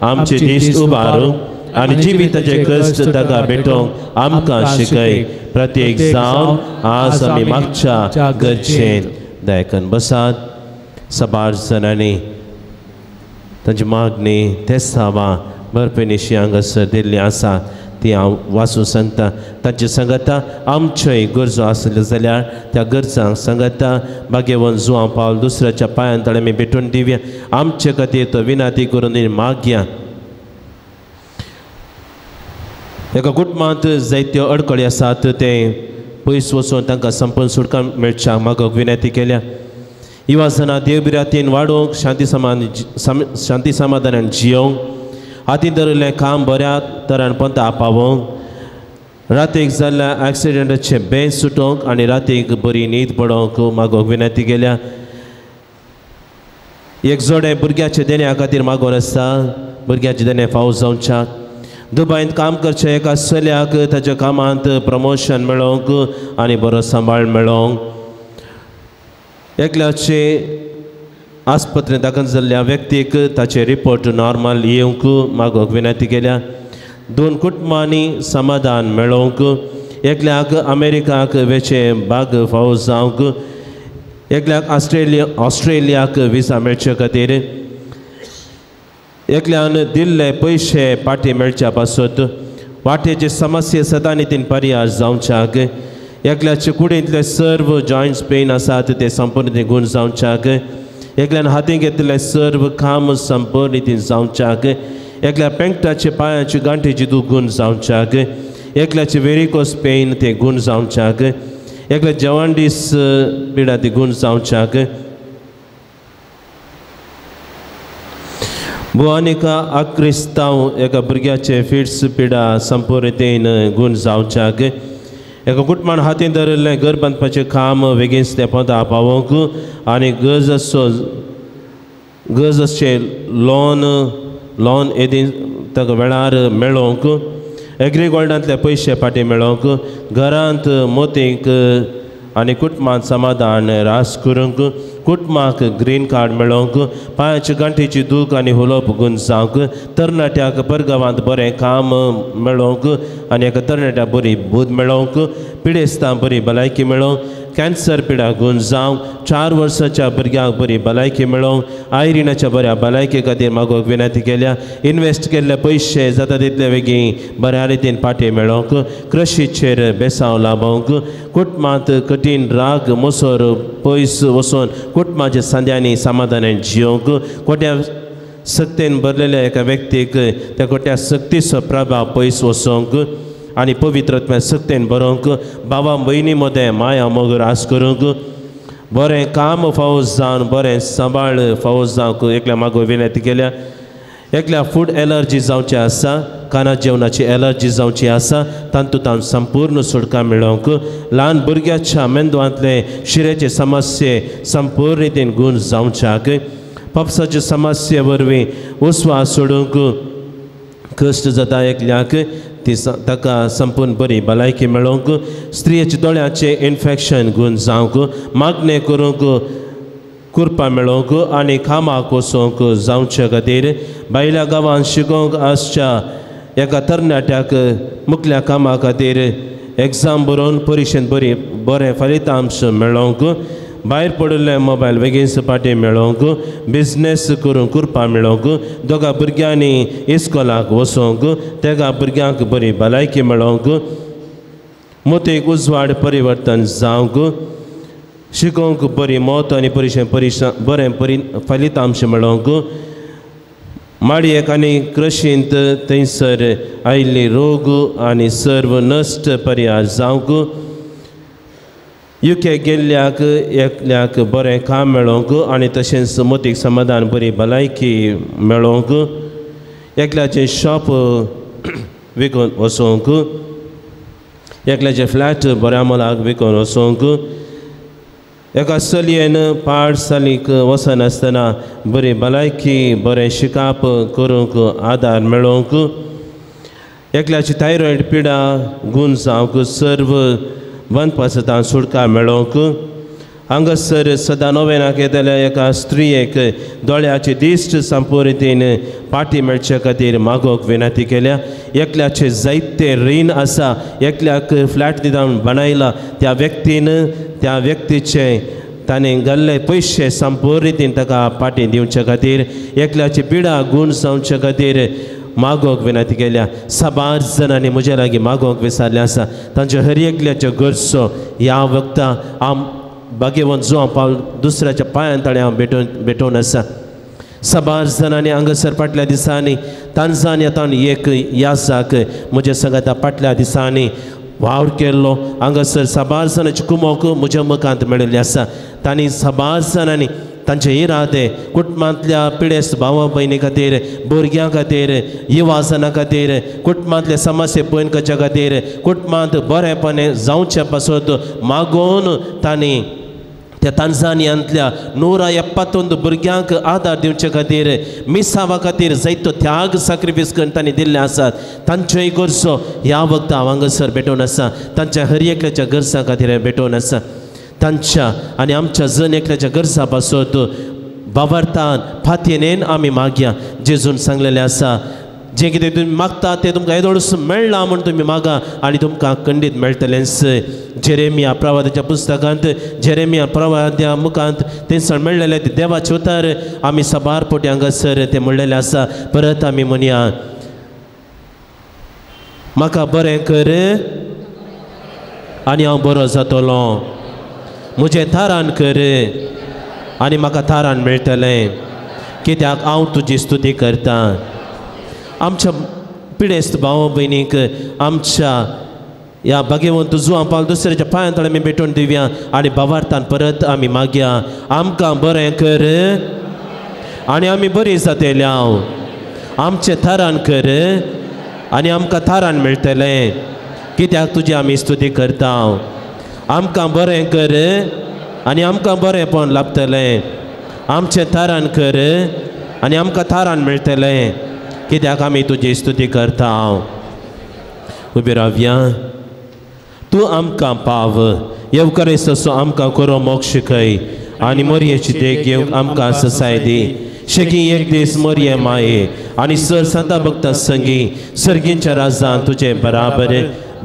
आमचे दीस उबारूंक आनी जिविताचे कश्ट ताका भेटोवंक आमकां शिकय. प्रत्येक जावन आज आमी मागच्या गरजेन दयाकन बसात. सबार जणांनी तांची मागणी तेसावां बरपेनिशी हांगासर दिल्ली आसा ती हांव वाचून सांगता. तांचे सांगता आमच्योय गरजो आसल्यो जाल्यार त्या गरजांक सांगता भाग्यवंत जुवांव पावल दुसऱ्याच्या पांयान ताणें आमी भेटून दिवया. आमचे खातीर तो विनंती करून मागया. एका कुटुंबांत जायत्यो अडकळी आसात ते पयस वचून तांकां संपूर्ण सुटका मेळच्या मागूंक विनंती केल्या. युवा जाणां देवभिरातीन वाडोवंक शांती समाधानान जियोवंक हातीन धरिल्लें काम बऱ्या तरान पंता पावोवंक रातीक जाल्ल्या एक्सिडंटाचें बेंच सुटोवंक आनी रातीक बरी न्हीद पडोवंक मागूंक विनंती केल्या. एक जोडें भुरग्याच्या देण्या खातीर मागून आसता भुरग्याचें देणें फावो जावच्याक. दुबायंत काम करच्या एका चल्याक ताच्या कामांत प्रमोशन मेळोवंक आनी बरो सांबाळ मेळोवंक. एकल्याचे आस्पत्रेंत दाखल जाल्ल्या व्यक्तीक ताचे रिपोर्ट नॉर्मल येवंक मागूंक विनंती केल्या. दोन कुटुंबांनी समाधान मेळोवंक. एकल्याक अमेरिकाक वेचें भाग फावो जावंक. एकल्याक ऑस्ट्रेलियाक विजा मेळचे खातीर. एकल्यान दिल्ले पयशे पाटी मेळच्या पासत. वाटेचे समस्ये सदां तीन पर्याय जावच्याक. एकल्याचे कुडींतले सर्व जॉयंट्स पेन आसात ते संपूर्ण गुण जावच्याक. एकल्यान हातीन घेतिल्लें सर्व काम संपूर्ण रितीन जावच्याक. एकल्या पेंकटाचे पांयाची गांठीची दूख गुण जावच्याक. एकल्याचे वेरिकोस पेन ते गुण जावच्याक. एकल्या जवांडीस पिडा ती गुण जावच्याक. भुवानिका आक्रिस्तांव एका भुरग्याचे फिट्स पिडा संपूर्ण रितीन गुण जावच्याक. एका कुटुंबान हातीन धरिल्लें घर बांदपाचें काम बेगीन तें पोंता पावोवंक आनी गरज आसचें लोन येदी ताका वेळार मेळोवंक. एग्रीगोल्डांतले पयशे फाटीं मेळोवंक. घरांत मोतींक आनी कुटुंबांत समाधान रास करूंक. कुटुंबाक ग्रीन कार्ड मेळोवंक. पांयाची गांठीची दूख आनी हुलोप गुण जावंक. तरणाट्याक परगांवांत बरें काम मेळोवंक आनी एका तरणाट्याक बरी बूद मेळोवंक. पिडेस्तां बरी भलायकी मेळोवंक. कॅन्सर पिडा गुण जावंक. 4 वर्साच्या भुरग्यांक बरी भलायकी मेळोवंक. आयरिनाच्या बऱ्या भलायके खातीर मागूंक विनंती केल्या. इन्वेस्ट केल्ले पयशे जाता तितले बेगीन बऱ्या रितीन फाटीं मेळोवंक. कृशीचेर बेसांव लाबोवंक. कुटुंबांत कठीण राग मोसोर पयस वचून कुटुंबाच्या सांद्यांनी समाधानान जियोवंक. कोट्या सक्तेन भरलेल्या एका व्यक्तीक त्या कोट्या सक्तीचो प्रभाव पयस वचोवंक आनी पवित्र आत्म्या सक्तेन बरोवंक. बाबा भयणी मदें माया मोग रास करूंक. बरें काम फावो जावन बरें सांबाळ फावो जावंक एकल्या मागो विनंती केल्या. एकल्या फूड एलर्जी जावची आसा काना जेवणाची एलर्जी जावची आसा तातूंत संपूर्ण सुटका मेळोवंक. ल्हान भुरग्याच्या मेंदवांतले शिरेचे समस्ये संपूर्ण रितीन गुण जावच्याक. पप्साचे समस्ये वरवीं उस्वास सोडूंक कश्ट जाता एकल्याक ती ताका संपूर्ण बरी भलायकी मेळोवंक. स्त्रियेच्या दोळ्याचें इन्फेक्शन गुण जावंक. मागणें करूंक कृपा मेळोवंक आनी कामाक वचोवंक जावचे खातीर. भायल्या गांवांत शिकोवंक आसच्या एका तरणाट्याक मुखल्या कामा खातीर एग्जाम बरोवन परिक्षेंत बरी बरें फलितांश मेळोवंक. भायर पडिल्ले मोबायल बेगीन पाटी मेळोंक बिजनेस करूंक कृपा मेळोंक दोगा भुरग्यांनी इस्कोलाक वचोंक तेगा भुरग्यांक बरी भलायकी मेळोंक मोतेक उजवाड परिवर्तन जावंक शिकोवंक बरी मत आनी परिशे बरें फलितांश मेळोवंक माडयेक आनी कृशींत थंयसर आयिल्ली रोग आनी सर्व नश्ट परिहार जावंक युके गेल्ल्याक एकल्याक बरें काम मेळोवंक आनी तशेंच मोतीक समाधान बरी भलायकी मेळोवंक एकल्याचें शॉप विकून वचोंक एकल्याचें फ्लॅट बऱ्या मोलाक विकून वचोंक एका चलयेन पाड सालीक वचनासतना बरी भलायकी बरें शिकाप करूंक आदार मेळोवंक एकल्याची थायरॉयड पिडा गूण जावंक सर्व वनपासतां सुटका मेळोवंक हांगासर सदां नोवेनाक येतल्या एका स्त्रियेक दोळ्याची दिश्ट संपुरितीन पाटी मेळचे खातीर मागोवंक विनंती केल्या. एकल्याचे जायते रीण आसा, एकल्याक फ्लॅट दिवन बाणायला, त्या व्यक्तीन त्या व्यक्तीचे ताणें घाल्ले पयशे संपुरितीन ताका पाटी दिवचे खातीर एकल्याची पिडा गूण जावचे खातीर मागोवंक विनंती केल्या. साबार जाणांनी म्हज्या लागीं मागोवंक विचारलें आसा. तांच्या हर एकल्याच्यो गरजो ह्या वखदां हांव भाग्यवंत जो हांव पावल दुसऱ्याच्या पांयान ताणें हांव भेटोवन आसा. साबार जाणांनी हांगासर फाटल्या दिसांनी तांजानिया एक याजाक म्हज्या सांगाता फाटल्या दिसांनी वावर केल्लो. हांगासर साबार जाणांची कुमोक म्हज्या मुखांत मेळिल्ली आसा. तांणी साबार जाणांनी तांचे इरादे कुटुंबांतल्या पिडेस्त भावा भयणी खातीर, भुरग्यां खातीर, युवाजना खातीर, कुटुंबांतले समस्ये पळोवन करच्या खातीर, कुटुंबांत बरेंपणे जावचे पासत मागोवन तांणी त्या तांजानियांतल्या 171 भुरग्यांक आदार दिवचे खातीर मिसावा खातीर जायतो त्याग सॅक्रिफायस करून तांणी दिल्ले आसात. तांच्योय गरजो ह्या वखदां हांव हांगासर भेटोवन आसा. तांच्या हर एकल्याच्या गरजां खातीर भेटोवन आसा. तांच्या आनी आमच्या जण एकल्याच्या गरजा पासत बाबरतान फातयेन आमी मागया. जेजून सांगलेलें आसा, जें कितें तुमी मागता तें तुमकां येदोळूच मेळ्ळां म्हूण तुमी मागा आनी तुमकां खंडीत मेळटलेंच. जेरेमिया प्रवादाच्या पुस्तकांत जेरेमिया प्रवाद्या मुखांत थंयसर मेळ्ळेलें तें देवाचें उतर आमी साबार पोटी हांगासर तें म्हणलेलें आसा. परत आमी म्हणया, म्हाका बरें कर आनी हांव बरो जातलो, म्हजें थारान कर आनी म्हाका थारान मेळटलें, कित्याक हांव तुजी स्तुती करतां. आमच्या पिडेस्त भाव भयणीक आमच्या ह्या भाग्यवंत जुवां पावल दुसऱ्याच्या पांयां तळे आमी भेटोवन दिवया आनी भावार्थान परत आमी मागया, आमकां बरें कर आनी आमी बरी जातले, आमचें थारान कर आनी आमकां थारान मेळटलें, कित्याक तुजी आमी स्तुती करता. आमकां बरें कर आनी आमकां बरेंपण लाभतलें, आमचें थारान कर आनी आमकां थारान मेळटलें, कित्याक आमी तुजी स्तुती करता. उबी रावया. तूं आमकां पाव येवकार तसो आमकां करो मोग शिकय आनी मोरयेची देख घेवंक आमकां ससाय दी. शेकी एक दीस मोरये माये आनी सर संता भक्ता संगी सर्गींच्या राजान तुजे बराबर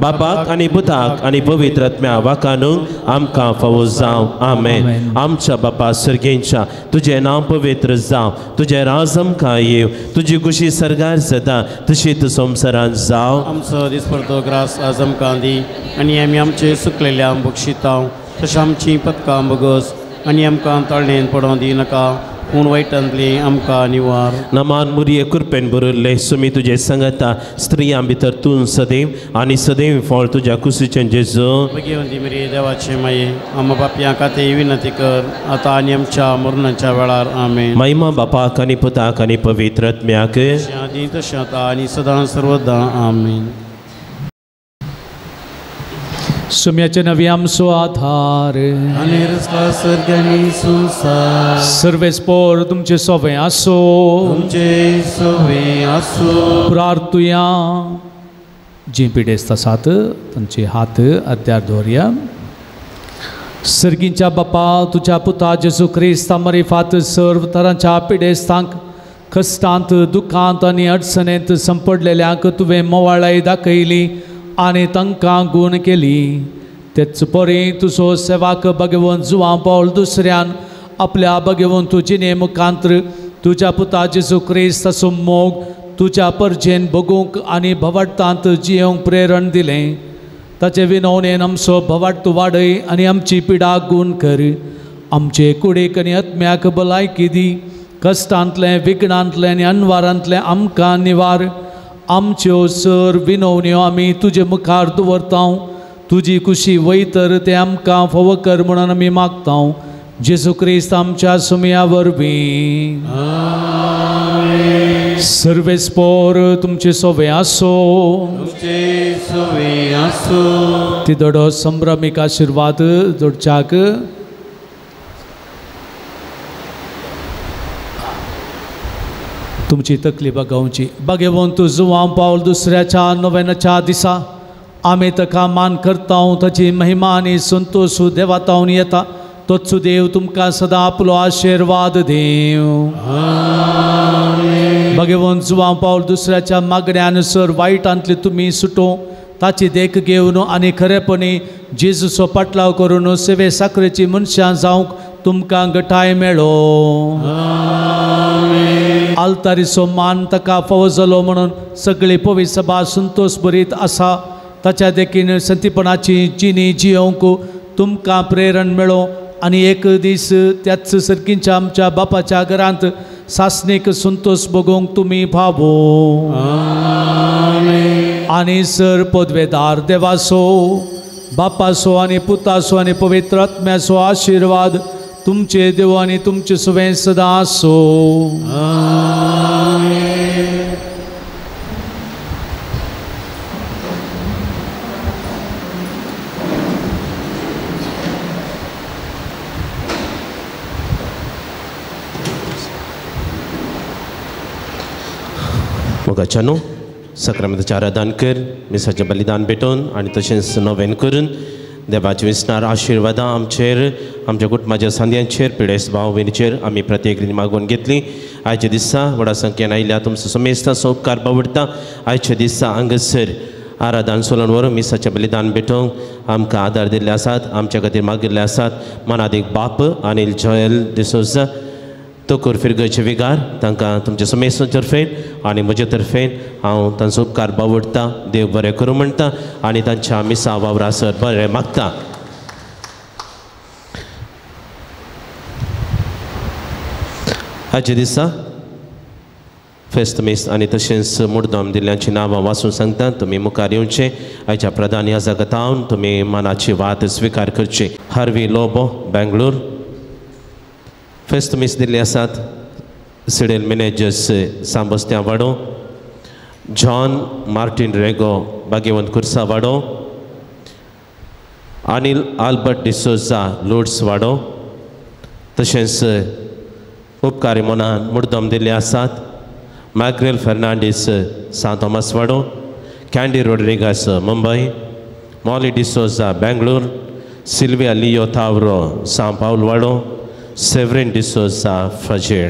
बापाक आनी पुताक आनी पवित्र आत्म्या वाकानू आमकां फावो जावं. आमेन. आमच्या बापा सर्गेंच्या तुजें नांव पवित्र जावं, तुजें राज आमकां येवं, तुजी खुशी सर्गार जाता तशी तूं संवसारांत जावं. आमचो दिसपडतो ग्रास आज आमकां दी आनी आमी आमचे सुकलेल्या बक्षितां तशें आमचीं पदकां बगस आनी आमकां तळणेन पडोवं दी नाका पूण वायटांतली आमकां निवार. नमान मुरये कृपेन भरिल्ले सुमी तुजे सांगता, स्त्रियां भितर तूं सदैव आनी सदैव फळ तुज्या कुशीचें जेजू. भगवंती मरी देवाचे माये आमा बापयां खातीर विनंती कर आतां आनी आमच्या मरणाच्या वेळार. आमेन. महिमा बापाक आनी पुताक आनी पवित्र आत्म्याक, आदी तशें आतां आनी सदां सर्वदां. आमेन. सुम्याचे नवी आमचो आधार आनी रस्ता सर्गांनी संवसार सर्वेस्पोर तुमचे सोवे आसो, तुमचे सोवे आसो. प्रार्थुया. जी पिडेस्त आसात तांचे हात अद्यार दवरया. सर्गींच्या बापा तुज्या पुता जेजू क्रिस्ता मरिफात सर्व तरांच्या पिडेस्तांक कश्टांत दुखांत आनी अडचणेंत संपडलेल्यांक तुवें मोवाळाय दाखयली आनी तांकां गूण केली. तेच परी तुजो सेवाक भगवंत जुवां पावल दुसऱ्यान आपल्या भगवंत जिणे मुखांत्र तुज्या पुता जेजू क्रिस्त ताचो मोग तुज्या परजेन भोगूंक आनी भवार्थांत जियेवंक प्रेरण दिलें. ताचे विनवणेन आमचो भवार्थ वाडय आनी आमची पिडा गूण कर. आमचे कुडीक आनी आत्म्याक भलायकी दी. कश्टांतलें विघ्नांतलें आनी अनवारांतलें आमकां निवार. आमच्यो सर विनवण्यो आमी तुजे मुखार दवरता. तुजी कुशी वयतर तें आमकां फावो कर म्हणून आमी मागता. जेजू क्रिस्त आमच्या सुमया वरवीं. सर्वेस्पोर तुमचे सोवे आसो. ती दडो संभ्रमीक आशिर्वाद जोडच्याक तुमची तकली बगावची. बागेवंत जुवां पावल दुसऱ्याच्या नव्याच्या दिसा आमी ताका मान करता. ताची महिमा आनी संतोश देवातावन येता. तोच देव तुमकां सदां आपलो आशिर्वाद देव. भगवंत जुवां पावल दुसऱ्याच्या मागण्यानुसार वायटांतले तुमी सुटो ताची देख घेवन आनी खरेपणी जेजूचो पाटलाव करून सेवे साखरेची मनशां जावंक तुमकां गटाय मेळो. आल्तारीचो मान ताका फावो जालो म्हणून सगळी पवित्र सभा संतोश भरीत आसा. ताच्या देखीन संतीपणाची जिणी जियोवंक तुमकां प्रेरण मेळो आनी एक दीस त्याच सर्कींच्या आमच्या बापाच्या घरांत सासणीक संतोश भोगोवंक तुमी फावो. आनी सर पदवेदार देवासो बापासो आनी पुतासो आनी पवित्र आत्म्याचो आशिर्वाद तुमचे देव आनी तुमचे सुवें सदां आसो. मोगाच्यानो सक्रामेंताचें आराधन कर, मिसाचें बलिदान भेटोवन आनी तशेंच नवेन करून देवाचे विसनार आशिर्वादां आमचेर, आमच्या कुटुंबाच्या सांद्यांचेर, पिडेस्त भाव भयणीचेर आमी प्रत्येक रितीन मागून घेतली. आयच्या दिसा व्हडा संख्येन आयिल्ल्या तुमचो समेस्तांचो उपकार बावडटा. आयच्या दिसा हांगासर आराधन सोलोवन व्हरून मिसाचें बलिदान भेटोवंक आमकां आदार दिल्ले आसात, आमच्या खातीर मागिल्ले आसात. मनादीक बाप अनिल जोयल डिसोजा तोकूर फिरगयचे विगार तांकां तुमचे समेस्तां तर्फेन आनी म्हजे तर्फेन हांव तांचो उपकार बावडटा. देव बरें करूं म्हणटा आनी तांच्या मिसा वावरासर बरें मागता. आयच्या दिसा फेस्त मीस आनी तशेंच मुर्दम दिल्ल्यांची नांवां वाचून सांगता. तुमी मुखार येवचे. आयच्या प्रधान ह्या जगतावन तुमी मनाची वात स्विकार करची. हार्वी लोबो बेंगलोर फेस्त मीस दिल्ली आसात. सिडेल मॅनेजर्स सांबस्त्या वाडो, जॉन मार्टीन रेगो बागेवंत कुर्सा वाडो, अनिल आल्बर्ट डिसोजा लोड्स वाडो, तशेंच उपकारी मनान मुर्दम दिल्ले आसात. माग्रेल फेर्नांडीस सांत थॉमस वाडो, Candy Rodrigues Mumbai, Molly D'Souza Bangalore, Sylvia Leo तावरो सां पावल वाडो, सेवरीन डिसोजा फजेर.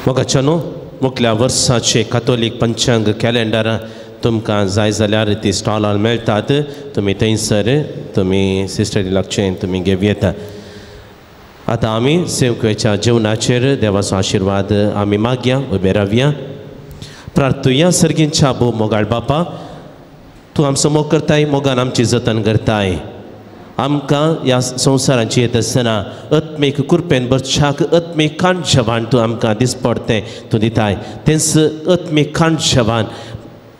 मोगाच्यानो मुखल्या वर्साचे कातोलीक पंचांग कॅलेंडर तुमकां जाय जाल्यार ती स्टॉलार मेळटात. तुमी थंयसर तुमी सिस्टरी लागचें तुमी घेवं येता. आतां आमी सेवकेच्या जेवणाचेर देवाचो आशिर्वाद आमी मागया. उबे रावया, प्रार्थुया. सर्गींच्या भोव मोगाळ बापा, तूं आमचो मोग करताय, मोगान आमची जतन करताय. आमकां ह्या संवसारांची येत आसतना आत्मीक कृपेन बरशाक आत्मीक काणशेवान तूं आमकां दिसपडतें तूं दिताय. तेंच आत्मीक काणशेवान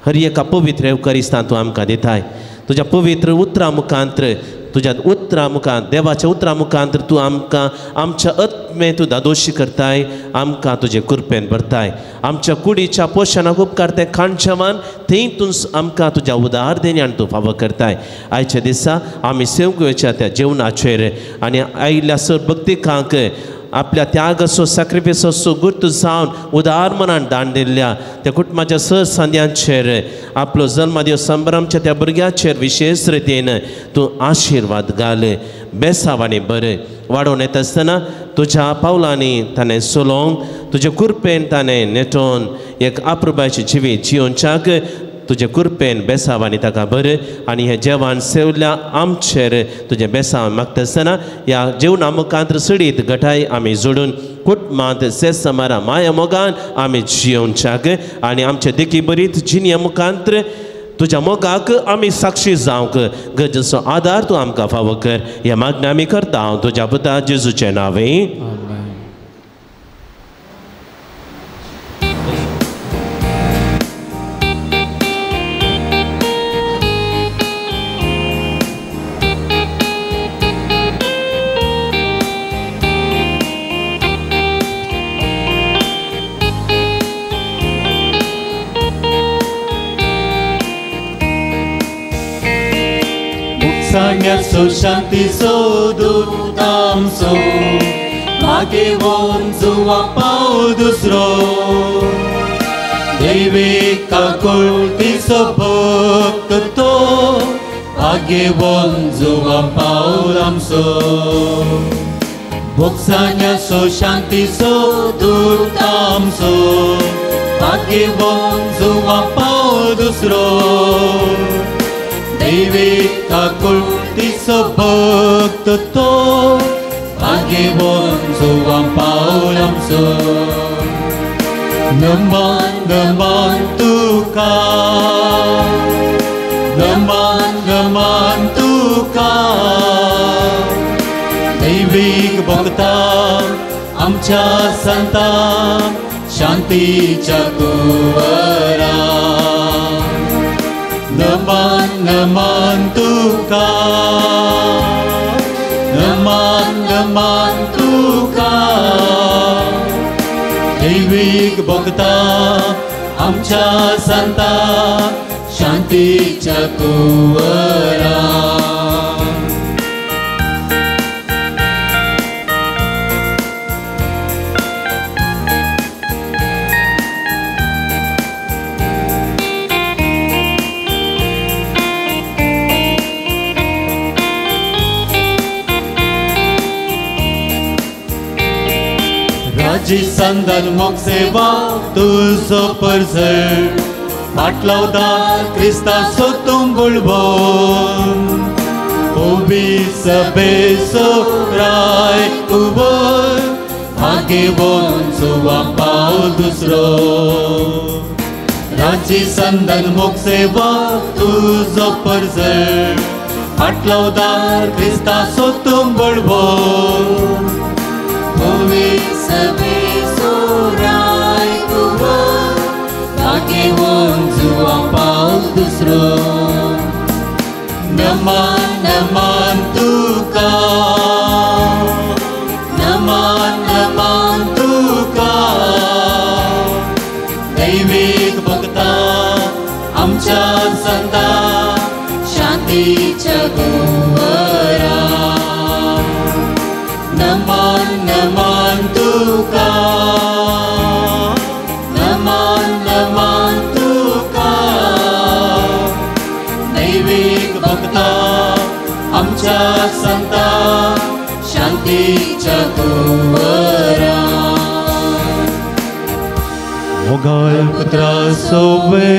हर एका पवित्र येवकारिस्तान तूं आमकां दिताय. तुज्या पवित्र उतरां मुखांत्र, तुज्या उतरां मुखांत, देवाच्या उतरां मुखांत्र तूं आमकां आमच्या आत्मे तूं दादोशी करताय, आमकां तुजे कृपेन भरताय. आमच्या कुडीच्या पोशणाक उपकारतें खाणशेवान थंय तूं आमकां तुज्या उदार देण्यान तूं फावो करताय. आयच्या दिसा आमी सेवकेच्या त्या जेवणाचेर आनी आयिल्ल्या सर भक्तिकांक आपल्या त्यागाचो सॅक्रिफायसाचो गुर्त जावन उदार मनान दान दिल्ल्या त्या कुटुंबाच्या सर सांद्यांचेर आपलो जल्मदिवस संभ्रमच्या त्या भुरग्याचेर विशेष रितीन तूं आशिर्वाद घाल बेसाव आनी बरें वाडोवन येता आसतना तुज्या पावलांनी ताणें चलोवंक तुजे कृपेन ताणें नेटोवन एक आप्रबायचें जिवीत जियोवच्याक तुजे कृपेन बेसाव आनी ताका बरें आनी हें जेवण सेवल्या आमचेर तुजें बेसाव मागता आसतना ह्या जेवणा मुखांत सडीत घटाय आमी जोडून कुटुंबांत सेस समारा माया मोगान आमी जियोवच्याक आनी आमचे देखी बरीत जिणये मुखांत तुज्या मोगाक आमी साक्षी जावंक गरजेचो आदार तूं आमकां फावो कर ह्या मागण्या आमी करता हांव तुज्या पुता जेजूचें नांवें. सांग्याचो शांतीचो दूत आमचो भाग्यवंत जुवा पाव दुसरो दैवी काकुळटीचो भक्त तो भाग्यवंत जुवा पावल आमचो. भोगसाण्याचो शांतीचो दूत आमचो भाग्यवंत जुवा पावल दुसरो दैवी काकुळटीचो भक्त तो भाग्यवंत जुवा पावल आमचो. नमन नमन तुका नमन नमन तुका दैवीक भक्ता आमच्या संता शांतीच्या कुंवरा. नमन नमन तुका नमन नमन तुका दैवीक भक्ता आमच्या संता शांतीच्या कुंवरा. राजी संदन मोग सेवा तुजो परजळ फाटलावदार क्रिस्ताचो तुंबुळबोन ओबी सभेचो राय कुंवर भाग्यवंत जुवा पावल दुसरो. राजी संदन मोग सेवा तुजो परजळ फाटलावदार क्रिस्ताचो तुंबुळबोन ओबी सभेचो राय कुंवर भाग्यवंत जुवा पावल दुसरो. नमन नमन तुका नमन नमन तुका दैवीक भक्ता आमच्या संता शांतीच्या कुंवरा. नमन नमन तुका नमन नमन तुका दैवीक भक्ता आमच्या संता शांतीच्या कुंवरा. मोगाळ पुत्रा सोवे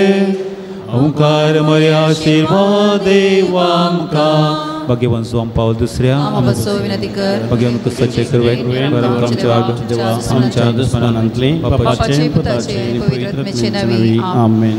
ओंकार मरे आशिर्वाद देवा आमकां. भाग्यवंत जुवा पावल दुसऱ्या भाग्यवंत क्रिस्ताचे कृपेन आमच्या दुस्मनांतले बापाचे पुताचे पवित्र आत्म्याचे नांवे आमेन.